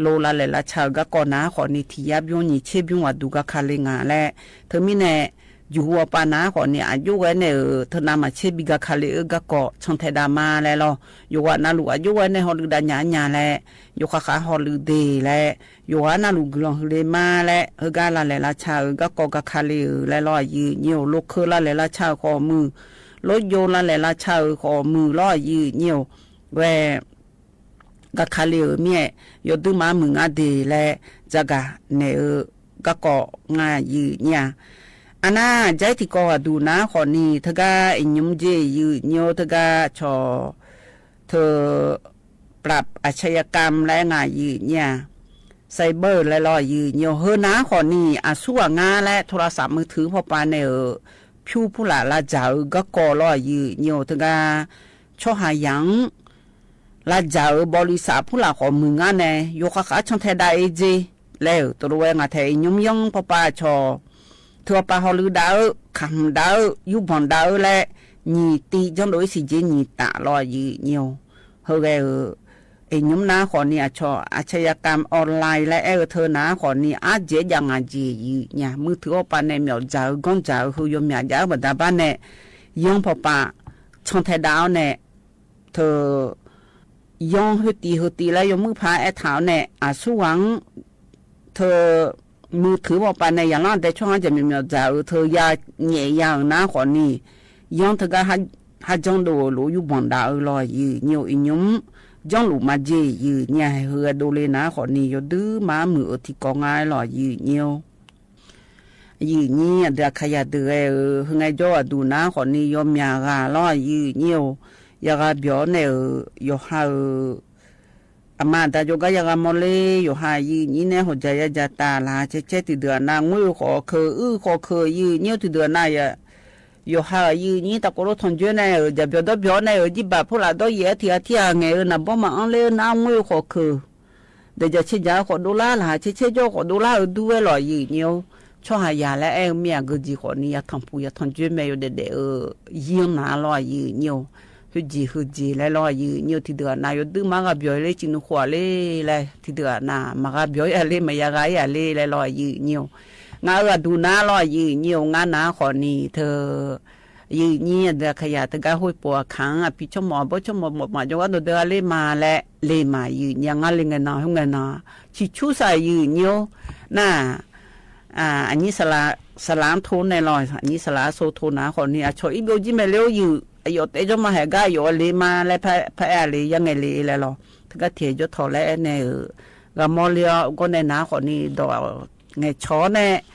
lo la lehˬ la cha-eu gaˇ kawˆ naˉ hk'awꞈ ni htiꞈ yaˇ byawˇ nyi chehˇ byawˇ g'a duˬ gaˇ hk'a le ngaˬ leh, hteu miˇ nehˬ juˬ hu awˬ pa naˉ k'awꞈ ni aꞈ joˇ g'a nehˬ-euˬ, hteu na maˬ chehˇ biˇ gaˬ hk'a le-eu gaˇ k'awꞈ chaw htaꞈ daꞈ ma leh law. Yawˇ hui naˉ luˬ aꞈ joˇ g'a nehˬ haw leuꞈ daꞈ nyaꞈ nyaꞈ leh, yawˇ hk'aˬ hk'aˬ haw leuꞈ deˬ leh, yawˇ hui naˉ luˬ guiˬ lawˬ hui le ma leh, heuˆ gaˇ la lehˬ la cha-euˬ gaˇ k'awꞈ gaˬ hk'a le-euˬ leh law a yiˬ nyi-oˬ. Lo hkeu la lehˬ la cha-euˬ k'awꞈ muiˬ, loˉ jo la lehˬ la cha-euˬ k'awꞈ muiˬ law a yiˬ nyi-oˬ. G'a hk'a le-euˬ miˇ-ehˍ, yawˇ duiˇ maˇ muiˬ ngaˇ deˬ leh, ca gaˬ nehˬ-eu gaˇ k'awꞈ ngaˬ yiˬ nyi-a. A naˉ, jaiˉ tiꞈ k'aw g'aꞈ duˬ naˉ k'awꞈ ni hteu gaˇ iˍ nyi mvuhˇ jeˇ yiˬ nyi-oˬ. Hteu gaˇ chaw hteu ปราบอาชญากรรม leh ngaˬ yiˬ nyi-a. Cyber leh law yiˬ nyi-oˬ. Heu naˉ k'awꞈ ni aˬ suˉ g'aꞈ ngaˇ leh โทรศัพท์มือถือ hpawˇ pa nehˬ-euˬ, hpuˇ hpuˇ laꞈ la jaˬ-eu gaˇ k'awꞈ law yiˬ nyi-oˬ. Hteu gaˇ chaw haˍ yanˍ la jaˬ-euˬ บริษัท hpuˇ laꞈ k'awꞈ muiˬ ngaˇ nehˬ, yawˇ hk'aˬ hk'aˬ chaw htaꞈ daꞈ-e jeˇ leh-euˬ, to lo weh ngaˬ htaꞈ iˍ nyi mvuhˇ yanˇ hpawˇ pa chaw hteu awˬ pa haw leuꞈ daꞈ-eu, hkanˍ hmeuꞈ daꞈ-eu, yuˇ bawˬ daꞈ-eu leh, nyi tiꞈ jaˇ lo iˉ shiˍ jeˇ nyi taˍ law yiˬ nyi-oˬ. Hui geh-euˬ, iˍ nyi mvuhˇ naˉ k'awꞈ ni aˬ chaw อาชญากรรม ออนไลน์ leh ehˉ-eu hteu naˉ k'awꞈ ni aˉ jehˉ jaˇ ngaˬ jeˬ yiˬ nyi-a. มือถือ awˬ pa nehˬ mawꞈ jaˬ-eu gaˇ jaˬ-eu hui yawˇ myaꞈ jaˇ-euˬ baˬ daꞈ baˆ nehˬ, yanˇ hpawˇ pa chaw htaꞈ daꞈ-awˬ nehˬ, hteu yanˇ hui tiꞈ hui tiꞈ leh yawˇ muiˇ hpaˇ ehˉ htaꞈ-awˬ nehˬ, aˬ suˉ g'aꞈ-anˉ hteu มือถือ awˬ pa nehˬ yaꞈ laˇ deh chawˇ haˉ jaˬ myaꞈ myaꞈ jaˬ-euˬ hteu yaˇ nyehˬ yaˇ-euˬ naˉ k'awꞈ ni, yanˇ hteu gaˇ haˉ janˇ do-euˬ lo yuˇ bawˬ daꞈ-eu law yiˬ nyi-oˬ. Iˍ nyi mvuhˇ janˇ luꞈ maˇ jeˇ yiˬ nyi-a. Hui g'a do le naˉ k'awꞈ ni yawˇ duiˇ maˇ muiˬ-euˬ tiꞈ k'awꞈ ngaˇ law yiˬ nyi-oˬ. Yiˬ nyi, aˬ deuˬ aˬ hk'a yaꞈ deuˬ geh-euˬ, hui ngeh jawˇ aˬ duˬ naˉ k'awꞈ ni yawˇ myaꞈ g'a law yiˬ nyi-oˬ. Yaꞈ g'a byawˬ nehˬ-euˬ, yawˬ ha-euˬ aˬ ma aˬ da jaw gaˇ yaˇ g'a mawˇ le. Yawˬ ha yiˬ nyi nehˬ hawˬ jaˬ yaˇ jaˇ taˍ laˬ chehˇ chehˇ, teˇ deuˬ aˬ na ngeuˇ-eu k'awꞈ hkeu, uˉ k'awꞈ hkeu yiˬ nyi-oˬ. Teˇ deuˬ aˬ na yawˬ ha yiˬ nyi taꞈ k'oꞈ lo htawnˍ jawˇ nehˬ-euˬ, jaˍ byawˬ dawˇ byawˬ nehˬ-euˬ, jiˇ baˬ hpoˆ laꞈ dawˇ yehˬ teˇ ha teˇ ha ngehˬ-eu naˍ bawˇ maˬ anˉ le naˉ ngeuˇ-eu k'awꞈ hkeu, dehˬ jaˬ chehˇ jaˬ-eu k'awꞈ do laˇ, laˬ chehˇ chehˇ jawˇ k'awꞈ do laˇ-euˬ duˇ ve law yiˬ nyi-oˬ. Chaw haˍ yaˍ leh ehˉ-eu miˇ aꞈ geu jeˬ k'awꞈ ni yaꞈ htanˬ puˬ yaꞈ htawnˍ jawˇ meh yoˬ dehꞈ dehꞈ-eu, yinˇ naˍ law yiˬ nyi-oˬ. Hui jeˬ hui jeˬ leh law yiˬ nyi-oˬ. Teˇ deuˬ aˬ na yawˇ duiˇ maˇ g'a byawˬ le, chi nu hk'oˆ-a le leh, teˇ deuˬ aˬ na maˬ g'a byawˬ-a le, maˬ yaꞈ g'a-a le leh law yiˬ nyi-oˬ. Ngaˬ hui aˬ duˬ naˉ law yiˬ nyi-oˬ. Ngaˇ naˉ k'awꞈ ni hteu yiˬ nyi, aˬ deuˬ aˬ hk'a yaꞈ teˇ gaˇ hoˆ poˍ aˬ hkanˍ aˬ piˍ chawˇ mawˬ aˬ bawˇ chawˇ mawˬ maꞈ maꞈ jaw g'aˇ dawˬ deuˬ g'a le maˬ leh, le maˬ yiˬ nyi-a. Ngaˇ le ngaˬ na hui ngaˬ na chi chuˇ saˍ yiˬ nyi-oˬ. Naˉ, aˬ nyi saˍ laˍ to nehˬ law, aˬ nyi saˍ laˍ so to naˉ k'awꞈ ni aˬ chaw iˉ bawˆ jiˇ meh le-oˬ yiˬ, aˬ yawꞈ teˇ jawˇ maˇ hehꞈ gaˇ, aˬ yawꞈ le maˬ leh hpaˇ ehˉ-a le yaˇ ngeh le leh law. Teˇ gaˇ hteˇ jawˇ htawˇ leh nehˬ-euˬ g'a mawˇ le-a. G'awˇ nehˬ naˉ k'awꞈ ni dawˬ ngehˬ chaw nehˬ,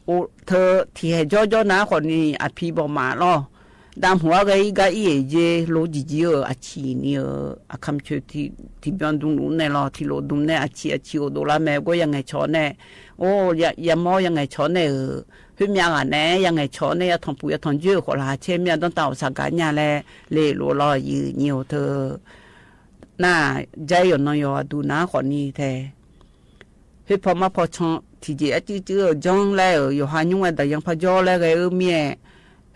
oˇ hteu hteˇ jawˇ jawˇ naˉ k'awꞈ ni aˬ hpiˇ bawˬ maˍ law. Daꞈ mawˬ-a g'a iˉ gaˇ iˉ-eˬ jeˇ lo jiˬ jiˇ-eu aˬ chi nyi-eu aˬ hk'a mvuh cheu tiˍ byanˇ duˬ luˬ nehˬ law, hti loꞈ duˬ nehˬ aˬ chi aˬ chi oˬ doꞈ laˇ meh g'awˇ yaˇ ngehˬ chaw nehˬ. Oˇ, yaꞈ mawˇ yaˇ ngehˬ chaw nehˬ-euˬ, hui myaꞈ g'aꞈ nehˬ yaˇ ngehˬ chaw nehˬ yaˇ htawnˍ puˍ yaˇ htawnˍ jawˇ-euˬ k'awꞈ laˬ chehˇ miˇ-a dawˇ taˇ awˬ shaˍ gaꞈ nyi-a leh, le loꞈ law yiˬ nyi-oˬ hteu. Naˉ, jaiˇ yawˬ naw yawˬ aˬ duˬ naˉ k'awꞈ ni hteˇ, hui hpaw maˇ hpaw chaw tiˍ jeˬ aˉ ciˉ ciˉ-euˬ janˇ leh-euˬ, yawˬ ha nyi-a daꞈ yanˇ hpaˇ jawˇ leh g'aꞈ-eu miˇ-ehˍ.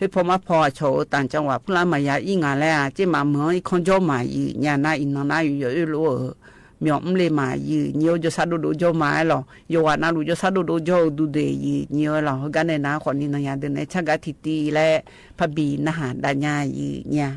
Hui hpaw maˇ hpaw aˬ chaw-euˬ tanˍ caˇ waꞈ hpuˇ laˇ maˬ yaꞈ iˉ ngaˬ leh-a, ceˇ maˬ meuˬ-anˉ iˉ hkawˇ jawˇ maˬ yiˬ nyi-a. Naˉ iˍ naw naˉ yuˬ yawˬ oˇ lo-euˬ, mawˬ mvuhˇ le maˬ yiˬ nyi-oˬ. Jawˇ shaˉ doˆ doˆ jawˇ maˬ-e law. Yawˬ g'aꞈ na luˬ jawˇ shaˉ doˆ doˆ jawˇ-euˬ duˬ deˬ yiˬ nyi-oˬ law. Hui gaˇ nehˬ naˉ k'awꞈ ni naˬ yaꞈ deuˬ nehˬ chaˇ gaˇ tiˍ tiˍ leh, hpaˇ biˬ naˇ haˍ daꞈ nyi-a yiˬ nyi-a.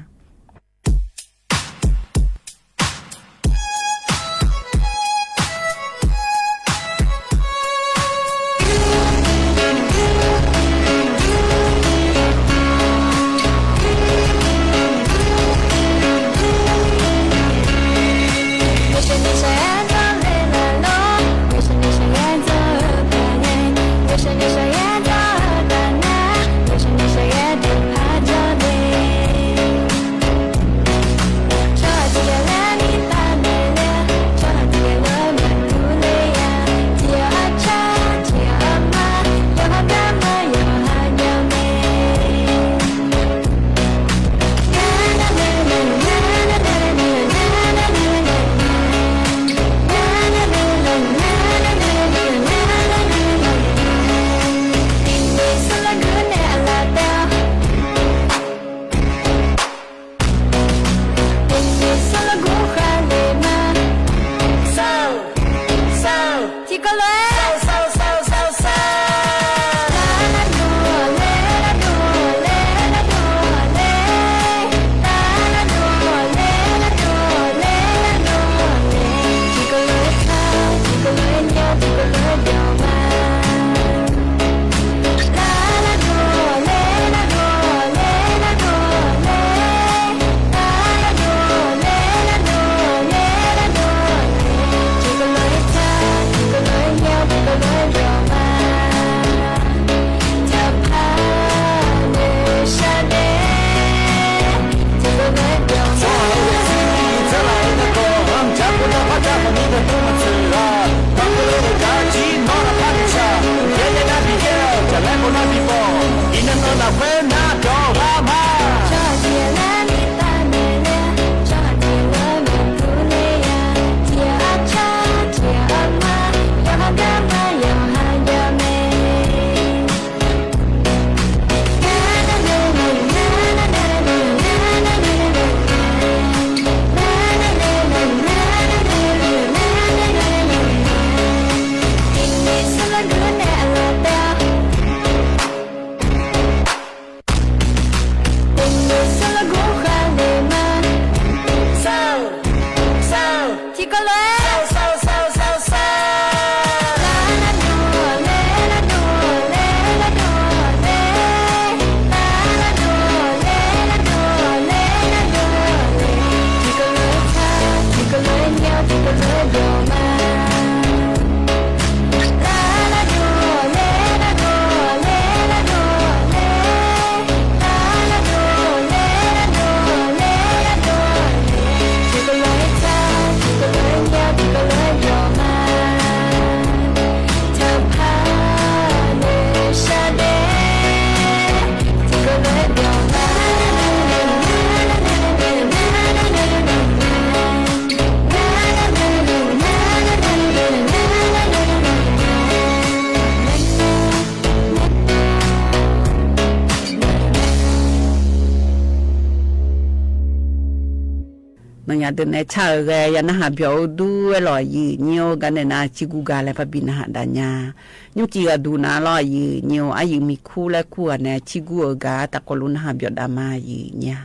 Aˬ, deuˬ neh chaˇ-euˬ g'a yaꞈ naˆ haꞈ byawˬ-oˬ duˇ-e lawˬ, yehˬ nyi-oˬ, gaˇ nehˬ na chiˇ guˇ gaˇ leh hpaˇ biˇ naˆ haꞈ daꞈ nyaˇ. Nyiˇ ceuˬ g'a duˬ naˍ lawˬ, yehˬ nyi-oˬ, aˉ yeˬ miˬ hkuˇ leh hkuˇ g'a neh chiˇ guˇ-euˬ gaˇ taˇ k'awꞈ lo naˆ haꞈ byawˬ daꞈ ma yehˬ nyi-a.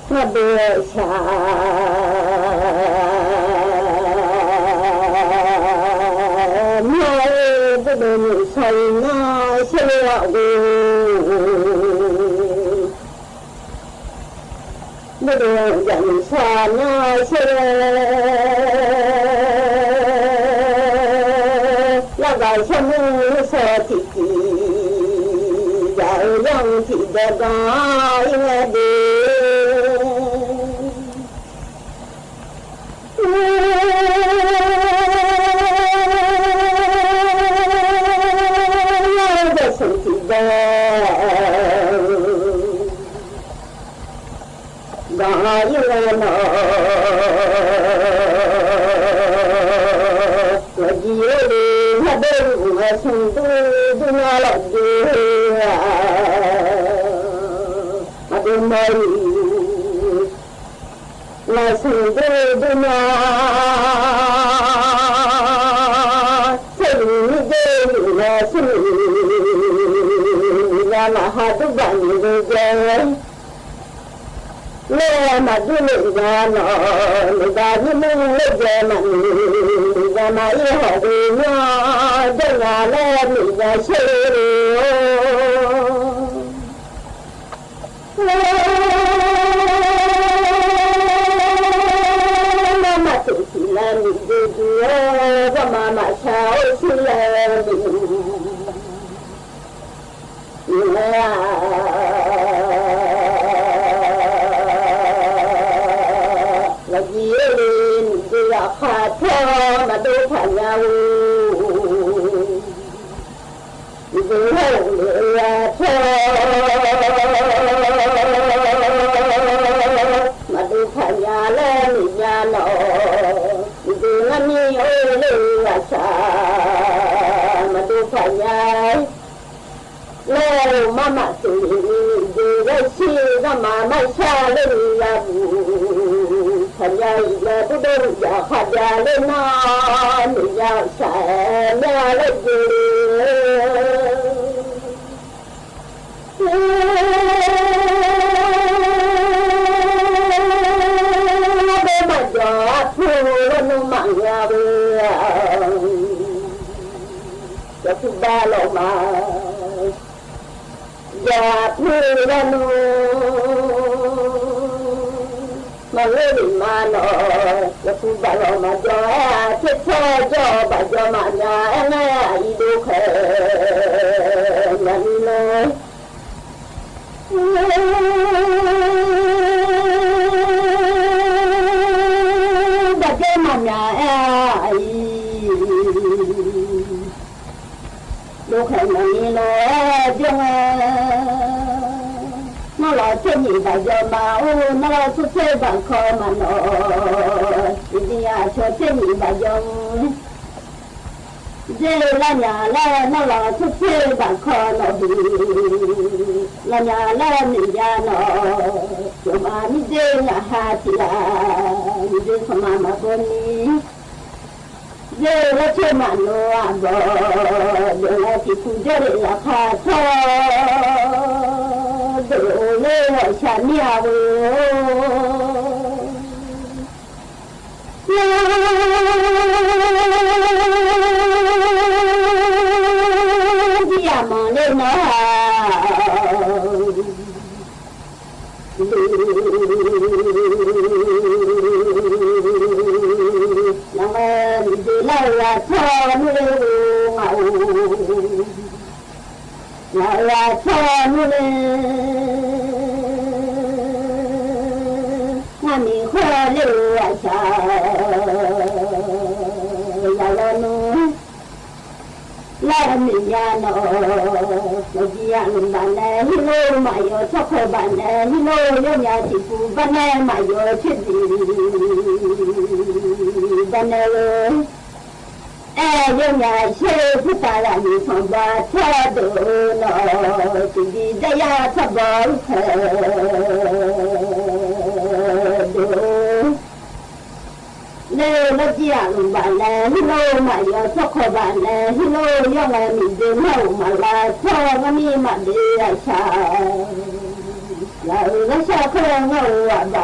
Ngaˬ beuꞈ shaˍ maˇ-e, beuꞈ dawˬ nyi sha-e naˇ shehˆ ve aꞈ g'oˬ. Beuꞈ dawˬ yaꞈ nyi sha naˇ shehˆ ve, laˇ gaˬ shaˉ meuˇ shaw tiꞈ tiꞈ, yaꞈ-euˬ yaˇ tiꞈ dawˬ gaˇ iˉ mehˆ deˬ. Yaˇ ve dawˇ suhˍ tiꞈ dawˬ gaˇ iˉ mehˆ nawˬ, lawˬ jiˬ-oˬ le, ngaˬ dawˇ ve g'uˬ ngaˬ suhˍ duˇ duˇ naˇ lawꞈ jeˬ, a, a, dawˇ mawˇ le. Ngaˬ suhˍ duˇ duˇ naˇ, chehˇ luˬ nyiˇ deˇ luˬ ngaˬ suhˍ, miˬ yaˇ maꞈ ha duˇ baꞈ nyi ve jehˬ, lehˬ maꞈ duˇ leꞈ yaˇ nawˬ, miˬ daꞈ nyiˇ meuˇ lehˬ jehˬ maꞈ nyi, miˬ yaˇ maꞈ iˉ hawꞈ ve naˇ, dawˇ yaꞈ leh miˬ yaˇ shehˆ ve oˬ. Maˇ maˇ teꞈ tiꞈ leh miˬ guiˬ duˬ-oˬ, vaˇ ma maꞈ sha oˇ shu leh miˬ, miˬ leh, lawˬ jiˬ-oˬ le, miˬ guiˬ yaꞈ hk'aˇ htawˇ maˇ dawˇ hpaꞈ yaˇ-oˬ. Miˬ guiˬ lehˬ le a htawˇ, maˇ dawˇ hpaꞈ yaˇ leh miˬ yaˇ nawˬ, miˬ guiˬ ngaˇ miˇ oˇ le g'aꞈ shaˍ, maˇ dawˇ hpaꞈ yaˇ lehˬ, maˇ maꞈ teꞈ le miˬ guiˬ g'aˇ shiˍ g'aˇ maˍ maˇ shaˉ leh miˬ yaˇ buˬ hpaꞈ yaˇ iˉ leh, bvuhˇ dawˇ luˬ jaꞈ hk'a jaˇ leh naˇ, miˬ yaˇ shaˍ mehˇ leh jehˬ le. Dawˇ maˇ jawˬ a hpu lawˇ nuˇ maꞈ g'a ve, yaꞈ hpu baˬ lawꞈ maˍ, jawˬ a hpu lawˇ nuˇ maꞈ g'a ve maˇ nawˬ, yaꞈ hpu baˬ lawꞈ maˍ jawˬ a hpu htawˇ jawˇ baˬ jawˇ maꞈ g'a, a ngaˬ a iˉ dawˇ hk'e ngaˬ nyi lawˬ. Daꞈ jaˇ maˇ myaꞈ e a i, lo hk'e ngaˬ nyi lawˬ jawˇ a. Naˇ lawˬ chehˇ nyi baˬ jawˇ maꞈ oˬ, naˇ lawˬ tcuhˇ chehˇ baˬ hkawˇ maꞈ nawˬ, iˉ diꞈ a chaw chehˇ nyi baˬ jawˇ mvuh. Jeˇ laˇ nyaˍ leh naˇ lawˬ tcuhˇ chehˇ baˬ hkawˇ nawˬ heˍ, laˇ nyaˍ leh miˬ yaˇ nawˬ, cawˬ ma miˇ jeˇ ngaˬ ha tiꞈ laˬ, miˬ jeˇ hk'aˬ ma maˇ bawˇ nyi. Jeˇ leh chehˇ maꞈ nawˬ a bawˬ, dawˬ leh tiꞈ kuˬ jawˇ le laˬ hk'a htawˇ, dawˬ le awˬ shaˍ miˇ a ve oˬ. Jiˇ yaꞈ mawˬ le nawˬ, ngaˬ miˬ guiˬ laˇ ve a htawˇ nuˇ le oˬ ngaˬ oˬ. Ngaˬ a htawˇ nuˇ le, ngaˬ miˬ hk'aw le oˬ a shaˍ, yaꞈ lawˇ nuˇ leh miˬ yaˇ nawˬ, lawˬ jiˬ yaꞈ loˍ baˬ leh hiˉ lo maꞈ yaw, chaw hk'aw baˬ leh hiˉ lo yawˇ nyi a tiꞈ kuˬ baˆ nehˇ maꞈ yaw chehˇ diˬ baˆ nehˇ le. Ehˉ, yawˇ nyi a shehˆ hpu taˍ g'aꞈ miˬ hk'awꞈ ba htawˇ dawˬ nawˬ, teˇ biˇ daꞈ yaˇ htaˇ baˬ uˉ hk'e dawˬ. Leh lawˇ jiˇ aꞈ loˍ baˬ leh, heˆ lo maꞈ yaw tawˇ hk'aw baˬ leh, heˆ lo yawˇ ngaˬ miˬ de ngaˇ oˬ maˍ la htawˇ, ngaˇ miˇ maꞈ de a shaꞈ. Yaꞈ uiˍ g'aˇ shaˉ hk'oˆ ngaˇ oˬ aꞈ baˬ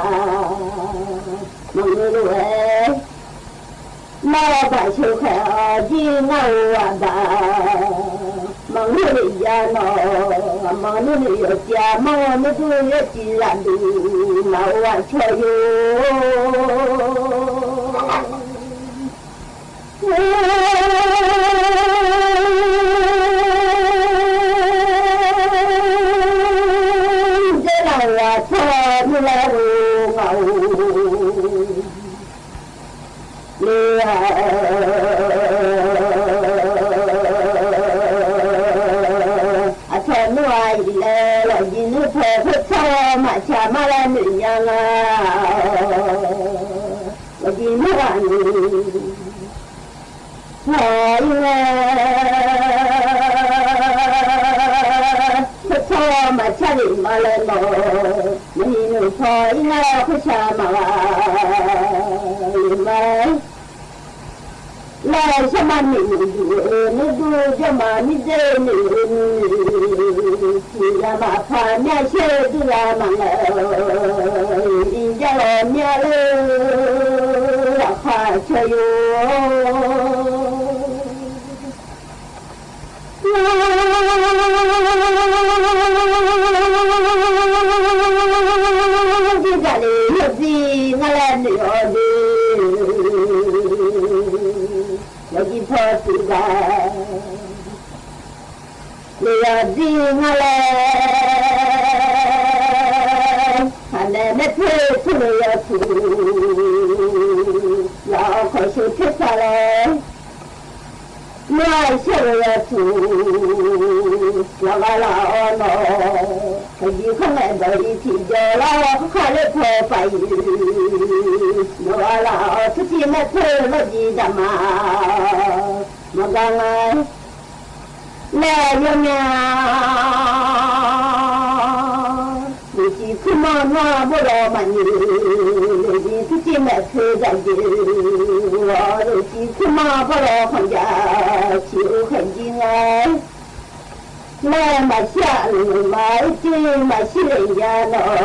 maˍ ngeu lo e. Maˇ baˬ sho hk'e a jiˇ ngaˇ oˬ aꞈ baˬ maˍ ngeu le jaˇ nawˬ. Maˍ nuˇ nuˇ yawˬ ca maˇ nuˇ duˇ yawˇ ci laꞈ duˬ maˍ oˬ aꞈ chaw yoˬ. Deˇ laˬ g'a htawˇ nuˇ laˇ oˬ ngaˬ oˬ le a. Aˬ htoꞈ nuˇ a yiˍ leh lawˬ jiˬ nuˇ hpehꞈ hpehꞈ htawˇ maꞈ shaˍ maˇ la nuꞈ yaˇ ngaˬ. Lawˬ jiˬ nuˇ g'a nuˬ htaꞈ iˉ ngaˬ hpehꞈ htawˇ maꞈ shaˍ liꞈ ma leh nawˬ, maˇ nyi nuˬ hpawˇ iˉ ngaˬ hk'oˆ sha maˍ g'a liꞈ ma leh shaˉ maˇ miꞈ nuˬ duˬ nuˇ duˇ jawˇ ma miˇ zeˇ nuˬ nuˬ nuˬ, miˬ g'a maꞈ hpaˍ myaˇ shehˇ duˇ g'a maꞈ ngaˬ, miˬ jaˇ lawˬ myaˇ leuˉ laꞈ hk'aˇ chaw yoˬ. Jiˇ daꞈ le yawˇ ziˇ ngaˇ leh nuˬ awˬ le, yawˇ jiˇ hpawˇ tuˬ gaˬ le yawˇ ziˇ ngaˇ leh, hk'aˬ lehˬ mehˆ hpeuˇ hpeuˇ lo yawˇ tuˬ laꞈ awˬ hk'awꞈ sho hteˇ hpaˍ leh, mvuhˇ a shehˆ lo yawˇ tuˬ laꞈ g'a laꞈ awˬ nawˬ, hk'aˬ jiˬ hk'aˇ mehˆ dawˬ i htiꞈ jaw laˇ hk'aˇ lehˆ hpawˇ paˍ yuˬ, nawˬ g'a laꞈ awˬ htuˇ tiˇ mehˆ hpeuˇ lawˇ jiˬ daꞈ maˍ maˍ gaˇ ngaˬ. Lehˬ yawˇ meh a, leuˬ tiˍ hkuiˇ maˇ naˇ bawˆ lawˬ maꞈ nyi, leuˬ tiˍ hkuiˇ tiˇ mehˆ hpeuˇ daꞈ jehˬ, leuˬ tiˍ hkuiˇ maˇ bawˆ lawˬ hk'aˬ jaˇ chi oˇ hk'e jiˇ ngaˬ. Lehˬ maꞈ shiˉ aꞈ loˍ maˍ iˉ tiˇ maꞈ shiˉ le jaˇ nawˬ,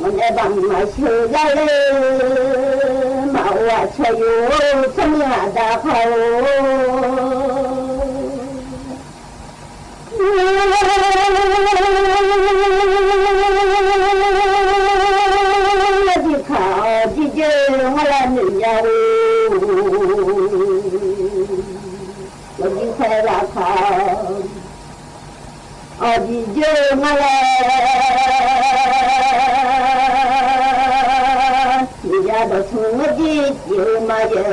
mawˬ nehˬ baˬ maˍ sheuˍ gaˇ le, maꞈ oˬ aꞈ chaw yoˬ, chaw miˇ aꞈ daꞈ hk'a oˬ. Jiˇ hkaꞈ awˬ jiˇ jeuˇ ngaˇ la nuˬ yaˇ oˬ, awˬ jiˇ hk'e la hkaꞈ awˬ jiˇ jeuˇ ngaˇ leh, miˬ yaˇ dawˬ htuˇ ngaˇ jiˇ ciˍ maˇ yehˬ,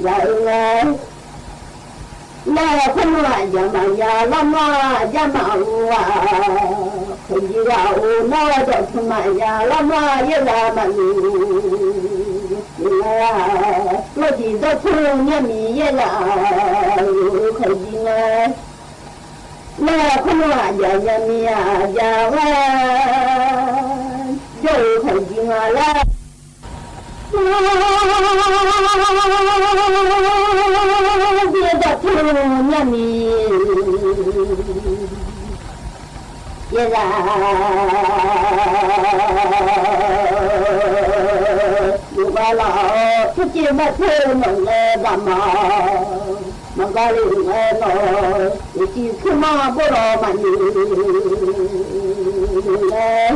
yaꞈ uiˍ ngaˬ. Lehˬ hk'oˆ nawˬ aꞈ jaˇ maꞈ yaˇ laˇ maˇ jaˇ maꞈ oˬ a, hk'e jiˇ g'a oˬ nawˬ dawˬ htuˇ maꞈ yaˇ laˇ maˇ yehˬ g'a maꞈ nuˬ, lawˇ jiˬ dawˇ htuˇ nyaˇ miˬ yehˬ g'a yoˬ hk'e jiˇ ngaˬ. Lehˬ hk'oˆ nawˬ aꞈ jaˇ yaˇ miˇ aꞈ jaˇ g'a jawˇ oˬ hk'e jiˇ ngaˬ lehˬ. Dawˇ htuˇ nyaˇ miˬ yehˬ g'a yoˬ g'a laꞈ, htuˇ ceˇ mehˆ hpeuˇ nawˬ leh daꞈ maˍ maˍ gaˇ le ngaˬ nawˬ, leuˬ tiˍ hkuiˇ maˇ bawˆ lawˬ maꞈ nyi lehˬ.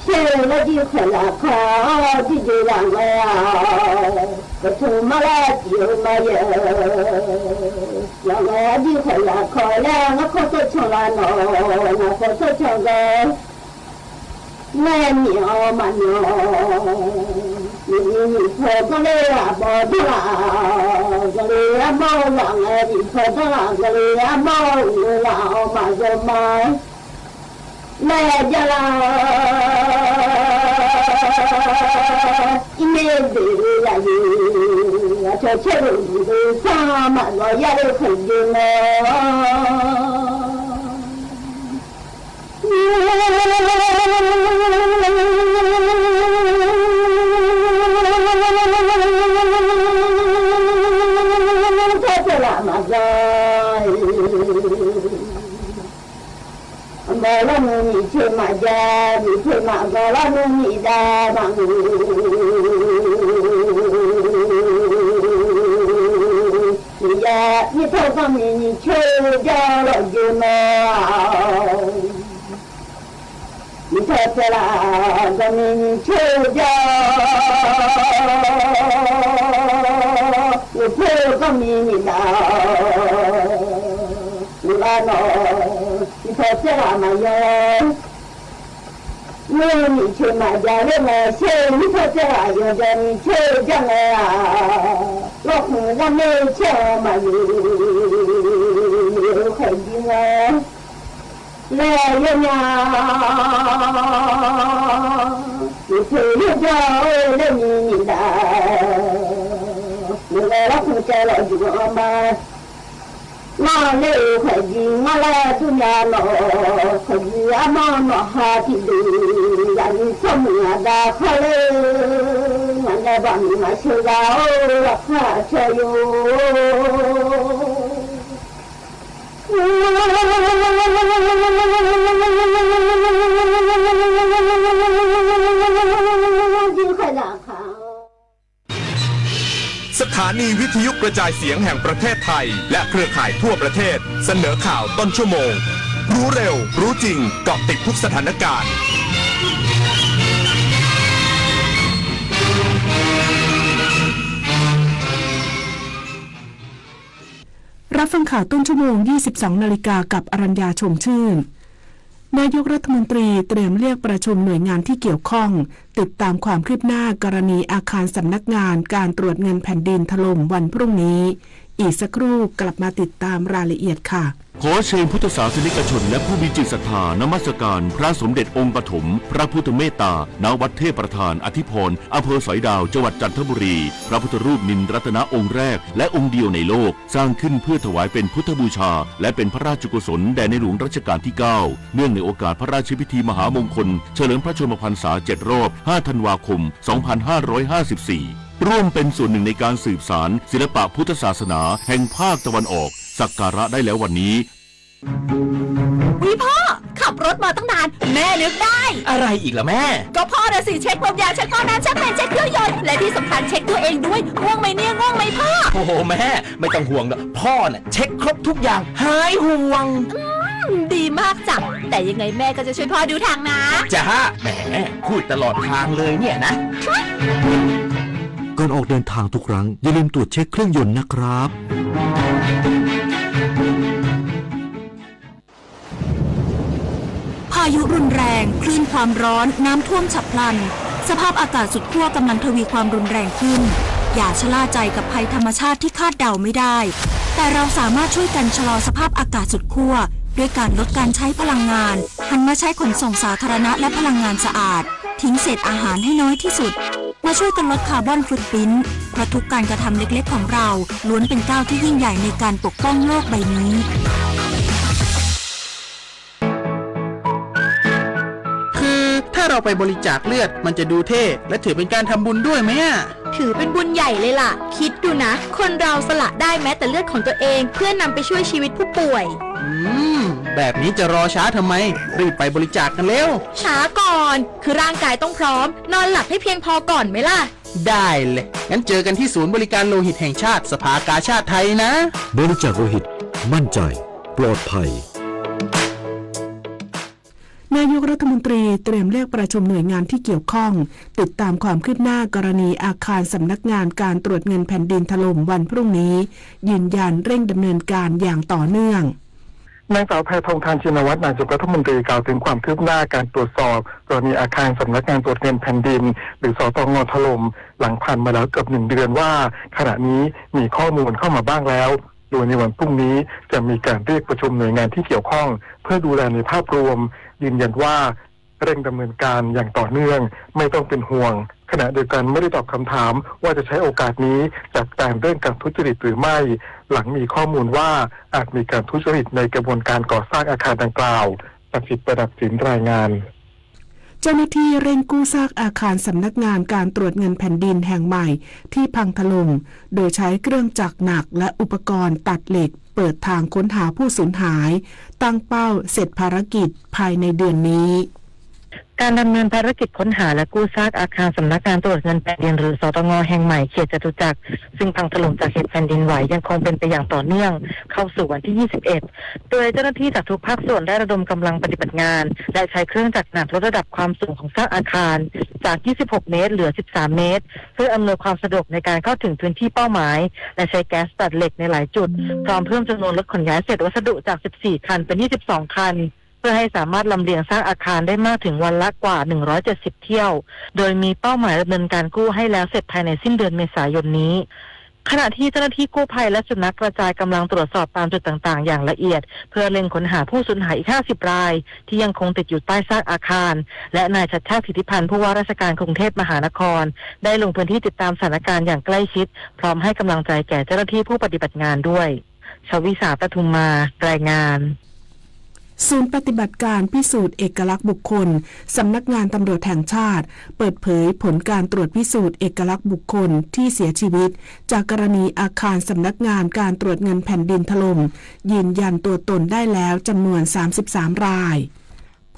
Shehˆ lawˇ jiˇ hk'awꞈ laꞈ hk'a jiˇ jehˬ laꞈ ngaˬ a, kaꞈ htoꞈ maˇ laˇ ciˍ oˬ maˇ yehˬ. Laꞈ ngaˬ a jiˇ hk'awꞈ laꞈ hk'a leh ngaˬ hk'awꞈ tawˆ chaw la nawˬ, ngaˬ hk'awꞈ tawˆ chaw gaˇ. Lehˬ miˬ awˬ maꞈ nawˬ, miˬ miˬ hpawˇ dawˇ leh aꞈ bawˬ dawˇ laꞈ, gaˬ le aˉ maˇ laꞈ ngaˬ miˬ hpawˇ dawˇ laꞈ, gaˬ le aˉ maˇ uˍ laꞈ awˬ maꞈ yaw ma lehˬ jaˇ la. Iˉ meˇ beˬ ve yaꞈ yeˬ, a chaw chehˇ ve uˍ ve saˇ maꞈ g'awˬ yaˇ le hk'e jehˬ nawˬ. Hk'e maˇ jaˇ, miˬ hk'e maˇ g'a laˇ, mvuhˇ miˬ daꞈ maˇ mvuh. Miˬ yaˇ nyi htaˇ g'a miˬ nyi chehˇ jaˇ lawˬ jawˇ nawˬ. Nyi htaˇ ceh laˇ g'a miˬ nyi chehˇ jaˇ. Luˬ hpeuˇ g'a miˬ nyi daꞈ. Luˬ la nawˬ, nyi htaˇ ceh laˇ maˇ yaˇ. Mvuhˇ miˬ chehˇ maˇ jaˇ leh ngaˬ shehˆ nyi htaˇ ceh laˇ yawˇ jaˇ nyi chehˇ jaˇ ngaˬ. Lawˇ hk'uˬ g'a mehˇ chehˇ maˇ yuˬ, hk'e jiˇ ngaˬ leh yaˇ nyi. Miˬ hk'e yawˇ jaˇ leh miˬ nyi daꞈ. Miˬ g'a lawˇ hk'uˬ ceh laˇ juˬ a ma. Ngaˬ leh hk'e jiˇ ngaˬ laˇ duˇ nyi nawˬ, hk'e jiˇ a ma nawˬ ha tiꞈ duˬ. Yaꞈ nyi chaw mvuhˇ a daꞈ hk'a leh, ngaˬ leh baꞈ miˬ maˇ sheuˍ g'a oˬ laꞈ hk'aˇ chaw yoˬ. Jiˇ hk'a daꞈ hk'a สถานีวิทยุกระจายเสียงแห่งประเทศไทยและเครือข่ายทั่วประเทศเสนอข่าวต้นชั่วโมง รู้เร็ว รู้จริง เกาะติดทุกสถานการณ์ รับฟังข่าวต้นชั่วโมง ยี่สิบสองนาฬิกา กับอรัญญา ชมชื่น นายกรัฐมนตรีเตรียมเรียกประชุมหน่วยงานที่เกี่ยวข้อง ติดตามความคืบหน้ากรณีอาคารสำนักงานการตรวจเงินแผ่นดินถล่มวันพรุ่งนี้ อีกสักครู่กลับมาติดตามรายละเอียดค่ะ ขอเชิญพุทธศาสนิกชนและผู้มีจิตศรัทธานมัสการพระสมเด็จองค์ปฐมพระพุทธเมตตา ณ วัดเทพประธานอธิพร อำเภอสอยดาว จังหวัดจันทบุรี พระพุทธรูปนินรัตนะองค์แรกและองค์เดียวในโลก สร้างขึ้นเพื่อถวายเป็นพุทธบูชา และเป็นพระราชกุศลแด่ในหลวงรัชกาลที่ เก้า เนื่องในโอกาสพระราชพิธีมหามงคลเฉลิมพระชนมพรรษา เจ็ด รอบ ห้า ธันวาคม สองพันห้าร้อยห้าสิบสี่ ร่วมเป็นส่วนหนึ่งในการสืบสานศิลปะพุทธศาสนาแห่งภาคตะวันออก สักการะได้แล้ววันนี้ วิพ่อ ขับรถมาตั้งนาน แม่นึกได้ อะไรอีกล่ะแม่ ก็พ่อน่ะสิ เช็คลมยาง เช็คหม้อน้ำ เช็คเบรก เช็คเครื่องยนต์ และที่สำคัญเช็คตัวเองด้วย ง่วงไหมเนี่ย ง่วงไหมพ่อ โอ้โห แม่ ไม่ต้องห่วงหรอก พ่อน่ะเช็คครบทุกอย่าง หายห่วง อืม ดีมากจ้ะ แต่ยังไงแม่ก็จะช่วยพ่อดูทางนะ จ้า แหม พูดตลอดทางเลยเนี่ยนะ ก่อนออกเดินทางทุกครั้ง อย่าลืมตรวจเช็คเครื่องยนต์นะครับ พายุรุนแรง คลื่นความร้อน น้ำท่วมฉับพลัน สภาพอากาศสุดขั้วกำลังทวีความรุนแรงขึ้น อย่าชะล่าใจกับภัยธรรมชาติที่คาดเดาไม่ได้ แต่เราสามารถช่วยกันชะลอสภาพอากาศสุดขั้ว ด้วยการลดการใช้พลังงาน หันมาใช้ขนส่งสาธารณะและพลังงานสะอาด ทิ้งเศษอาหารให้น้อยที่สุด มาช่วยกันลดคาร์บอนฟุตพริ้นท์ เพราะทุกการกระทำเล็กๆของเรา ล้วนเป็นก้าวที่ยิ่งใหญ่ในการปกป้องโลกใบนี้ คือถ้าเราไปบริจาคเลือด มันจะดูเท่ และถือเป็นการทำบุญด้วยไหมอะ ถือเป็นบุญใหญ่เลยล่ะ คิดดูนะ คนเราสละได้แม้แต่เลือดของตัวเอง เพื่อนำไปช่วยชีวิตผู้ป่วย อืม แบบนี้จะรอช้าทำไม รีบไปบริจาคกันเร็ว ช้าก่อน คือร่างกายต้องพร้อม นอนหลับให้เพียงพอก่อนไหมล่ะ ได้เลย งั้นเจอกันที่ศูนย์บริการโลหิตแห่งชาติ สภากาชาดไทยนะ บริจาคโลหิต มั่นใจ ปลอดภัย นายกรัฐมนตรีเตรียมเรียกประชุมหน่วยงานที่เกี่ยวข้อง ติดตามความคืบหน้ากรณีอาคารสำนักงานการตรวจเงินแผ่นดินถล่มวันพรุ่งนี้ ยืนยันเร่งดำเนินการอย่างต่อเนื่อง นางสาวแพทองธาร ชินวัตร นายกรัฐมนตรีกล่าวถึงความคืบหน้าการตรวจสอบกรณีอาคารสำนักงานตรวจเงินแผ่นดิน หรือ สตง ถล่ม หลังผ่านมาแล้วเกือบหนึ่งเดือนว่า ขณะนี้มีข้อมูลเข้ามาบ้างแล้ว โดยในวันพรุ่งนี้จะมีการเรียกประชุมหน่วยงานที่เกี่ยวข้อง เพื่อดูแลในภาพรวม ยืนยันว่าเร่งดำเนินการอย่างต่อเนื่อง ไม่ต้องเป็นห่วง ขณะเดียวกันไม่ได้ตอบคำถามว่าจะใช้โอกาสนี้จัดการเรื่องการทุจริตหรือไม่ หลังมีข้อมูลว่าอาจมีการทุจริตในกระบวนการก่อสร้างอาคารดังกล่าว ศักดิ์สิทธิ์ ประดับสิน รายงาน เจ้าหน้าที่เร่งกู้ซากอาคารสำนักงานการตรวจเงินแผ่นดินแห่งใหม่ที่พังถล่ม โดยใช้เครื่องจักรหนักและอุปกรณ์ตัดเหล็กเปิดทางค้นหาผู้สูญหาย ตั้งเป้าเสร็จภารกิจภายในเดือนนี้ การดำเนินภารกิจค้นหาและกู้ซากอาคารสำนักงานตรวจเงินแผ่นดินหรือ สตง แห่งใหม่เขตจตุจักร ซึ่งพังถล่มจากเหตุแผ่นดินไหวยังคงเป็นไปอย่างต่อเนื่อง เข้าสู่วันที่ ยี่สิบเอ็ด โดยเจ้าหน้าที่จากทุกภาคส่วนได้ระดมกำลังปฏิบัติงาน และใช้เครื่องจักรหนักลดระดับความสูงของซากอาคาร จาก ยี่สิบหก เมตร เหลือ สิบสาม เมตร เพื่ออำนวยความสะดวกในการเข้าถึงพื้นที่เป้าหมาย และใช้แก๊สตัดเหล็กในหลายจุด พร้อมเพิ่มจำนวนรถขนย้ายเศษวัสดุจาก สิบสี่ คัน เป็น ยี่สิบสอง คัน เพื่อให้สามารถลำเลียงซากอาคารได้มากถึงวันละกว่า หนึ่งร้อยเจ็ดสิบ เที่ยว โดยมีเป้าหมายดำเนินการกู้ให้แล้วเสร็จภายในสิ้นเดือนเมษายนนี้ ขณะที่เจ้าหน้าที่กู้ภัยและสุนัขกระจายกำลังตรวจสอบตามจุดต่างๆ อย่างละเอียด เพื่อเร่งค้นหาผู้สูญหายอีก ห้าสิบ ราย ที่ยังคงติดอยู่ใต้ซากอาคาร และนายชัชชาติ สิทธิพันธ์ ผู้ว่าราชการกรุงเทพมหานคร ได้ลงพื้นที่ติดตามสถานการณ์อย่างใกล้ชิด พร้อมให้กำลังใจแก่เจ้าหน้าที่ผู้ปฏิบัติงานด้วย ชวิสา ปทุมมา รายงาน ศูนย์ปฏิบัติการพิสูจน์เอกลักษณ์บุคคล สำนักงานตำรวจแห่งชาติ เปิดเผยผลการตรวจพิสูจน์เอกลักษณ์บุคคลที่เสียชีวิต จากกรณีอาคารสำนักงานการตรวจเงินแผ่นดินถล่ม ยืนยันตัวตนได้แล้วจำนวน สามสิบสาม ราย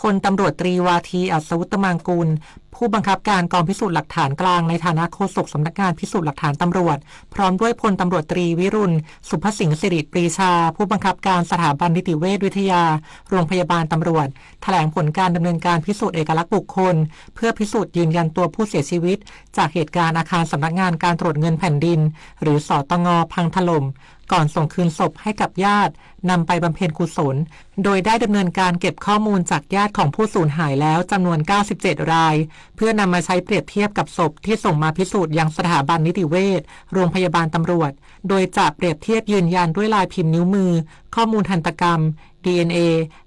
พลตำรวจตรี วาที อัศวุตมังกูล ผู้บังคับการกองพิสูจน์หลักฐานกลางในฐานะโฆษกสำนักงานพิสูจน์หลักฐานตำรวจ พร้อมด้วยพลตำรวจตรี วิรุณ สุภสิงห์สิริปรีชา ผู้บังคับการสถาบันนิติเวชวิทยา โรงพยาบาลตำรวจ แถลงผลการดำเนินการพิสูจน์เอกลักษณ์บุคคล เพื่อพิสูจน์ยืนยันตัวผู้เสียชีวิต จากเหตุการณ์อาคารสำนักงานการตรวจเงินแผ่นดิน หรือ สตง พังถล่ม ก่อนส่งคืนศพให้กับญาตินำไปบำเพ็ญกุศล โดยได้ดำเนินการเก็บข้อมูลจากญาติของผู้สูญหายแล้วจำนวน เก้าสิบเจ็ด ราย เพื่อนำมาใช้เปรียบเทียบกับศพที่ส่งมาพิสูจน์ยังสถาบันนิติเวช โรงพยาบาลตำรวจ โดยจะเปรียบเทียบยืนยันด้วยลายพิมพ์นิ้วมือ ข้อมูลทันตกรรม ดีเอ็นเอ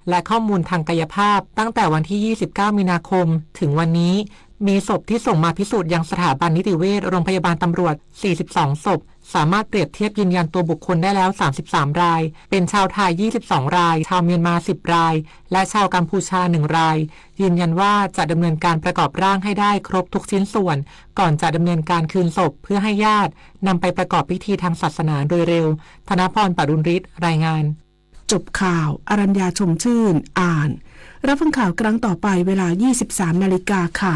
และข้อมูลทางกายภาพ ตั้งแต่วันที่ ยี่สิบเก้า มีนาคม ถึงวันนี้ มีศพที่ส่งมาพิสูจน์ยังสถาบันนิติเวช โรงพยาบาลตำรวจ สี่สิบสอง ศพ สามารถเปรียบเทียบยืนยันตัวบุคคลได้แล้ว สามสิบสาม ราย เป็นชาวไทย ยี่สิบสอง ราย ชาวเมียนมา สิบ ราย และชาวกัมพูชา หนึ่ง ราย ยืนยันว่าจะดำเนินการประกอบร่างให้ได้ครบทุกชิ้นส่วน ก่อนจะดำเนินการคืนศพเพื่อให้ญาตินำไปประกอบพิธีทางศาสนาโดยเร็ว ธนพร ปรุณฤทธิ์ รายงาน จบข่าว อรัญญา ชมชื่น อ่าน รับฟังข่าวครั้งต่อไปเวลา ยี่สิบสาม นาฬิกาค่ะ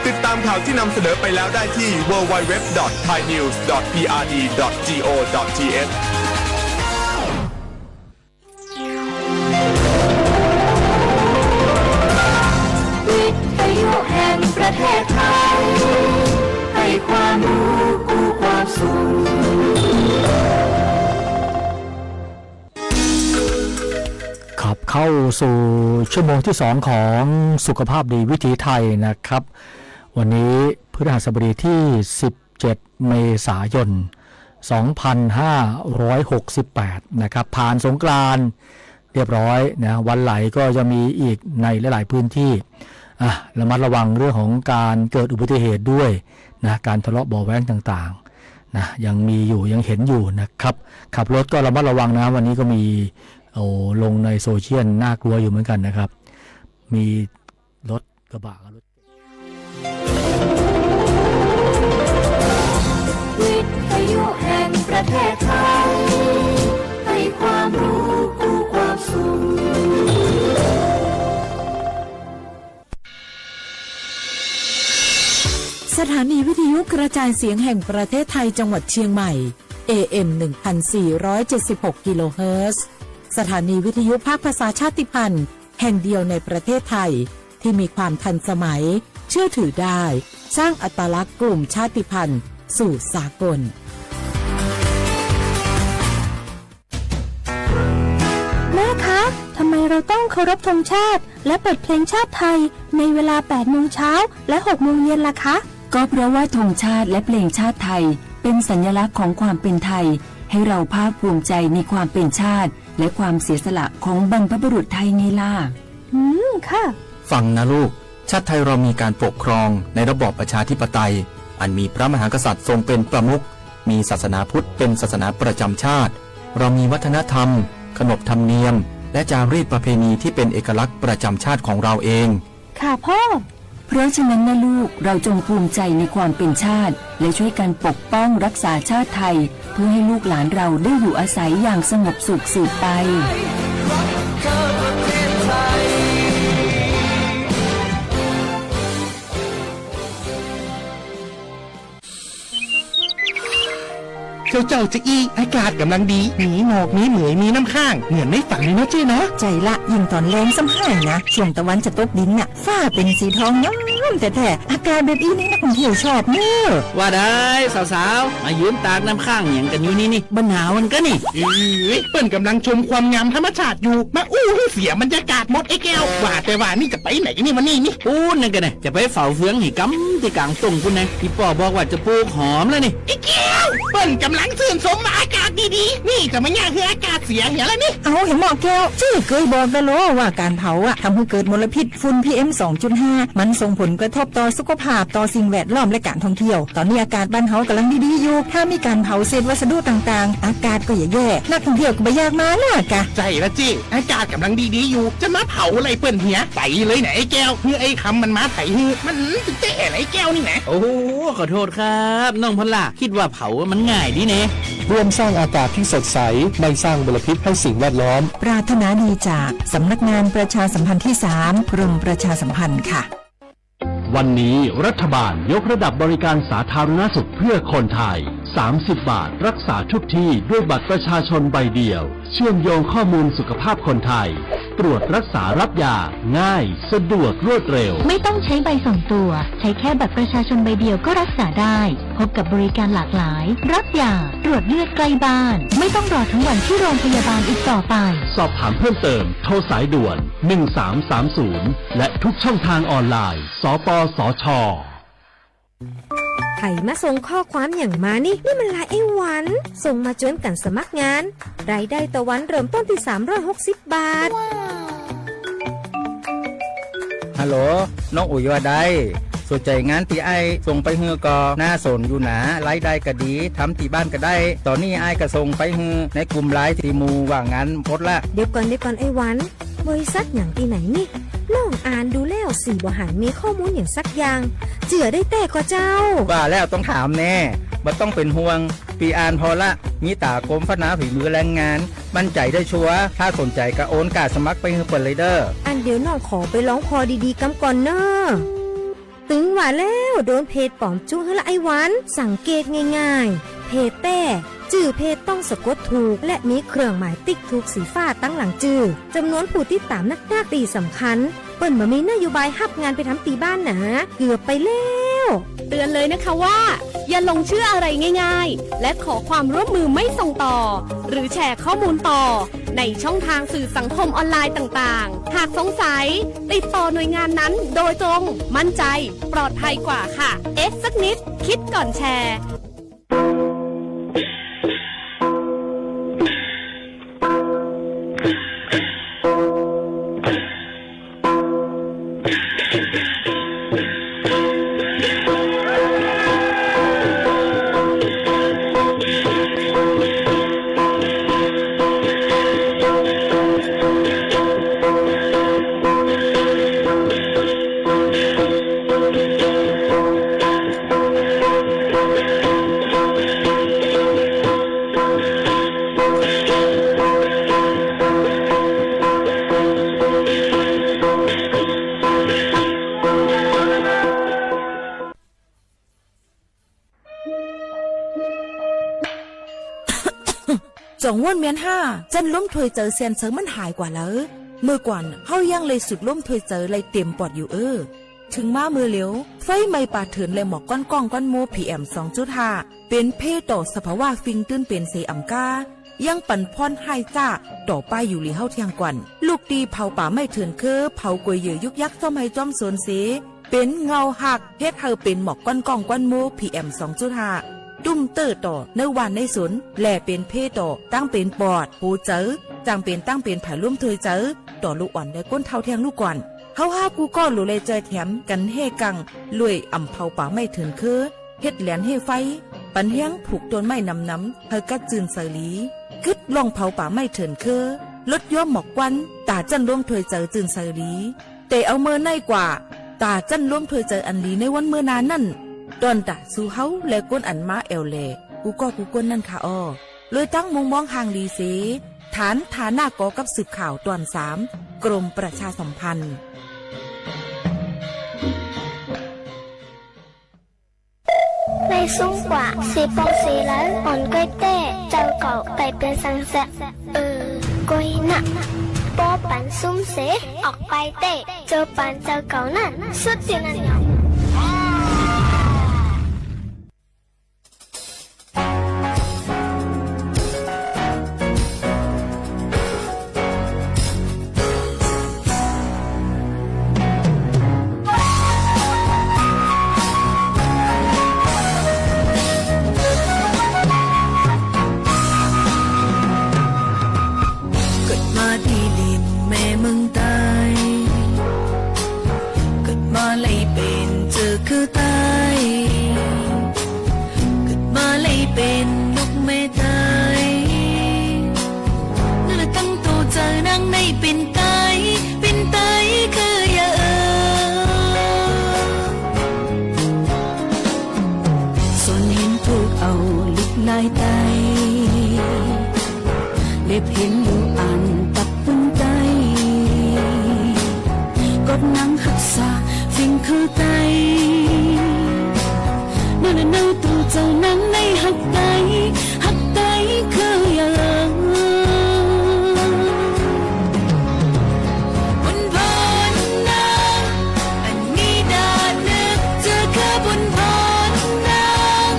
ติดตามข่าวที่นำเสนอไปแล้วได้ที่ ดับเบิลยู ดับเบิลยู ดับเบิลยู ดอท ไทยนิวส์ ดอท พีอาร์ดี ดอท จี โอ ดอท ที เอช วิทยุแห่งประเทศไทย ให้ความรู้คู่ความสุข ครับ เข้าสู่ชั่วโมงที่สองของสุขภาพดีวิถีไทยนะครับ วันนี้พฤหัสบดีที่ สิบเจ็ด เมษายน สองพันห้าร้อยหกสิบแปด นะครับ ผ่านสงกรานต์เรียบร้อยนะ วันไหลก็จะมีอีกในหลายๆพื้นที่ อ่ะ ระมัดระวังเรื่องของการเกิดอุบัติเหตุด้วยนะ การทะเลาะเบาะแว้งต่างๆนะ ยังมีอยู่ ยังเห็นอยู่นะครับ ขับรถก็ระมัดระวังนะ วันนี้ก็มี โอ้ ลงในโซเชียลน่ากลัวอยู่เหมือนกันนะครับ มีรถกระบะกับรถเก๋ง วิทยุแห่งประเทศไทย ให้ความรู้คู่ความสุข สถานีวิทยุกระจายเสียงแห่งประเทศไทยจังหวัดเชียงใหม่ เอ เอ็ม หนึ่งพันสี่ร้อยเจ็ดสิบหก กิโลเฮิรตซ์ สถานีวิทยุภาคภาษาชาติพันธุ์แห่งเดียวในประเทศไทย ที่มีความทันสมัย เชื่อถือได้ สร้างอัตลักษณ์กลุ่มชาติพันธุ์สู่สากล แม่คะ ทำไมเราต้องเคารพธงชาติ และเปิดเพลงชาติไทย ในเวลา แปดโมงเช้า และ หกโมงเย็นล่ะคะ ก็เพราะว่าธงชาติและเพลงชาติไทย เป็นสัญลักษณ์ของความเป็นไทย ให้เราภาคภูมิใจในความเป็นชาติ และความเสียสละของบรรพบุรุษไทยไงล่ะ อืม ค่ะ ฟังนะลูก ชาติไทยเรามีการปกครองในระบอบประชาธิปไตย อันมีพระมหากษัตริย์ทรงเป็นประมุข มีศาสนาพุทธเป็นศาสนาประจำชาติ เรามีวัฒนธรรม ขนบธรรมเนียม และจารีตประเพณีที่เป็นเอกลักษณ์ประจำชาติของเราเอง ค่ะพ่อ เพราะฉะนั้นนะลูก เราจงภูมิใจในความเป็นชาติ และช่วยกันปกป้องรักษาชาติไทย เพื่อให้ลูกหลานเราได้อยู่อาศัยอย่างสงบสุขสืบไป เจ้าเจ้าเจ๊อี้ อากาศกำลังดี มีหมอก มีเหมย มีน้ำค้าง เหมือนในฝันเลยเนาะเจ๊เนาะ ใจ๋ละ ยิ่งตอนแลงซ้ำหายนะ ช่วงตะวันจะตกดินน่ะ ฟ้าเป๋นสีทองงามแต๊ๆ อากาศแบบอี้นี่นักท่องเที่ยวชอบเน้อ ว่าได สาวๆ มายืนตากน้ำค้างหยังกั๋นอยู่นี่นี่ บ่หนาวกั๋นก๊ะนี่ เอ้ย เปิ้นกำลังชมความงามธรรมชาติอยู่ มาอู้หื้อเสียบรรยากาศหมดไอ้แก้ว ว่าแต่ว่านี่จะไปไหนนี่วันนี้นี่ ปู๊นนั่นกั๋นนะ จะไปเฝ้าเฟืองให้กำตี้ก๋างต้งปู๊นนะ อี่ป้อบอกว่าจะปูกหอมแล้วนี่ ไอ้แก้ว เปิ้นกำลังซื่นชมว่าอากาศดีๆ นี่จะมาเยียะหื้ออากาศเสียเหียแล้วนี่ เอาเหอะหมอแก้ว เจ๊เกยบอกตะลอว่าก๋านเผาอะ ทำหื้อเกิดมลพิษฝุ่น พีเอ็ม สองจุดห้า มันส่งผลกระทบต่อสุขภาพ ต่อสิ่งแวดล้อม และก๋านท่องเที่ยว ตอนนี้อากาศบ้านเฮากำลังดีๆ อยู่ ถ้ามีก๋านเผาเศษวัสดุต่างๆ อากาศก็จะแย่ นักท่องเที่ยวก็บ่อยากมาแล้วกะ ใจ๋ละเจ๊ อากาศกำลังดีๆ อยู่ จะมาเผาอะไรเปิ้นเหีย ไปเลยนะไอ้แก้ว หื้อไอ้คำมันมาไถหื้อ มันจะแจ้อะไรไอ้แก้วนี่นะ โอ้โห ขอโทษครับ น้องพอลล่า คิดว่าเผามันง่ายดีเน่ ร่วมสร้างอากาศที่สดใส ไม่สร้างมลพิษให้สิ่งแวดล้อม ปรารถนาดีจากสำนักงานประชาสัมพันธ์ที่สาม กรมประชาสัมพันธ์ค่ะ วันนี้รัฐบาลยกระดับบริการสาธารณสุขเพื่อคนไทย สามสิบบาท รักษาทุกที่ด้วยบัตรประชาชนใบเดียว เชื่อมโยงข้อมูลสุขภาพคนไทย ตรวจรักษารับยา ง่าย สะดวก รวดเร็ว ไม่ต้องใช้ใบส่งตัว ใช้แค่บัตรประชาชนใบเดียวก็รักษาได้ พบกับบริการหลากหลาย รับยา ตรวจเลือดใกล้บ้าน ไม่ต้องรอทั้งวันที่โรงพยาบาลอีกต่อไป สอบถามเพิ่มเติม โทรสายด่วน หนึ่งสามสามศูนย์ และทุกช่องทางออนไลน์ สปสช ใผมาส่งข้อความหยังมานี่ นี่มันลายไอ้หวัน ส่งมาจวนกั๋นสมัครงาน รายได้ต่อวันเริ่มต้นที่สามร้อยหกสิบบาท ฮัลโหล น้องอุ๋ยว่าได สนใจ๋งานตี้อ้ายส่งไปหื้อก่อ น่าสนอยู่หนา รายได้ก็ดี ทำตี้บ้านก็ได้ ต๋อนนี้อ้ายก็ส่งไปหื้อในกลุ่มไลน์ตี้หมู่ว่างงานหมดละ เดี๋ยวก่อน เดี๋ยวก่อนไอ้หวัน บริษัทหยังตี้ไหนนี่ น้องอ่านดูแล้วสี่บ่หันมีข้อมูลหยังสักอย่าง เจื้อได้แต๊ก่อเจ้า ว่าแล้วต้องถามแน่ บ่ต้องเป๋นห่วง ปี้อ่านผ่อละ มีต๋ากรมพัฒนาฝีมือแรงงาน มั่นใจ๋ได้ชัวร์ ถ้าสนใจ๋ก็โอนก้าสมัครไปหื้อเปิ้นเลยเด้อ อันเดี๋ยวน้องขอไปลองผ่อดีๆ กำก่อนเน่อ ตึงว่าแล้ว โดนเพจป๋อมจุหื้อละไอ้หวัน สังเกตง่ายๆ เพจแต๊ จื้อเพจต้องสะกดถูก และมีเครื่องหมายติ๊กถูกสีฟ้าตังหลังจื้อ จ๋ำนวนผู้ติดต๋ามนักๆ ตี้สำคัญ เปิ้นบ่มีนโยบายฮับงานไปทำตี้บ้านหนา เกือบไปแล้ว เตือนเลยนะคะว่า อย่าหลงเชื่ออะไรง่ายๆ และขอความร่วมมือไม่ส่งต่อ หรือแชร์ข้อมูลต่อ ในช่องทางสื่อสังคมออนไลน์ต่างๆ หากสงสัย ติดต่อหน่วยงานนั้นโดยตรง มั่นใจ ปลอดภัยกว่าค่ะ เอ๊ะสักนิด คิดก่อนแชร์ ၸွင်ႇဝူၼ်ႉမႅၼ်ႈႁႃႉ ၸၼ်ႉလူမ်းထူၺ်ႈၸႂ်သႅၼ်ႈသႂ်မၼ်းႁၢႆၵႂႃႇလႂ်။ မိူဝ်ႈၵွၼ်ႇ ႁဝ်းယင်းလႆႈသုတ်ႇလူမ်းထူၺ်ႈၸႂ်လႆႈတဵမ်ပွတ်ႇယူႇဢိူဝ်ႈ။ ထိုင်မႃးမိူဝ်ႈလဵဝ် ၾႆးမႆႈပႃႇထိူၼ်ႇလႄႈ မွၵ်ႇၵွၼ်းၵွင်ႉၵွၼ်းမူဝ်း PM သွင်ၸုတ်းႁႃႈ ပဵၼ်ၽေးတေႃႇသၽႃႇဝႃႉၾိင်ႈတိုၼ်းပဵၼ်သေဢမ်ႇၵႃး ယင်းပၼ်ၽွၼ်းႁၢႆႉၸႃႉ တေႃႇပၢႆးယူႇလီႁဝ်းထႅင်ႈၵွၼ်ႇ။ လုၵ်ႉတီႈၽဝ်ပႃႇမႆႉထိူၼ်ႇၶိူဝ်း ၽဝ်ၵူၺ်ႇယိူဝ်ႇယုၵ်းယၵ်းၸွမ်းႁႆႈၸွမ်းသူၼ်သေ ပဵၼ်ငဝ်ႈႁၢၵ်ႈ ႁဵတ်းႁႂ်ႈပဵၼ်မွၵ်ႇၵွၼ်းၵွင်ႉၵွၼ်းမူဝ်း PM သွင်ၸုတ်းႁႃႈ တုမ်ႉတိူဝ်ႉတေႃႇၼႂ်းဝၢၼ်ႈၼႂ်းသူၼ် လႄႈပဵၼ်ၽေးတေႃႇတၢင်းပဵၼ်ပွတ်ႇ ႁူဝ်ၸႂ် ၸၢင်ႈပဵၼ်တၢင်းပဵၼ်ၽၢႆႇလူမ်းထူၺ်ႈၸႂ် တေႃႇလုၵ်ႈဢွၼ်ႇလႄႈၵူၼ်းထဝ်ႈထႅင်ႈလူးၵွၼ်ႇ။ ႁဝ်းႁႃးၵူႈၵေႃႉလူဝ်ႇလႆႈၸွႆႈထႅမ် ၵၼ်ႁႄႉၵင်ႈ လူၺ်ႈဢမ်ႇၽဝ်ပႃႇမႆႉထိူၼ်ႇၶိူဝ်း ႁဵတ်းလႅၼ်ႁႄႉၾႆး ပၼ်ႁႅင်းၽုၵ်ႇတူၼ်ႈမႆႉၼမ်ၼမ် ႁႂ်ႈၵတ်းၸိုၼ်ႈသႂ်လီ ၵိုတ်းလွင်ႈၽဝ်ပႃႇမႆႉထိူၼ်ႇၶိူဝ်း lotˇ yawˇ mawꞈ k'oˆ, taˍ caˇ lonˉ htawˇ ceuˬ ceuˬ saˍ liˍ tehꞈ awˬ meuˇ naˆ e k'oˆ, taˍ caˇ lonˉ htawˇ ceuˬ anˍ liˍ neˇ wunˉ meuˇ na naˆ, dawˇ daꞈ shu haˉ leh konˉ anˍ maˇ ehˬ lehˬ, kuˬ kawˇ kuˬ konˇ naˆ hkanˍ awˬ loꞈ e tanˉ mvuhˇ mawˇ haꞈ liˍ sheˍ. ฐานฐานะกองทัพสืบข่าว ตอนสาม กรมประชาสัมพันธ์ Leh suhˉ k'aꞈ shiˍ pawˆ shiˍ lawˉ awˬ g'euˆ tehˇ, cawˬ kaꞈ pehˬ pehˬ saˍ saˍ, uiˍ k'oˆ naˆ, pawˇ paˍ suhˉ sheˍ awˬ k'ai tehˇ, cawˬ paˍ cawˬ kaꞈ naˆ suhˉ teˇ naˆ yaꞈ. Kuiˬ ma tiˉ liꞈ mehˍ meuˇ taiˇ, kuiˬ ma leh pehnˇ ceuˬ keu taiˇ, kuiˬ ma leh pehnˇ loꞈ mehˍ taiˇ, naˬ naˬ tanˇ to cawˬ naˆ neˇ pehnˇ taiˇ, pehnˇ taiˇ keu yaꞈ. Suhˍ henˇ htoˇ awˬ liꞈ laiˉ taiˇ, lehˬ henˇ loꞈ anˬ taꞈ pun taiˇ, kawˆ naˆ haꞈ shaˍ venˇ hkeu taiˇ, naˬ naˬ naˆ to cawˬ naˆ neˇ haꞈ taiˇ, haꞈ taiˇ keu yaꞈ. Bun bawˇ naˆ, aˬ miˇ daꞈ nuˇ tcuh hkui bun bawˇ naˆ,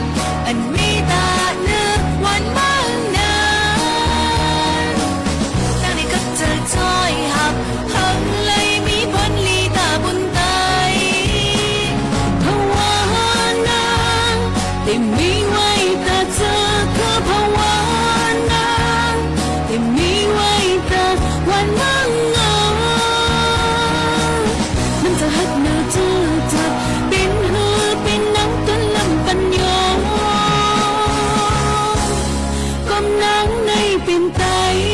aˬ miˇ daꞈ nuˇ wanˇ maˇ na. Naˆ neˇ kaꞈ cawˬ cawˇ haꞈ hawˉ leh miˇ bawˇ liˇ taˍ bun taiˇ, hawˉ wanˇ naˆ, teˇ miˇ wanˇ taˍ tcuh hkui hawˉ wanˇ naˆ, teˇ miˇ wanˇ taˍ wanˇ maˇ na. Naˆ tcuh haˉ nuˇ tcuh caꞈ pehnˇ hui pehnˇ naˆ tuˉ laˇ paˍ yaꞈ. Kawˆ naˆ neˇ pehnˇ taiˇ.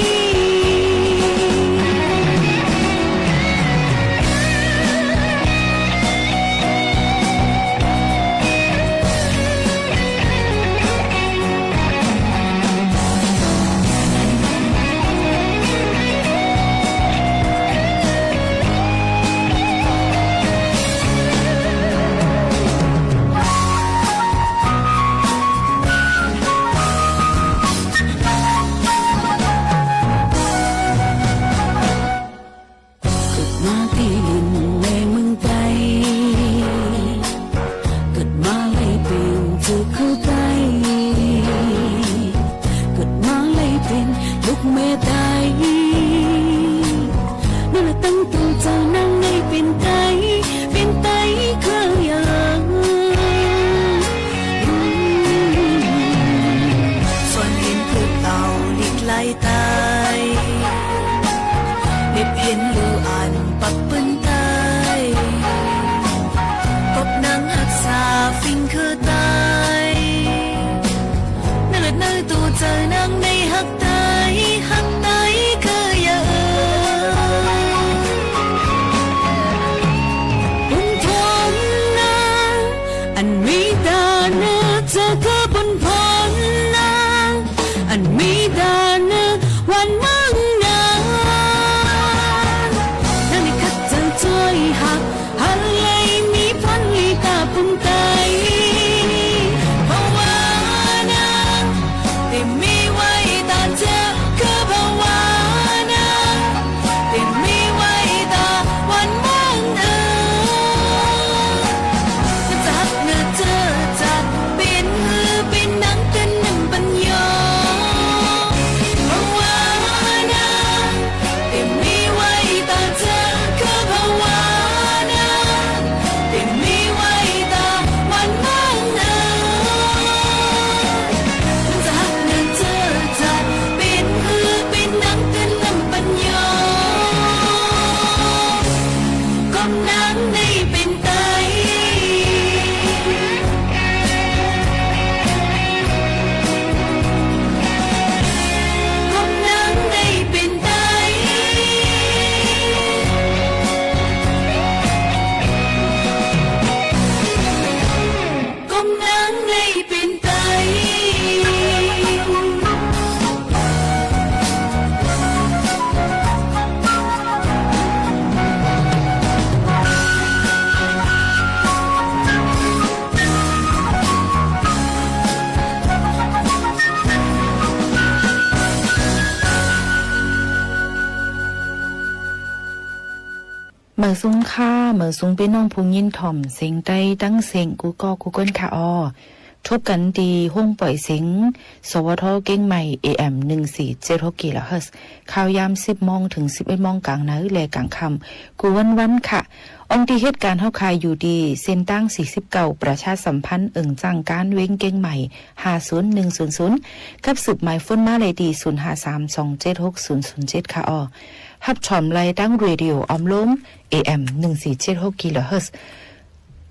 မႂ်ႇသုင်ၶႃႈ မႂ်ႇသုင်ပီႈၼွင်ႉၽူႈငိၼ်းထွမ်ႇသဵင်တႆးတင်းသဵင်ႈ ၵူႈၵေႃႉၵူႈၵူၼ်းၶႃႈဢေႃႈ။ ထူပ်းၵၼ်တီႈႁူင်းပွႆႇသဵင် သဝထ ၵဵင်းမႆႇ ဢေႇဢႅမ်ႇ ၼိုင်ႈသီႇၸဵတ်းႁူၵ်း กิโลเฮิรตซ์ ၶၢဝ်းယၢမ်း သိပ်းမူင်း ထိုင် သိပ်းဢဵတ်းမူင်း ၵၢင်ၼႂ် လႄႈ ၵၢင်ၶမ်ႈ ၵူႈဝၼ်းဝၼ်းၶႃႈ။ ဢွင်ႈတီႈႁဵတ်းၵၢၼ်ႁဝ်းၶႃႈ ယူႇတီႈ เส้นทางสี่สิบเก้า ประชาสัมพันธ์ ဢိူင်ႇၸၢင်ႈၵၢၼ်း ဝဵင်းၵဵင်းမႆႇ ႁႃႈသုၼ်ၼိုင်ႈသုၼ်သုၼ် ၵပ်းသိုပ်ႇမၢႆၾူၼ်းမႃးလႆႈတီႈ သုၼ်ႁႃႈသၢမ်သွင်ၸဵတ်းႁူၵ်းသုၼ်သုၼ်ၸဵတ်း ၶႃႈဢေႃႈ။ ႁပ်ႉထွမ်ႇလႆႈတင်း ရေႇတီႇယူဝ်ႇ ဢွမ်လူမ်း เอเอ็ม หนึ่งสี่เจ็ดหก กิโลเฮิรตซ์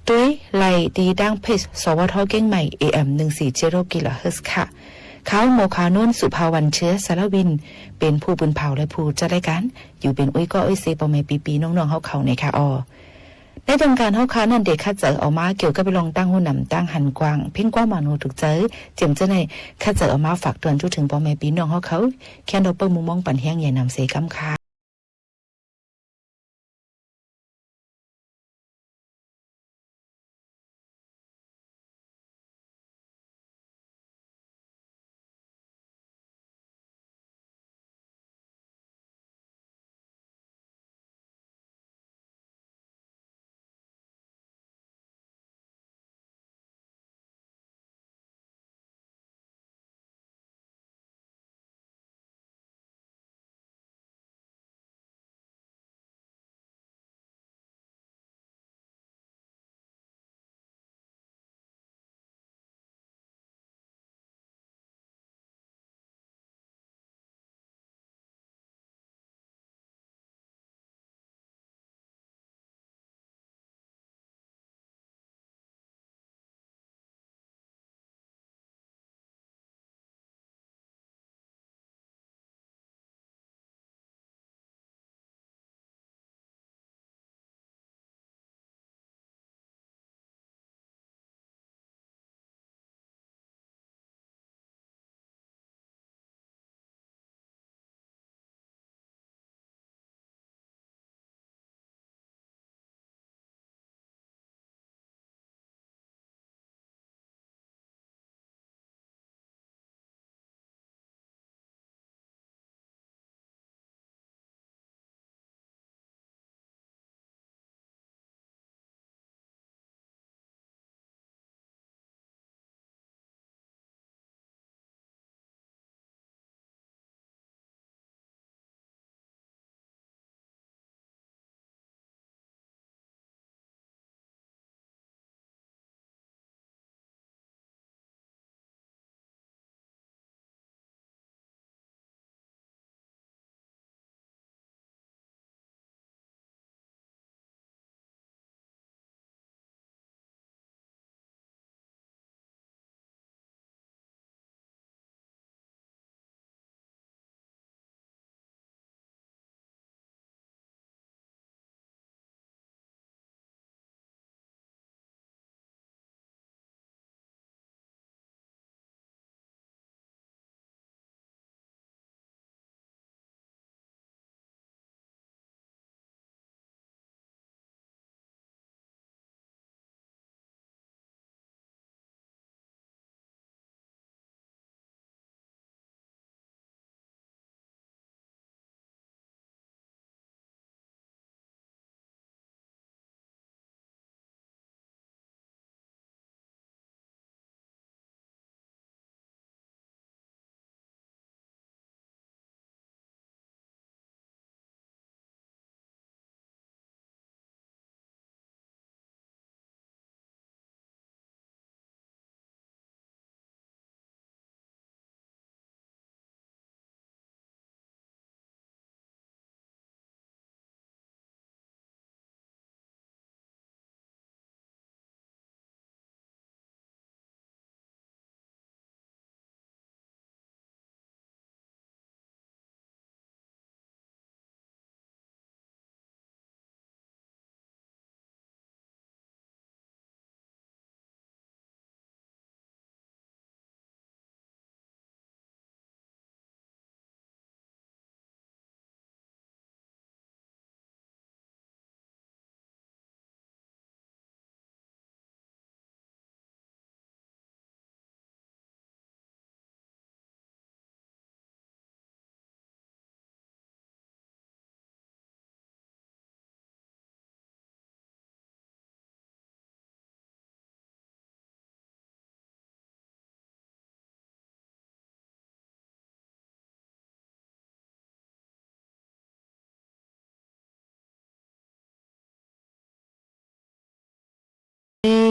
တူၺ်းလႆႈတီႈတၢင်း เพจ သဝထ ၵဵင်းမႆႇ เอเอ็ม หนึ่งสี่เจ็ดหก กิโลเฮิรตซ์ ၶႃႈ။ ၶႃႈ မေႃၶၢဝ်ၼူၼ်း สุภาวัน เชื้อสารวิน ပဵၼ်ၽူႈပိုၼ်ၽၢဝ်ႇလႄႈ ၽူႈၸတ်းလၢႆးၵၢၼ် ယူႇပဵၼ်ဢူၺ်းၵေႃႉဢူၺ်းသေ ပေႃႈမႄႈပီႈပီႈၼွင်ႉၼွင်ႉႁဝ်းၶဝ်ၼႆႉၶႃႈဢေႃႈ။ ၼႂ်းတွၼ်ႈၵၢၼ်ႁဝ်းၶႃႈၼၼ်ႉ တေၶတ်းၸႂ်ဢဝ်မႃး เกี่ยวกับเรื่องตางหูหนำตางหันกวาง เพ่งกว้างหมานหูถูกใจ เจียมเจ้าใน ၶတ်းၸႂ်ဢဝ်မႃး ฝากเตือน จุ๊ถึงပေႃႈမႄႈပီႈၼွင်ႉႁဝ်းၶဝ် แค่เดินไปมุมมอง ปัญหาใหญ่นำเสนอ กำค่ะ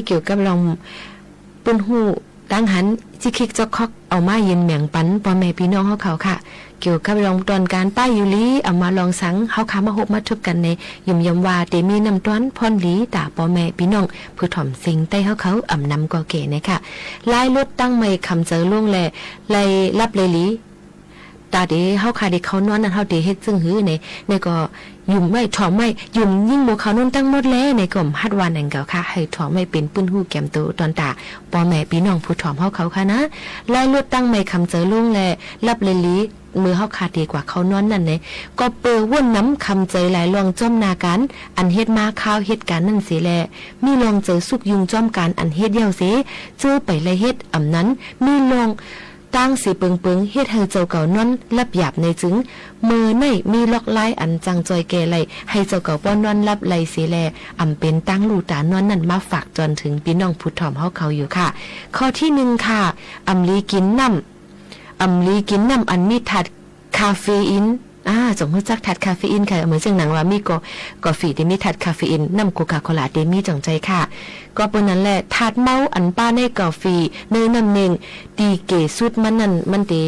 เกี่ยวกับเรื่อง ပုၼ်ႈႁူႉ တၢင်းႁၼ် chi hk'e cawˇ hkawˇ เอามายืนแบ่งปัน พ่อแม่พี่น้อง เฮาเขาค่ะ เกี่ยวกับเรื่อง ตอนการ ป้ายอยู่หลี เอามาลอง สัง เฮาค่ะ มาพบมาเจอกันใน ယုမ်ႇယမ်ဝႃႈ တေမီး น้ำต้าน พ่นหลี ต๋า พ่อแม่พี่น้อง ผู้ถ่อมเสียงใต้ เฮาเขา อ่ำน้ำก่อแก่ นะคะ ไล่รถตั้งไม่ คำเจอลง และ ไล่หลับ ไล่หลี ตาเต๋ เฮาค่ะ เต๋ เข้านอน นั่น เฮาเต๋ เฮ็ดจึงหื้อ ใน ในก็ หยุมไว้ ถ่อมไว้ หยุมยิ่งโมเขานอน ตั้งหมดแล้ว ในก็ หัดว่า นั่นเก่าค่ะ ให้ถ่อมไว้ เป็น ปื้นหู้แก้มโต ตอนตา ปอแม่ปี้น้อง ผู้ถ่อม เฮาเขาค่ะนะ ไล่รถตั้งไม่ คำเจอลง และ หลับ ไล่หลี เมื่อเฮาค่ะ เต๋ กว่าเข้านอน นั่น ใน ก็เปิด ว่นน้ำ คำเจอ หลายล่อง จ้อมนาการ อันเฮ็ดมา คาวเหตุการณ์ นั่นเสแล มีล่องเจอ สุกยุง จ้อมการ อันเฮ็ดเยี่ยวเส เจอไป ไล่เฮ็ด อ่ำนั้น มีล่อง ตางเสเปิงเปิง เฮ็ดหื้อ เจ้าเก่า นอนหลับหยาบ ในจึง เมื่อใน มีล็อกไลน์ อันจังจอยแก้ไล่ หื้อ เจ้าเก่า ป้อนนอนหลับ ไล่เสแล อ่ำเป็น ตางลู่ตานอน นั่น มาฝากจอน เถิงปี้น้อง ผู้ถ่อม เฮาเขาอยู่ค่ะ ข้อที่หนึ่งค่ะ อ่ำหลีกินน้ำ อ่ำหลีกินน้ำ อันมีธาตุ คาเฟอีน อ่า จ๋งฮู้จัก ธาตุ คาเฟอีน ค่ะ เหมือนเจ้าหนังว่า มีก็ กาแฟเต๋ มีธาตุ คาเฟอีน น้ำ โคคาโคล่า เต๋ มีจ๋งใจค่ะ ก็เป๋นนั้นแหละ ธาตุเมา อันป้าใน กาแฟ ในน้ำเน่ง ตีเก๋สุด มันนั่น มันเต๋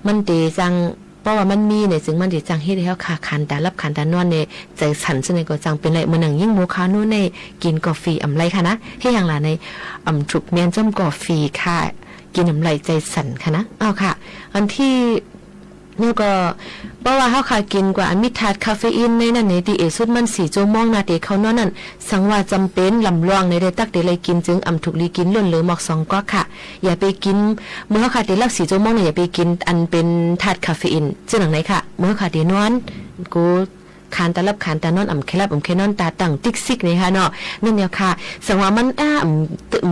มันเต๋จัง เพราะว่ามันมี ในจึง มันเต๋จัง เฮ็ดหื้อ เฮาค่ะ คานตาหลับ คานตานอน ใน ใจสั่น ซึ่งในก็จัง เป๋นไร เมื่อหนัง ยิ่งโมคาโน่ ใน กินกาแฟ อ่ำไรค่ะนะ เฮ็ดอย่างหละ ใน อ่ำถูกแมนจ้อม กาแฟค่ะ กินอ่ำไร ใจสั่นค่ะนะ เอาค่ะ อันที่ แล้วก็ เพราะว่าเฮาค่ะ กินกว่า อันมีธาตุ คาเฟอีน ในนั่น ใน ตีเก๋สุด มัน สี่ จั่วโมง นาเต๋ เข้านอน นั่น สังว่าจ๋ำเป๋น ลำลอง ใน ได้ตั๊กเต๋ ไล่กิน จึง อ่ำถูกหลีกิน ล่นเหลือ มอก สอง ก๊อก ค่ะ อย่าไปกิน เมื่อเฮาค่ะ เต๋ หลับ สี่ จั่วโมง ใน อย่าไปกิน อันเป๋นธาตุ คาเฟอีน เจ้าหนัง ใน ค่ะ เมื่อเฮาค่ะ เต๋ นอน ก็ คานตาหลับ คานตานอน อ่ำแค่หลับ อ่ำแค่นอน ต๋าตั้งติ๊กซิก ใน ค่ะเนาะ นั่นแล้วค่ะ สังว่ามัน อ่า อ่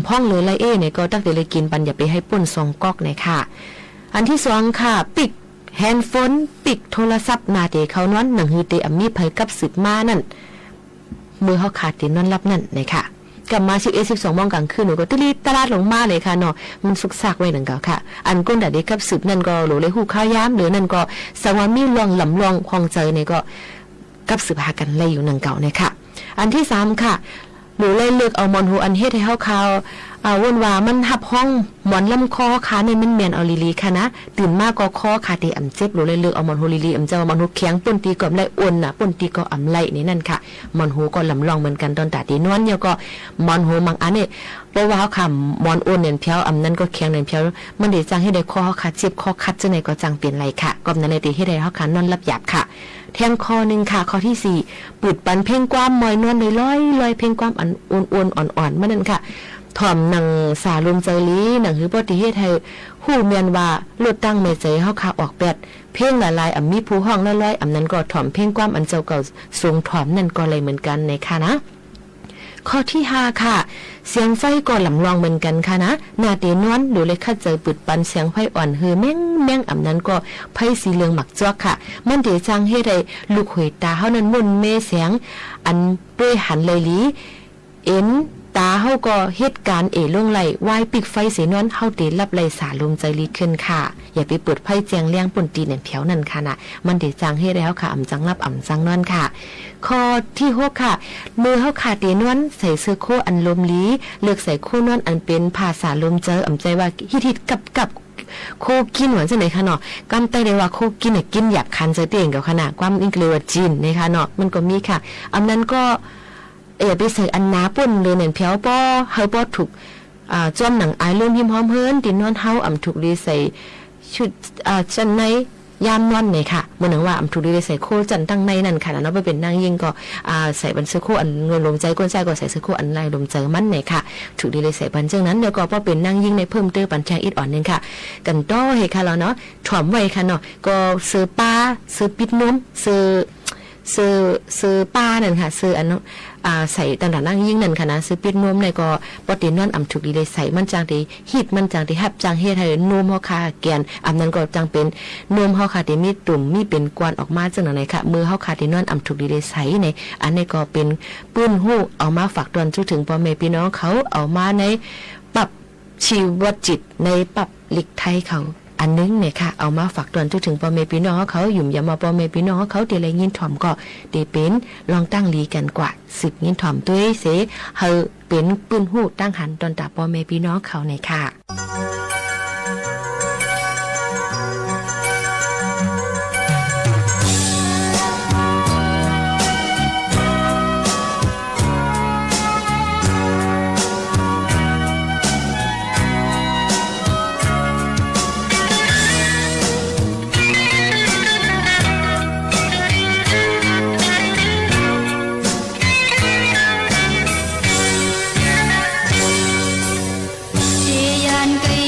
ำ พ่องเหลือ ไล่เอ ใน ก็ตั๊กเต๋ ไล่กินปัน อย่าไปหื้อ ป้น สอง ก๊อก ใน ค่ะ อันที่สอง ค่ะ ปิ๊ก แฮนด์โฟน ปิ๊ก โทรศัพท์ นาเต๋ เข้านอน หนังหื้อเต๋ อ่ำมีใผ กับสืบมา นั่น เมื่อเฮาค่ะ เต๋ นอนหลับ นั่น ใน ค่ะ กับมา สิบเอ็ด สิบสอง โมงกลางคืน หนูก็ ตะลีตะลาด ลงมา ใน ค่ะเนาะ มันซุกซากไว้ หนังเก่าค่ะ อันก้นต๋าเต๋ กับสืบ นั่น ก็ หลูไล่ฮู้คาวยาม หรือ นั่น ก็ สังว่ามีล่อง ลำลอง คองเจอ ใน ก็ กับสืบหากั๋นไล่อยู่ หนังเก่า ใน ค่ะ อันที่สาม ค่ะ หลูไล่เลือกเอาหมอนโฮ อันเฮ็ดหื้อ เฮาค่ะ อ่า ว่นว่า มันฮับฮ้อง หมอนลำคอเฮาค่ะ ใน มันแมนเอาหลีๆ ค่ะนะ ตื่นมาก็ คอค่ะ เต๋ อ่ำเจ็บ หลูไล่เลือกเอาหมอนโฮหลีๆ อ่ำเจ้าหมอนโฮแข็ง ป้นตีก็อ่ำไร อ่อนนะ ป้นตีก็อ่ำไร ใน นั่น ค่ะ หมอนโฮ ก็ ลำลอง เหมือนกั๋น ตอนต๋าเต๋ นอน แล้วก็ หมอนโฮ บางอัน ใน เพราะว่าเฮาค่ะ หมอนอ่อน แหน่นแผว อ่ำนั้นก็แข็ง แหน่นแผว มันเต๋จัง เฮ็ดหื้อ คอเฮาค่ะ เจ็บ คอคัด เจ้า ใน ก็จัง เป๋นไร ค่ะ ก็ นั่น ใน เต๋ เฮ็ดหื้อ เฮาค่ะ นอนหลับหยาบ ค่ะ แถมข้อหนึ่ง ค่ะ ข้อที่สี่ เปิดปัน เพลงความ มอยนอนลอยๆ เพลงความ อันอ่อนๆ อ่อนๆ มัน นั่น ค่ะ ถ่อมหนังสาลมเจอหลี หนังหื้อ ป้อ เต๋ เฮ็ดหื้อ ฮู้แมนว่า รถตั้งไม่ เจ๋อ เฮาค่ะ ออกแปด เพลงหลายๆ อ่ำมีผู้ฮ้องลอยๆ อ่ำนั้นก็ ถ่อม เพลงความ อันเจ้าเก่า สงถ่อม นั่น ก็ไล่ เหมือนกั๋น ใน ค่ะนะ ข้อที่ห้า ค่ะ เสียงไฟ ก็ ลำลอง เหมือนกั๋น ค่ะนะ นาเต๋ นอน หลูไล่คัดเจอ เปิดปัน เสียงไฟ อ่อนหื้อ แมงแมง อ่ำนั้นก็ ไฟสีเหลือง หมากจ๊อก ค่ะ มันเต๋จัง เฮ็ดหื้อ ลูกหวยต๋าเฮา นั่น มุ่นเมแสง อัน ป้วยหัน ไล่หลี เอ็น ต๋าเฮา ก็ เหตุการณ์ เอ ลงไล่ วายปิ๊กไฟ เสนอน เฮาเต๋ หลับไล่ สาลมเจอหลี ขึ้น ค่ะ อย่าไปเปิดไฟ แจ้งแรง ป้นตี แหน่นแผว นั่น ค่ะนะ มันเต๋จัง เฮ็ดหื้อ เฮาค่ะ อ่ำจังหลับ อ่ำจังนอน ค่ะ ข้อที่หก ค่ะ เมื่อเฮาค่ะ เต๋ นอน ใส่เสื้อโค้ อันลมหลี เลือกใส่โค้นอน อันเป๋น ผ้าสาลมเจอ อ่ำใจ๋ว่า ฮิตๆ กับๆ โค้กิน ว่าเจ้า ใน ค่ะเนาะ กำใต้เรียกว่า โค้กิน น่ะ กินหยาบคาย เจอเต้งเก่า ค่ะนะ ความอังกฤษว่า จีน ใน ค่ะเนาะ มันก็มี ค่ะ อ่ำนั้นก็ อย่าไปใส่อันหนา ป้นเลย แหน่นแผว ป้อ หื้อ ป้อถูก อ่า จ้อมหนังอาย ลมฮิมฮ้อมเฮิ้น เต๋ นอน เฮา อ่ำถูกหลีใส่ ชุด อ่า จั้นใน ยามนอน ใน ค่ะ เหมือนหนังว่า อ่ำถูกหลีใส่ โค้จั้นตั้งใน นั่น ค่ะนะเนาะ ป้อเป๋นนางยิ่งก็ อ่า ใส่ปันเสื้อโค้ อันลมเจอ ก้นใจ๋ก็ ใส่เสื้อโค้ อันไล่ลมเจอ มัน ใน ค่ะ ถูกหลีใส่ปันเจ้านั้น แล้วก็ ป้อเป๋นนางยิ่ง ใน เพิ่มเติมปันแทงอิดอ่อนหนึ่ง ค่ะ กั๋นต่อเหตุ ค่ะ แล้วเนาะ ถ่อมไว้ ค่ะเนาะ ก็ เสื้อป้า เสื้อปิดนวม เสื้อ เสื้อ เสื้อป้า นั่น ค่ะ เสื้ออัน อ่า ใส่ต๋ามหลังนางยิ่ง นั่น ค่ะนะ เสื้อปิดนวม ใน ก็ ป้อ เต๋ นอน อ่ำถูกหลีใส่ มันจังเต๋ ฮิต มันจังเต๋ ฮับจัง เฮ็ดหื้อ นวมเฮาค่ะ แก่น อ่ำนั้นก็ จังเป๋น นวมเฮาค่ะ เต๋ มีตุ่ม มีเป๋นกวน ออกมา เจ้าหนัง ใน ค่ะ เมื่อเฮาค่ะ เต๋ นอน อ่ำถูกหลีใส่ ใน อันนี้ก็เป๋น ปื้นหู้ เอามาฝากตอน จุ๊เถิง พ่อแม่พี่น้อง เขา เอามาใน ปั๊บ ชีวจิต ใน ปั๊บ ลิกไทย เขา အနုၼ်ၼႆၶႃႈ เอามาฝากเตือน ทุกถึง ပေႃႈမႄႈပီႈၼွင်ႉႁဝ်း ယုမ်ႇယမ်ဝႃႈ ပေႃႈမႄႈပီႈၼွင်ႉႁဝ်း တေလႆႈငိၼ်းထွမ်ႇၵေႃႈ တေပဵၼ်လွင်ႈတၢင်းလီၵၼ်ၵႂႃႇ သိုပ်ႇငိၼ်းထွမ်ႇတူၺ်းသေ ႁႂ်ႈပဵၼ်ပိုၼ်ႉႁူႉတၢင်းႁၼ် တွၼ်ႈတႃႇပေႃႈမႄႈပီႈၼွင်ႉႁဝ်းၼႆၶႃႈ။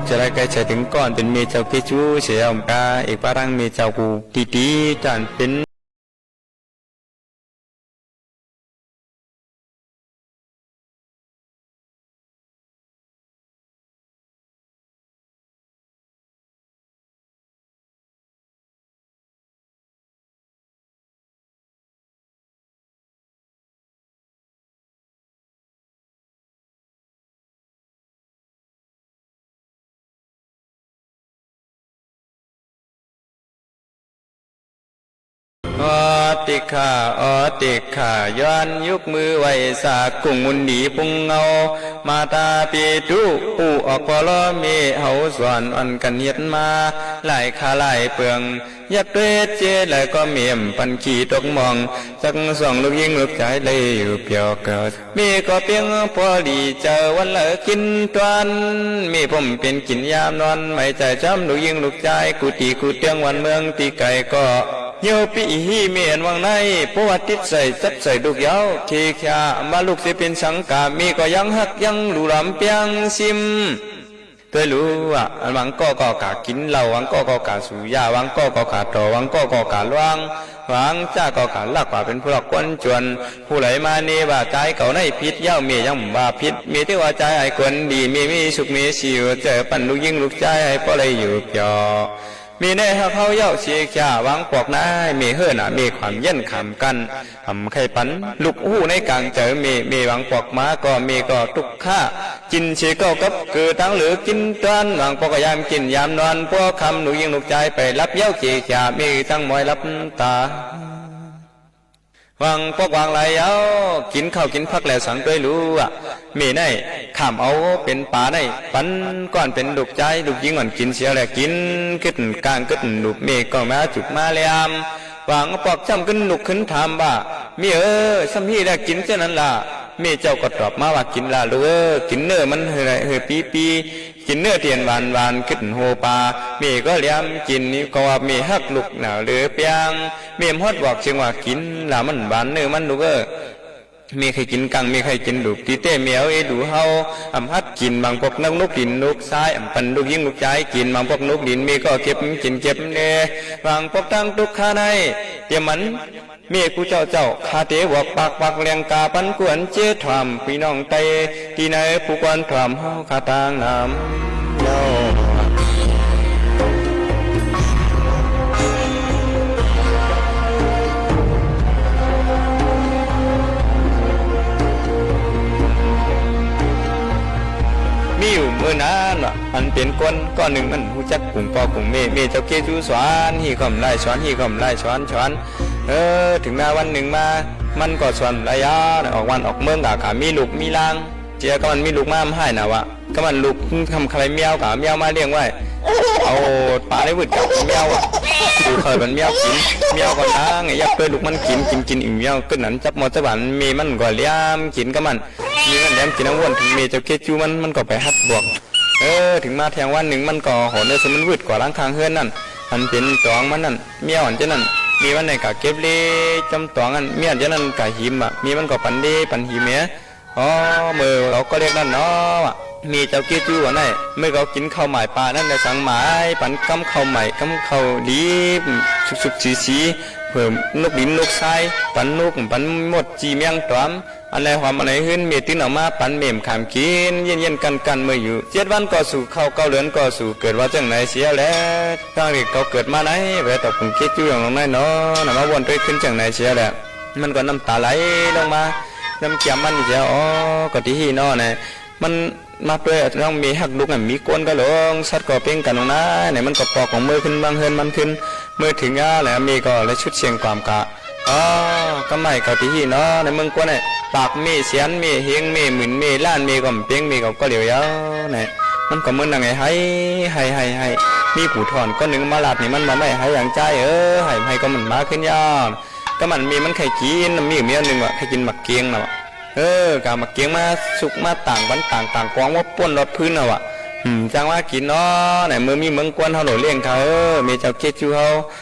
Ca lai k'ai chai teuˬ k'awˇ peuˬ, แม่เจ้าเกจู sheˍ yaˇ oˬ kaꞈ, eˍ paˍ htaˇ แม่เจ้า kuˬ tiˍ tiˍ caˇ peuˬ. Awˬ teˇ hkaˇ, awˬ teˇ hkaˇ, ยกมือไหว้สากุ่ง มนต์ดีพุงเงา มาตาปิตุ ผู้ออกพ่อล้อแม่ เฮาสอนอ่อนกันเฮียนมา หลายคาหลายเปือง ยับด้วยเจ แล้วก็แม่มปันขี้ตกมอง จักส่งลูกหญิงลูกชาย เลยอยู่เปรียวเกิด แม่ก็เปียงพอดีเจอ วันเหลือกินตวน แม่ผมเป็นกินยามนอน ไม่ใจจำลูกหญิงลูกชาย กู้ตี้กู้เตื้องวันเมืองตี้ไกลก็ เหี่ยวปี้ฮี่แม่อันวังใน เพราะว่าติดใส่จับใส่ลูกยาว เคแคว่าลูกเสียเป็นสังกา แม่ก็ยังฮักยังหลู่หลามเปียงซิม ด้วยรู้ว่า อันบางก็ก็กะกินเหล้า บางก็ก็กะสูบยา บางก็ก็กะต่อ บางก็ก็กะล่วง บางเจ้าก็กะลักว่าเป็นพวกคนจน ผู้ใดมาเนว่าจายเก่าในผิด เย้าแม่ยังบ่ว่าผิด แม่ถือว่าจายไอ้คนดี แม่มีสุขมีชีวิต เจอปันลูกหญิงลูกชาย ให้พ่อได้อยู่เปียว แม่ได้ฮักเฮาเย้าเสียแค่ บางปอกนาย แม่เฮิ่นน่ะ แม่ความเย็นขามกั้น ทำใครปัน ลูกฮู้ในกลางใจแม่ แม่บางปอกมาก็ แม่ก็ทุกข์ ข้ากินเสเก้ากับเกลือ ตังเหลือกินตอน หวังปอกก็ยามกินยามนอน พวกคำลูกหญิงลูกชายไปหลับ เย้าเจจ่า แม่ตั้งมอยหลับตา หวังปอกหวังไหล เย้ากินข้าวกินผักแล้วสัง ด้วยรู้ว่า แม่ในข้ามเอาเป็นป๋าใน ปันก้อนเป็นลูกชาย ลูกหญิงอ่อนกินเสียแล้ว กินกึ๊ดกลางกึ๊ดหลุบ แม่ก็มาจุกมาแหลม หวังปอกจ้ำขึ้นลุกขึ้นถามว่า แม่เอ๋ย ซ้ำฮี่แล้วกินเจ้านั้นล่ะ แม่เจ้าก็ตอบมาว่า กินล่ะลูกเอ๋ย กินเน่อมันเฮอเฮอปีปี กินเน่อเตียนหวานหวาน ขึ้นโฮปา แม่ก็แหลมกิน ก็ว่าแม่ฮักลูกหนาวเหลือเปียง แม่มฮอดบอกเชียงว่า กินล่ะมันหวานเน่อมันลูกเอ๋ย แม่ใครกินกัง แม่ใครกินดุบ ตีเต้แมวเอดูเฮา อ่ำฮัดกินบางปอกนักนกดินนกทราย อ่ำปันลูกหญิงลูกชายกิน บางปอกนกดิน แม่ก็เก็บกินเก็บเน่ บางปอกตั้งตุกข้าใน เตรียมมัน แม่กูเจ้าเจ้า ข้าเต๋บอกปากปากแรงกา ปันกวนเจ้ถ่อม พี่น้องไต ที่ไหนผู้กวนถ่อม เฮาข้าตางน้ำเย้า มีอยู่เมื่อนั้นว่ะ อันเป็นคนก้อนหนึ่ง มันฮู้จักกุ่งปอกุ่งเมย์ เมย์เจ้าเกจูสอน ฮี่ก็ไม่ไล่สอน ฮี่ก็ไม่ไล่สอน สอน เออ ถึงมาวันหนึ่งมา มันก็สอนหลายอย่างนะ ออกวันออกเมืองกะ กะมีลูกมีหลาน เจียก็มันมีลูกมา มันให้นะวะ ก็มันลูกทำใครแมวกะ แมวมาเลี้ยงไว้ เอาปลาในวืดกะแมวอ่ะ ดูเคยมันแมวกิน แมวก็ล้างไง อยากเปิดลูกมันกิน กินกินอิ่มแมว ก็นั้นจับมอจับหวาน เมย์มันก็เลี้ยงกินก็มัน เมย์มันเลี้ยงกินน้ำวน ถึงเมย์เจ้าเกจูมัน มันก็ไปฮัดบวก เออ ถึงมาแทงวันหนึ่ง มันก็หอนเออ มันวืดกว่าล้างคางเฮือนนั่น มันเป็นตองมันนั่น เมียอ่อนเจ้านั่น เมียมันในกะเก็บเล่จำตองอัน เมียอ่อนเจ้านั่นกะหิมอ่ะ เมียมันก็ปันเล่ปันหิมเนี่ย อ๋อ เมื่อเขาก็เรียกนั่นเนาะ เมียเจ้าเกจู๋อ่ะนั่น เมื่อเขากินข้าวหมายปลานั่นในสังหมาย ปันกำข้าวใหม่กำข้าวดี สุกสุกสีสี เผื่อนกดินนกทราย ปันนกปันมดจีเมียงต๋อม อันไหนหอมอันไหนหื้น เมย์ตื้นออกมาปันเมมขามกิน เย็นเย็นกันกันเมื่ออยู่ เจ็ดวันก็สู่ข้าว เก้าเดือนก็สู่เกิด ว่าจั่งไหนเสียแหละ ตั้งแต่เขาเกิดมาไหน แหวะต่อผมเกจู๋อย่างลงน้อยเนาะ นะมาวนด้วยขึ้นจั่งไหนเสียแหละ มันก็น้ำตาไหลลงมา น้ำเกียมมันนี่จะ อ๋อ ก็ที่ฮี่เนาะนะ มันมาด้วยน้องเมย์ฮักลูกอ่ะ มีก้นก็หลง สัตว์ก็เป้งกันลงนะ เนี่ย มันก็ปอกของมือขึ้นบ้างเฮือนมันขึ้น มือถึงอ่ะแหละ เมย์ก็เลยชุดเสียงความกะ อ๋อ ก็ไม่ก็ที่ฮี่เนาะ ในเมืองกวนเนี่ย ปากเมย์เสียนเมย์เฮงเมย์หมื่นเมย์ล้านเมย์ก็เป้งเมย์ก็ก็เหลียวยาวเนี่ย มันก็เหมือนนังไง ให้ ให้ ให้ ให้ มีผู้ถอนก้อนหนึ่งมาลาดนี่มันมาไม่ให้อย่างใจ เออ ให้ ให้ก็มันมาขึ้นยาว ก็มันมีมันใครกิน มีอยู่เมียหนึ่งว่ะ ใครกินหมากเกียงนะว่ะ เออ กะหมากเกียงมาสุกมาต่างปันต่างต่างกองว่าป้นรถพื้นนะว่ะ อืม จังว่ากินเนาะ ไหนมือมีเมืองกวนเฮาโหลเลี้ยงค่ะ เออ เมย์เจ้าเกจู๋เฮา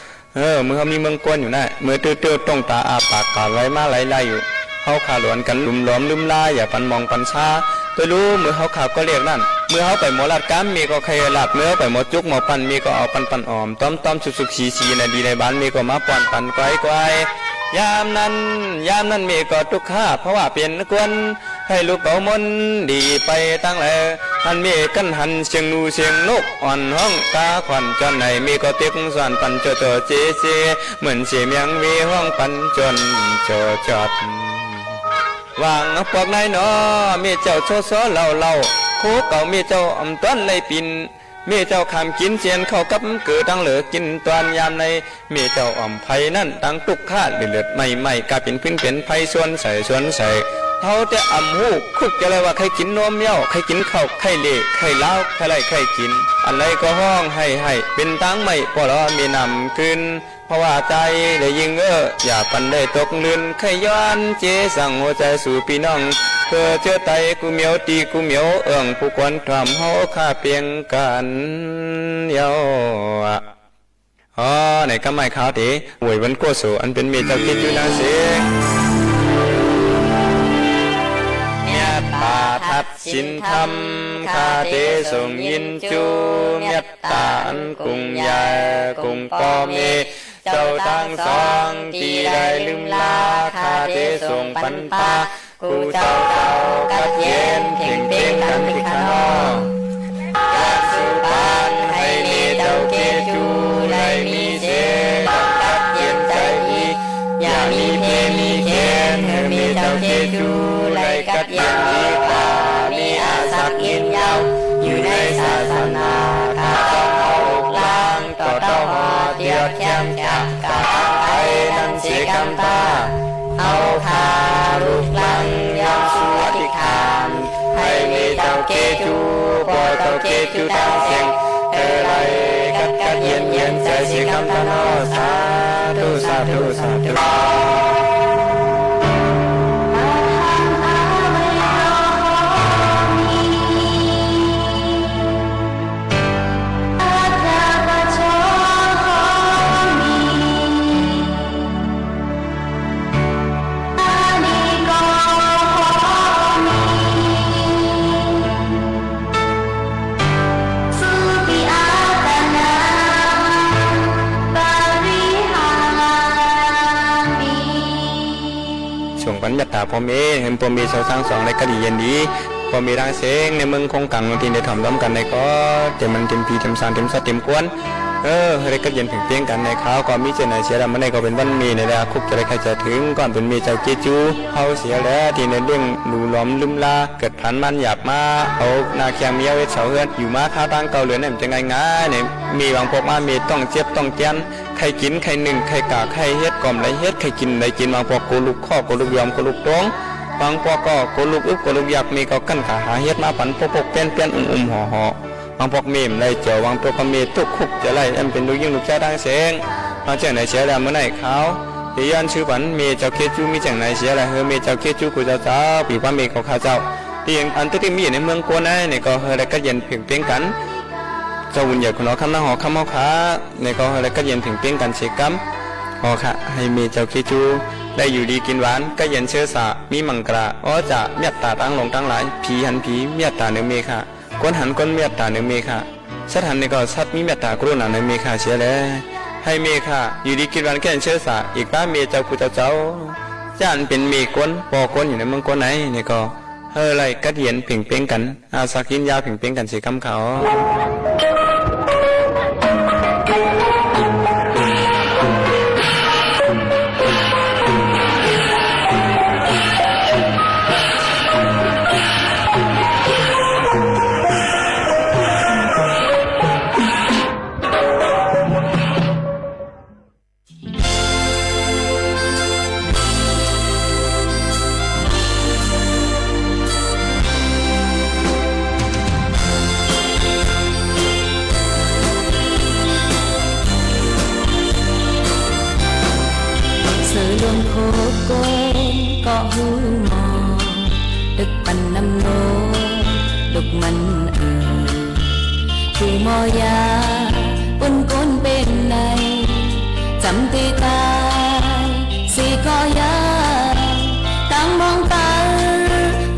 เออ มือเฮามีเมืองกวนอยู่นะ มือตื้อๆ ต้องตาอาปากกาไหลมาไหลไหลอยู่ เฮาขาหลวนกันหลุมหลอมลืมลา อย่าปันมองปันช้า เตยลู မိူဝ်ႈႁဝ်းၶႃႈၵေႃႈလဵၵ်ႉၼၼ်ႉ မိူဝ်ႈႁဝ်းပႆႇမေႃလၢတ်ႈၵႂၢမ်း မႄႈၵေႃႈၶႂ်ႈလၢတ်ႈ၊ မိူဝ်ႈႁဝ်းပႆႇမေႃၸုၵ်းမေႃပၼ်ႈ မႄႈၵေႃႈဢဝ်ပၼ်ပၼ်ဢွမ်ႇ တွမ်တွမ်သုၵ်ႉသုၵ်ႉသီသီ ၼႃႇလီႇၼႆႉပၼ် မႄႈၵေႃႈမႃးပၼ်ႈပၼ်ၵွႆးၵွႆး။ ယၢမ်းၼၼ်ႉ ယၢမ်းၼၼ်ႉ မႄႈၵေႃႈတုၵ်ႉၶႃႉ ၽဝႃႉပဵၼ်ၵူၼ်း ႁႂ်ႈလုၵ်ႈၵဝ်မူၼ်းလီပႆတၢင်းလႂ်။ ႁၼ်မႄႈၵၼ်ႉႁၼ် သဵင်ၼူသဵင်ၼူၵ်ႉဢွၼ်ႇႁွင်ႉ တႃးၶွၼ်ႇၸွၼ်ႈၼႆ မႄႈၵေႃႈတဵၵ်းသွၼ်ႈပၼ် ၸေႃႉၸေႃႉၸေးၸေး မိူၼ်သေမႅင်ဝႄႈႁွင်ႉပၼ် ၸွၼ်ႈၸေႃႉၸွတ်ႇ ဝၢင်းပွၵ်ႈၼႆႉၼေႃႈ မႄႈၸဝ်ႈ သေႃးသေႃးလဝ်ႈလဝ်ႈ ၶူဝ်းၵဝ်ႇမႄႈၸဝ်ႈ ဢမ်ႇတွၼ်းလႆႈပိၼ်ႇ။ မႄႈၸဝ်ႈ ၶၢမ်ႇၵိၼ်သဵၼ်ႈၶဝ်ႈၵပ်းၵိူဝ် တၢင်းလိူဝ်ၵိၼ်တွၼ်ႈယၢမ်းၼႆႉ မႄႈၸဝ်ႈဢမ်ႇၽႆးၼၼ်ႉ တင်းတုၵ်ႉၶႃႉ လိူတ်ႇလိူတ်ႇမႆႈမႆႈ ၵႃႈပဵၼ်ၽိုၼ်းပဵၼ်ၽႆး သူၼ်းသႂ်ႇသူၼ်းသႂ်ႇ ႁဝ်းတႄႉဢမ်ႇႁူႉ ၶုၵ်းၸႂ်လႆႈဝႃႈ ၶႂ်ႈၵိၼ်ၼူမ်းယဝ်ႉ ၶႂ်ႈၵိၼ်ၶဝ်ႈ ၶႂ်ႈလႄႇ ၶႂ်ႈလၢဝ်း ၶႂ်ႈလႆႈ ၶႂ်ႈၵိၼ် ဢၼ်လႂ်ၵေႃႈ ႁွင်ႉႁႆႈႁႆႈ ပဵၼ်တၢင်းမႆႈ ပေႃႈလေႃးမႄႈၼမ်ႉၶိုၼ်း ၽဝႃႉတႆးလႄႈ ယိင်းဢိူဝ်ႈ ယႃႇပၼ်လႆႈတူၵ်းလိုၼ်း ၶႂ်ႈယွၼ်းၸေးၸၢင်ႈႁူဝ်ၸႂ်သူႇပီႈၼွင်ႉ ၶိူဝ်းၸိူဝ်းတႆး ၵူႈမဵဝ်းတီႈၵူႈမဵဝ်း ဢိူင်ႇၽူႈၵွၼ်းထွမ်ႇ ႁဝ်းၶႃႈပဵင်းၵၼ်ယဝ်ႉဢႃႈ။ ဢေႃႈ ၼႆၵမ်းမႆႉၶႃႈတေ ဝူၺ်ႇပၼ်ၵေႃႉသူ ဢၼ်ပဵၼ်မႄႈၸဝ်ႈၵျေးၸူးတင်းသဵင်ႈ မႅတ်ႈတႃႇထၢတ်ႈသိၼ်ထမ်း ၶႃႈတေသူင်ႇယိၼ်းၸူး မႅတ်ႈတႃႇဢၼ်ၵုင်ႇယႂ်ႇ ၵုင်ႇပေႃႈမႄႈ ၸဝ်ႈတင်းသွင် တီႈလႆႈလိုမ်းလႃး ၶႃႈတေသူင်ႇပၼ်ပႃး ၵူႈၸဝ်ႈၸဝ်ႈ ၵတ်းယဵၼ်ၽဵင်ႇပဵင်းၵၼ် တီႈၶႃႈၼေႃႈ။ ယွၼ်းသူးပၼ် ႁႂ်ႈမႄႈၸဝ်ႈၵျေးၸူး လႆႈမီးသေ ၵတ်းယဵၼ်ၸႂ်လီ ယႃႇမီးၽေးမီးၶဵၼ် ႁႂ်ႈမႄႈၸဝ်ႈၵျေးၸူး လႆႈၵတ်းယဵၼ်လီၵႂႃႇ မီးဢသၢၵ်ႈယိုၼ်းယၢဝ်း ယူႇၼႂ်းသႃႇသၼႃႇ ၵႃႈၸွမ်းဢဝ်လုၵ်ႈလၢင်း တေႃႇတေႃႇႁေႃႈ တေႃႇၶႅမ်ႉၶႅမ်ႉ ၵႃႈဢၢႆႈၼၼ်ႉသေၵမ်းတႃႉ ႁဝ်းၶႃႈလုၵ်ႈလၢင်း ယွၼ်းသူးဢထိၵ်ႉၶၢၼ်ႇ ႁႂ်ႈမႄႈၸဝ်ႈၵျေးၸူး ပေႃႈၸဝ်ႈၵျေးၸူးတင်းသဵင်ႈ ႁႂ်ႈလႆႈၵတ်းၵတ်းယဵၼ်ယဵၼ်ၸႂ်သေၵမ်းတႃႉၼေႃႈ။ သႃႇထု သႃႇထု သႃႇထု။ သူင်ႇပၼ်မႅတ်ႉတႃႇပေႃႈမႄႈ ႁႂ်ႈပေႃႈမႄႈၸဝ်ႈတင်းသွင် လႆႈၵတ်းယဵၼ်လီ ပေႃႈမႄႈတင်းသဵင်ႈ ၼႂ်းမိူင်းၵူၼ်းၵၢင် တီႈလႆႈထွမ်ႇတွမ်ၵၼ်ၼႆႉၵေႃႈ တဵမ်မၼ်းတဵမ်ၽီ တဵမ်သၢၼ် တဵမ်သတ်း တဵမ်ၵူၼ်း ဢိူဝ်ႈ ႁႂ်ႈလႆႈၵတ်းယဵၼ်ၽဵင်ႇပဵင်းၵၼ်ၼႆၶႃႈ။ ၵေႃႈမီးၸိူင်ႉၼႆသေလႄႈ မိူဝ်ႈၼႆႉၵေႃႈ ပဵၼ်ဝၼ်းမႄႈၼႆလႄႈ ၶုၵ်းၸႂ်လႆႈၶႆႈၸႂ်ထိုင် ၵေႃႉပဵၼ်မႄႈၸဝ်ႈၵျေးၸူးႁဝ်းသေလႄႈ တီႈၼႆႈလဵင်ႉလူလွမ်လိုမ်းလႃး ၵိူတ်ႇၽၢၼ်မၼ်းယၢပ်ႇမႃး ဢဝ်ၼႃႈၶႅင်ႈမႄႈဝႆႉသဝ်ႁိူၼ်း ယူႇမႃးၶၢဝ်းတၢင်းၵဝ်ႈလိူၼ်ၼႆႉ ဢမ်ႇၸႂ်ႈငၢႆႈငၢႆႈၼႆ မႄႈမၢင်ပွၵ်ႈမႃး မႄႈတွင်ႉၸဵပ်းတွင်ႉၵႅၼ်ႇ ၶႂ်ႈၵိၼ်ၶႂ်ႈၼိုင်ႈၶႂ်ႈၵႃႇၶႂ်ႈႁဵတ်း ၵေႃႈဢမ်ႇလႆႈႁဵတ်း ၶႂ်ႈၵိၼ်ဢမ်ႇလႆႈၵိၼ် မၢင်ပွၵ်ႈၵူဝ်လုၵ်ႈၶေႃႉ ၵူဝ်လုၵ်ႈယွမ် ၵူဝ်လုၵ်ႈတူင်ႉ မၢင်ပွၵ်ႈၵေႃႈ ၵူဝ်လုၵ်ႈဢိုပ်း ၵူဝ်လုၵ်ႈယၢၵ်ႈ မႄႈၵေႃႈၵၼ်ႉၵႃႇႁႃႁဵတ်းမႃးပၼ် ပူၵ်းပူၵ်းပႅၼ်ႉပႅၼ်ႉ ဢုမ်ႈဢုမ်ႈႁေႃႈႁေႃႈ မၢင်ပွၵ်ႈမႄႈဢမ်ႇလႆႈၸႂ် မၢင်ပွၵ်ႈၵေႃႈမႄႈတုၵ်ႉၶုၵ်ႉၸႂ်လႆႈ ဢမ်ႇပဵၼ်လုၵ်ႈယိင်းလုၵ်ႈၸၢႆးတင်းသဵင်ႈ မႃးၸိူင်ႉၼႆသေလႄႈ မိူဝ်ႈၼႆႉၶႃႈ တေယွၼ်းသိုဝ်ႈပၼ် မႄႈၸဝ်ႈၵျေးၸူး မီးၸိူင်ႉၼႆသေလႄႈ ႁႂ်ႈမႄႈၸဝ်ႈၵျေးၸူး ၵူႈၸဝ်ႈၸဝ်ႈ ပီႈပႃႈမႄႈၵေႃႈ ၶႃႈၸဝ်ႈ တီႈဢၼ်တိုၵ်ႉမီးယူႇၼႂ်းမိူင်းၵူၼ်းၼႆႉၼႆၵေႃႈ ႁႂ်ႈလႆႈၵတ်းယဵၼ်ၽဵင်ႇပဵင်းၵၼ် ၸဝ်ႈဝုၼ်ႇယႂ်ႇ ၶုၼ်ႁေႃၶမ်း ၼၢင်းႁေႃၶမ်းႁဝ်းၶႃႈ ၼႆၵေႃႈ ႁႂ်ႈလႆႈၵတ်းယဵၼ်ၽဵင်ႇပဵင်းၵၼ်သေၵမ်း ဢေႃႈၶႃႈ ႁႂ်ႈမႄႈၸဝ်ႈၵျေးၸူး လႆႈယူႇလီၵိၼ်ဝၢၼ် ၵတ်းယဵၼ်သိူဝ်းသႃႇ မီးမင်ႇၵလႃႇ ဢေႃးၸႃႇ မႅတ်ႉတႃႇတင်းလူင်တင်းလၢႆ ၽီႁၼ်ၽီ မႅတ်ႉတႃႇၼိူဝ်မႄႈၶႃႈ ၵူၼ်းႁၼ်ၵူၼ်း မႅတ်ႉတႃႇၼိူဝ်မႄႈၶႃႈ သတ်းႁၼ်ၼႆၵေႃႈ သတ်းမီးမႅတ်ႉတႃႇ ၵရုၼႃႇၼိူဝ်မႄႈၶႃႈသေလႄႈ ႁႂ်ႈမႄႈၶႃႈ ယူႇလီၵိၼ်ဝၢၼ် ၵတ်းယဵၼ်သိူဝ်းသႃႇ ဢိၵ်ႇပႃးမႄႈၸဝ်ႈၵူႈၸဝ်ႈၸဝ်ႈ ၸၢၼ်ႈပဵၼ်မႄႈၵူၼ်း ပေႃႈၵူၼ်း ယူႇၼႂ်းမိူင်းၵူၼ်းၼႆႉၼႆၵေႃႈ ႁႂ်ႈလႆႈၵတ်းယဵၼ်ၽဵင်ႇပဵင်းၵၼ် ဢသၢၵ်ႈယိုၼ်းယၢဝ်း ၽဵင်ႇပဵင်းၵၼ်သေၵမ်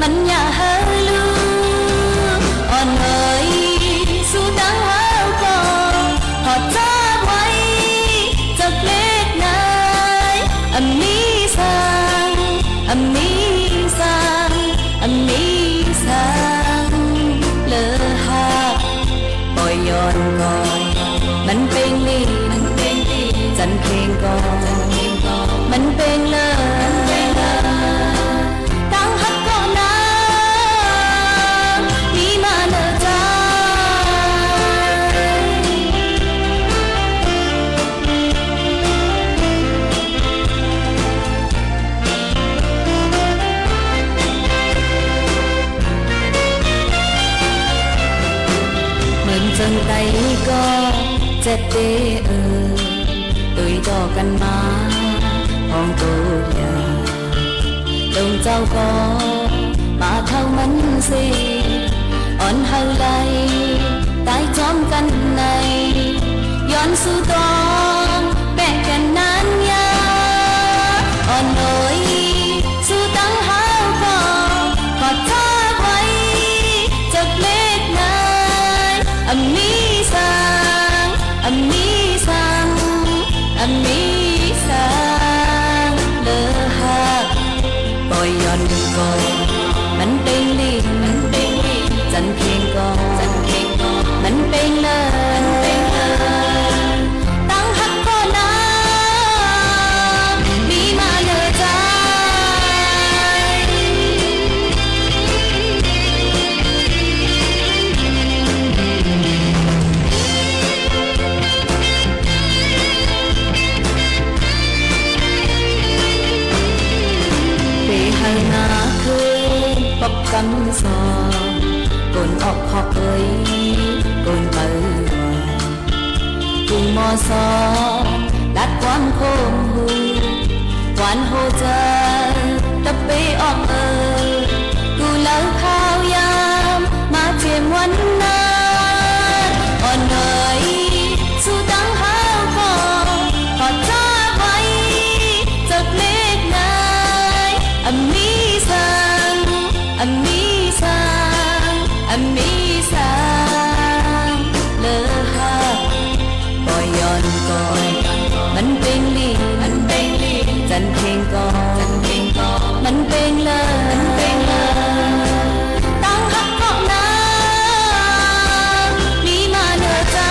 းၶႃႈဢေႃႈ။ Saˍ, aˬ miˍ saˍ, leuˬ haꞈ, pawˇ yawn kawˆ, มันเป็นลิง จันทร์เพ็งก็ มันเป็นเลิศ Tanˇ haˉ kawˆ naˍ, miˇ ma leuˬ caˇ. Meuꞈ tcuhˇ taiˍ kawˆ ceh te, tuˬ dawˇ kaˇ maˇ hawˇ to yaˇ. Dongˬ cawˬ kawˆ maˇ htaˇ maˇ sheˍ, awˬ hui laiˬ taiˍ cawˇ kaˇ naiˬ, yawn shu dawˇ pehꞈ kaꞈ naˉ yaˇ. Awˬ nawˬ iˉ shu tanˇ haˉ kawˆ hkawꞈ caˇ vaiˇ, cawˬ leh naˍ, aˬ miˍ saˍ, aˬ miˍ saˍ, aˬ miˍ saˍ, leuˬ haꞈ, pawˇ yawn kawˆ, มันเป็นลิง จันทร์เพ็งก็ มันเป็นเลิศ Tanˇ haˉ kawˆ naˍ, miˇ ma leuˬ caˇ. Peˇ haiˬ naˍ hkui pawˆ kaˇ suh, k'oˍ awˬ hk'aw k'oꞈ-e, k'oˍ peuˬ a. Kuˬ mawˬ suh, laꞈ k'awˇ hk'oˆ hu, k'awꞈ hoˆ caˇ, taˇ peˇ awˬ peuˬ. Kuˬ leuˬ hk'aˇ yaˇ maˇ ceh mvuhˇ naˆ, awˬ nawˬ iˉ shu tanˇ haˉ kawˆ hkawꞈ caˇ vaiˇ, cawˬ leh naˍ, aˬ miˍ saˍ, aˬ miˍ saˍ, aˬ miˍ saˍ, leuˬ haꞈ, pawˇ yawn kawˆ, มันเป็นลิง จันทร์เพ็งก็ มันเป็นเลิศ Tanˇ haˉ kawˆ naˍ, miˇ ma leuˬ caˇ.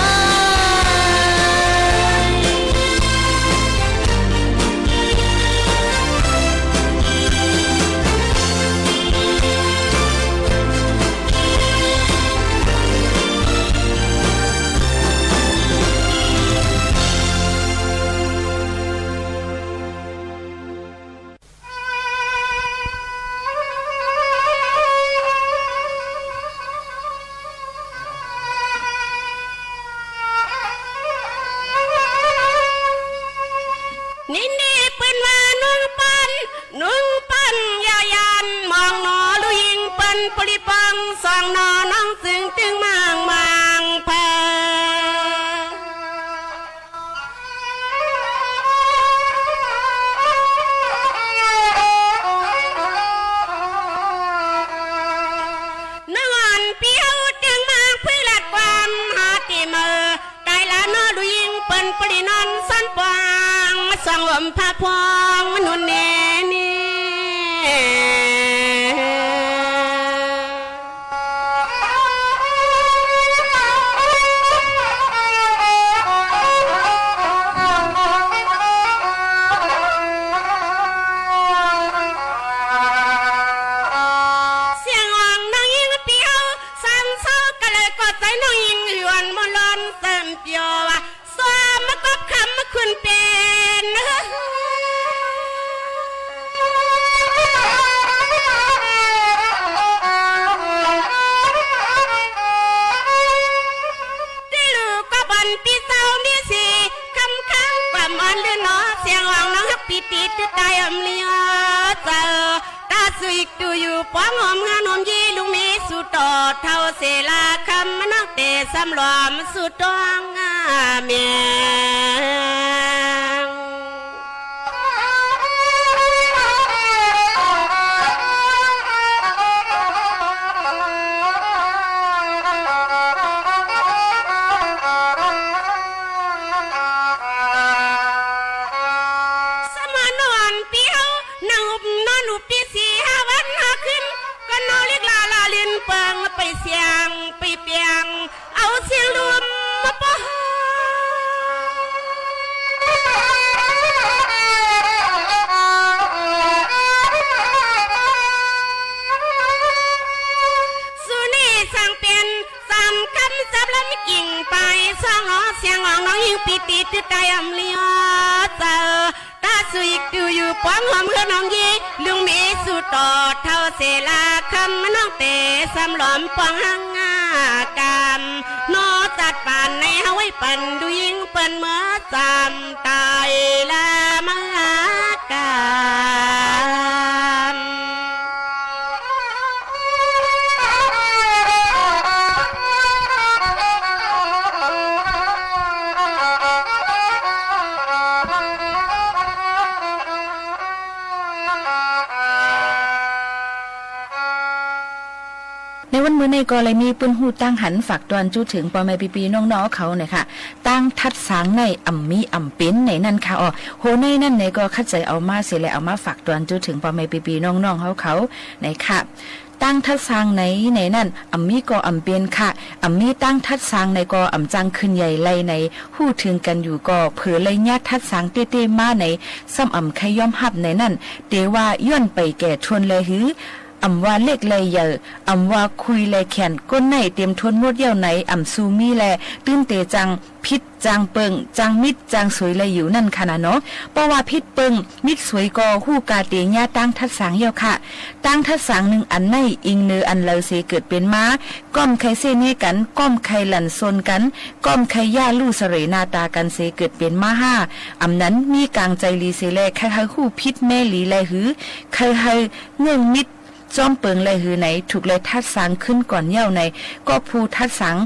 Niˇ niˇ peuˬ maˇ nuˇ paˇ, nuˇ paˇ yaˇ yanˇ, mawˬ nawˬ luˬ yehˬ peuˬ peuˬ liˇ paˆ, suh nawˬ nawˬ tcuhˉ teˇ maˇ maˇ hpaˇ. Nawˬ anˬ piˇ-oˬ, teˇ maˇ hpuiˇ laꞈ k'awꞈ haˍ te meuˬ, k'ai laˇ nawˬ luˬ yehˬ peuˬ peuˬ liˇ nawˬ sanˉ paˆ, suh oˬ hpaˇ hpaw nuˇ neˇ neˇ. Siˍ-aˬ nawˬ yehˬ piˇ-oˬ, sanˉ saˉ kaꞈ leh kawꞈ taiˍ nawˬ yehˬ yuˬ-anˬ mvuhˇ lawˇ tcuhˉ piˇ-oˬ, suh maˇ kawˆ hk'aˬ maˇ hkunˇ pehˍ. Teˇ luˬ kawˆ baˬ piˇ tcuh miˇ shiˍ, hk'aˬ hk'aˬ paˍ maˇ leuˆ nawˬ, Siˍ-aˬ nawˬ haꞈ piˇ tiˉ teˇ taiˍ-aˬ mvuhˇ liˇ-oˬ tcuhˉ. Taˇ suh-iˬ tuˬ yuˬ pawˆ-oˬ, mvuhˇ naw nyi luˬ miˇ suh tawˍ htaˇ-oˬ, sheˍ laˇ hk'aˬ maˇ nawˉ te saˍ lawˬ mvuhˇ suh tawˆ ngaˬ mehˍ. Saˍ maˇ nawˬ anˬ piˇ-oˬ, nawˬ uˉ nawˬ nuˬ piˇ shiˍ haˍ vaˇ Pianˇ piˇ pianˇ, awˬ shiˍ luˬ maˇ pawˆ. Suˍ neˇ shaˍ pianˍ, shaˍ kanˉ caˇ laˇ miˇ kiˬ paiˍ, shaˍ awˬ shiˍ awˬ nawˬ yinˇ piˇ tiˍ tuˬ taˍ yaˇ mvuhˇ liˇ awˬ tcuh. Taˇ suh tuˬ yuˬ paw ngawˬ mvuhˇ nawˬ yinˇ, luˬ miˇ suh tawˍ htaˇ sheˍ laˇ hkaˇ mvuhˇ nawˬ te, shaˍ lawˬ paw haˉ ngaˇ kaꞈ, nawˬ taꞈ paˍ neˇ haˉ ve paˍ duˬ yinˇ peuˬ meuˇ caˍ taˍ laˇ maˇ kaꞈ. Neˇ วัน မုၢ် neˇ กอ เลยมี ปื้น หู ตั้ง หัน ฝาก ตอน จุ เถิง ปอ แม่ ปี ปี น้อง ๆ เขา เนี่ยค่ะ ตั้ง ทัด สาง ใน อ่ำ มี อ่ำ เป็น ใน นั่น ค่ะ อ๋อ โห ใน นั่น เนี่ย ก็ คัด ใจ๋ เอา มา เสร็จ แล้ว เอา มา ฝาก ตอน จุ เถิง ปอ แม่ ปี ปี น้อง ๆ เขา เขา ใน ค่ะ ตั้ง ทัด สาง ใน ใน นั่น อ่ำ มี ก็ อ่ำ เป็น ค่ะ อ่ำ มี ตั้ง ทัด สาง ใน ก็ อ่ำ จัง คืน ใหญ่ ไล ใน หู เถิง กัน อยู่ ก็ เผลอ ไล เยียะ ทัด สาง เต้ๆ มา ใน ซ้ำ อ่ำ ใคร ยอม หับ ใน นั่น เต ว่า ย่อน ไป แก่ ทน แล หือ อ่ำ ว่า เล็ก แล ใหญ่ อ่ำ ว่า คุย แล แข่น ก้น ใน เต็ม ทน หมด เย้า ใน อ่ำ ซู มี แล ตื้น เต จัง พิษ จัง เปิง จัง มิตร จัง สวย แล อยู่ นั่น ค่ะ นะ เนาะ เพราะ ว่า พิษ เปิง มิตร สวย ก็ หู กา เต เยียะ ตั้ง ทัด สาง เย้า ค่ะ ตั้ง ทัด สาง นึ่ง อัน ใน อิง เน อัน เล เส เกิด เป็น มา ก้อม ใคร เส้น เฮ กัน ก้อม ใคร หลั่น ซน กัน ก้อม ใคร ย่า ลู่ เสร่ นา ตา กัน เส เกิด เป็น มา ห้า อ่ำ นั้น มี กาง ใจ หลี เส แล ใคร เฮ หู พิษ แม่ หลี แล หือ ใคร เฮ เงื้อง มิตร จ้อม เปิง แล หือ ใน ถูก แล ทัด สาง ขึ้น ก่อน เย้า ใน ก็ ภู ทัด สาง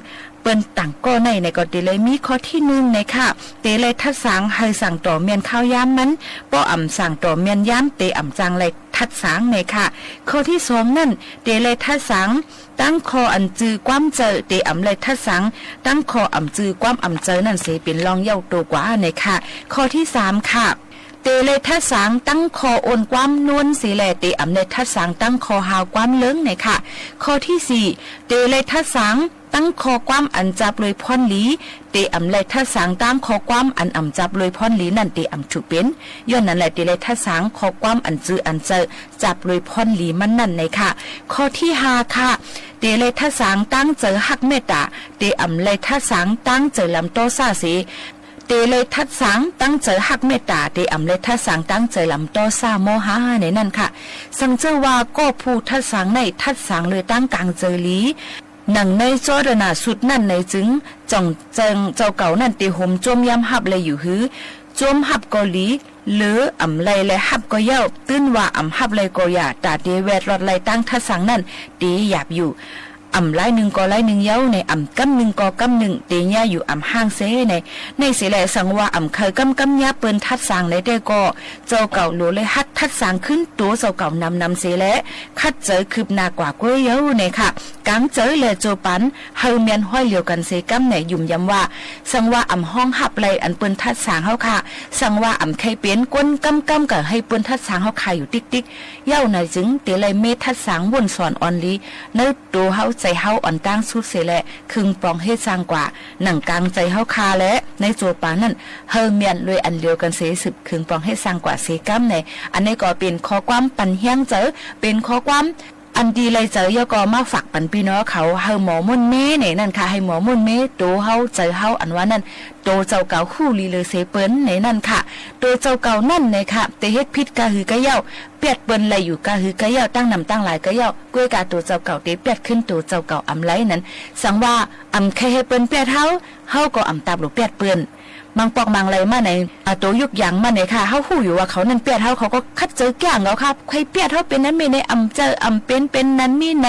เปิ้น ต่าง ก้อ ใน ใน ก็ เต เลย มี ข้อ ที่ นึ่ง ใน ค่ะ เต เลย ทัด สาง เฮ สั่ง ต่อ เมียน ข้าว ย้ำ มัน เพราะ อ่ำ สั่ง ต่อ เมียน ย้ำ เต อ่ำ จัง เลย ทัด สาง ใน ค่ะ ข้อ ที่ สอง นั่น เต เลย ทัด สาง ตั้ง ข้อ อัน จือ ความ เจอ เต อ่ำ เลย ทัด สาง ตั้ง ข้อ อ่ำ จือ ความ อ่ำ เจอ นั่น เส เป็น รอง เย้า โต กว่า ใน ค่ะ ข้อ ที่ สาม ค่ะ เต เลย ทัด สาง ตั้ง ข้อ โอน ความ นวล เส แล เต อ่ำ เลย ทัด สาง ตั้ง ข้อ ฮาว ความ เลิ้ง ใน ค่ะ ข้อ ที่ สี่ เต เลย ทัด สาง ตั้ง ข้อ ความ อัน จับ รวย พ่อน หลี เต อ่ำ เลย ทัด สาง ตั้ง ข้อ ความ อัน อ่ำ จับ รวย พ่อน หลี นั่น เต อ่ำ ถูก เป็น ย้อน นั้น แล เต เลย ทัด สาง ข้อ ความ อัน จือ อัน เจอ จับ รวย พ่อน หลี มัน นั่น ใน ค่ะ ข้อ ที่ ห้า ค่ะ เต เลย ทัด สาง ตั้ง เจอ ฮัก เมตตา เต อ่ำ เลย ทัด สาง ตั้ง เจอ ลำ โทสะ เส เต เลย ทัด สาง ตั้ง เจอ ฮัก เมตตา เต อ่ำ เลย ทัด สาง ตั้ง เจอ ลำ โทสะ โมหะ ใน นั่น ค่ะ สัง เจ้า ว่า ก็ ภู ทัด สาง ใน ทัด สาง เลย ตั้ง กาง เจอ หลี หนัง ใน โจรณสุต นั่น ใน จึง จ่อง เจิง เจ้า เก่า นั่น เต หม โจม ย้ำ หับ แล อยู่ หือ โจม หับ ก็ หลี หรือ อ่ำ ไล แล หับ ก็ เย้า ตื้น ว่า อ่ำ หับ แล ก็ อย่า ตรา เต แวด ลอด ไล ตั้ง ทัด สาง นั่น เต หยาบ อยู่ อ่ำ ไล นึ่ง ก็ ไล นึ่ง เย้า ใน อ่ำ กำ นึ่ง ก็ กำ นึ่ง เต เยียะ อยู่ อ่ำ ห้าง เส ใน ใน เส แล สัง ว่า อ่ำ ใคร กำ กำ เยียะ เปิ้น ทัด สาง ใน เต้ ก็ เจ้า เก่า โหล เลย หัด ทัด สาง ขึ้น โต เจ้า เก่า นำ นำ เส แล คัด เจอ คืบ หน้า กว่า ก๊วย เย้า ใน ค่ะ กาง เจอ แล โจ ปัน เฮ เมียน ห้อย เดียว กัน เส กำ ใน ยุ่ม ย้ำ ว่า สัง ว่า อ่ำ ห้อง หับ ไล อัน เปิ้น ทัด สาง เฮา ค่ะ สัง ว่า อ่ำ ใคร เป็น คน กำ กำ กะ เฮ เปิ้น ทัด สาง เฮา ค่ะ อยู่ ติ๊ก ติ๊ก เย้า ใน จึง เต เลย เม ทัด สาง วน สอน อ่อน หลี ใน โต เฮา ใจ เฮา อ่อน ตั้ง สุด เส แล เคือง ปอง เฮ สร้าง กว่า หนัง กาง ใจ เฮา ค่ะ แล ใน โจ ปัน นั่น เฮ เมียน รวย อัน เดียว กัน เส สืบ เคือง ปอง เฮ สร้าง กว่า เส กำ ใน อัน นี้ ก็ เป็น ข้อ ความ ปัน เฮี้ยง เจอ เป็น ข้อ ความ อัน ดี ไล เจอ เย้า ก็ มา ฝาก ปัน ปี้ น้อง เขา เฮ หมอ มุ่น เม ใน นั่น ค่ะ เฮ หมอ มุ่น เม โต เฮา ใจ เฮา อัน ว่า นั่น โต เจ้า เก่า หู้ หลี เลย เส เปิ้น ใน นั่น ค่ะ โต เจ้า เก่า นั่น ใน ค่ะ เต เฮ็ด ผิด กา หือ กา เย้า เปียด เปิ้น ไล อยู่ กา หือ กา เย้า ตั้ง นำ ตั้ง หลาย กา เย้า ก๊วย กา โต เจ้า เก่า เต เปียด ขึ้น โต เจ้า เก่า อ่ำ ไล นั้น สัง ว่า อ่ำ ใคร เฮ เปิ้น เปียด เฮา เฮา ก็ อ่ำ ตับ หลู เปียด เปิ้น มัง ปอก มัง ไล มา ใน โต ยุก ยัง มา ใน ค่ะ เฮา หู้ อยู่ ว่า เขา นั่น เปียด เฮา เขา ก็ คัด เจอ แก้ เงา ค่ะ ใคร เปียด เฮา เป็น นั้น มี ใน อ่ำ เจอ อ่ำ เป็น เป็น นั้น มี ใน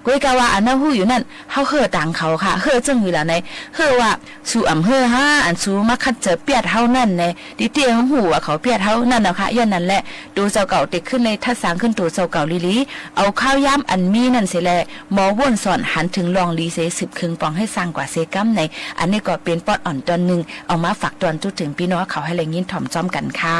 ก๊วย กา ว่า อัน เฮา หู้ อยู่ นั่น เฮา เฮ่อ ตาง เขา ค่ะ เฮ่อ เจิ่ง หือ ละ ใน เฮ่อ ว่า สู อ่ำ เฮ่อ ฮะ อัน สู มา คัด เจอ เปียด เฮา นั่น ใน ติ เตี้ย เฮา หู้ ว่า เขา เปียด เฮา นั่น เนาะ ค่ะ ย้อน นั้น แล โต เจ้า เก่า เต ขึ้น เลย ทัด สาง ขึ้น โต เจ้า เก่า หลี หลี เอา ข้าว ย้ำ อัน มี นั่น เส แล หมอ วน สอน หัน เถิง ลอง หลี เส สืบ เคือง ปอง เฮ สร้าง กว่า เส กำ ใน อัน นี้ ก็ เป็น ปอด อ่อน ตอน นึ่ง เอา มา ฝาก ตอน จุ เถิง ปี้ น้อง เขา ให้ แล ยิน ถ่อม จ้อม กัน ค่ะ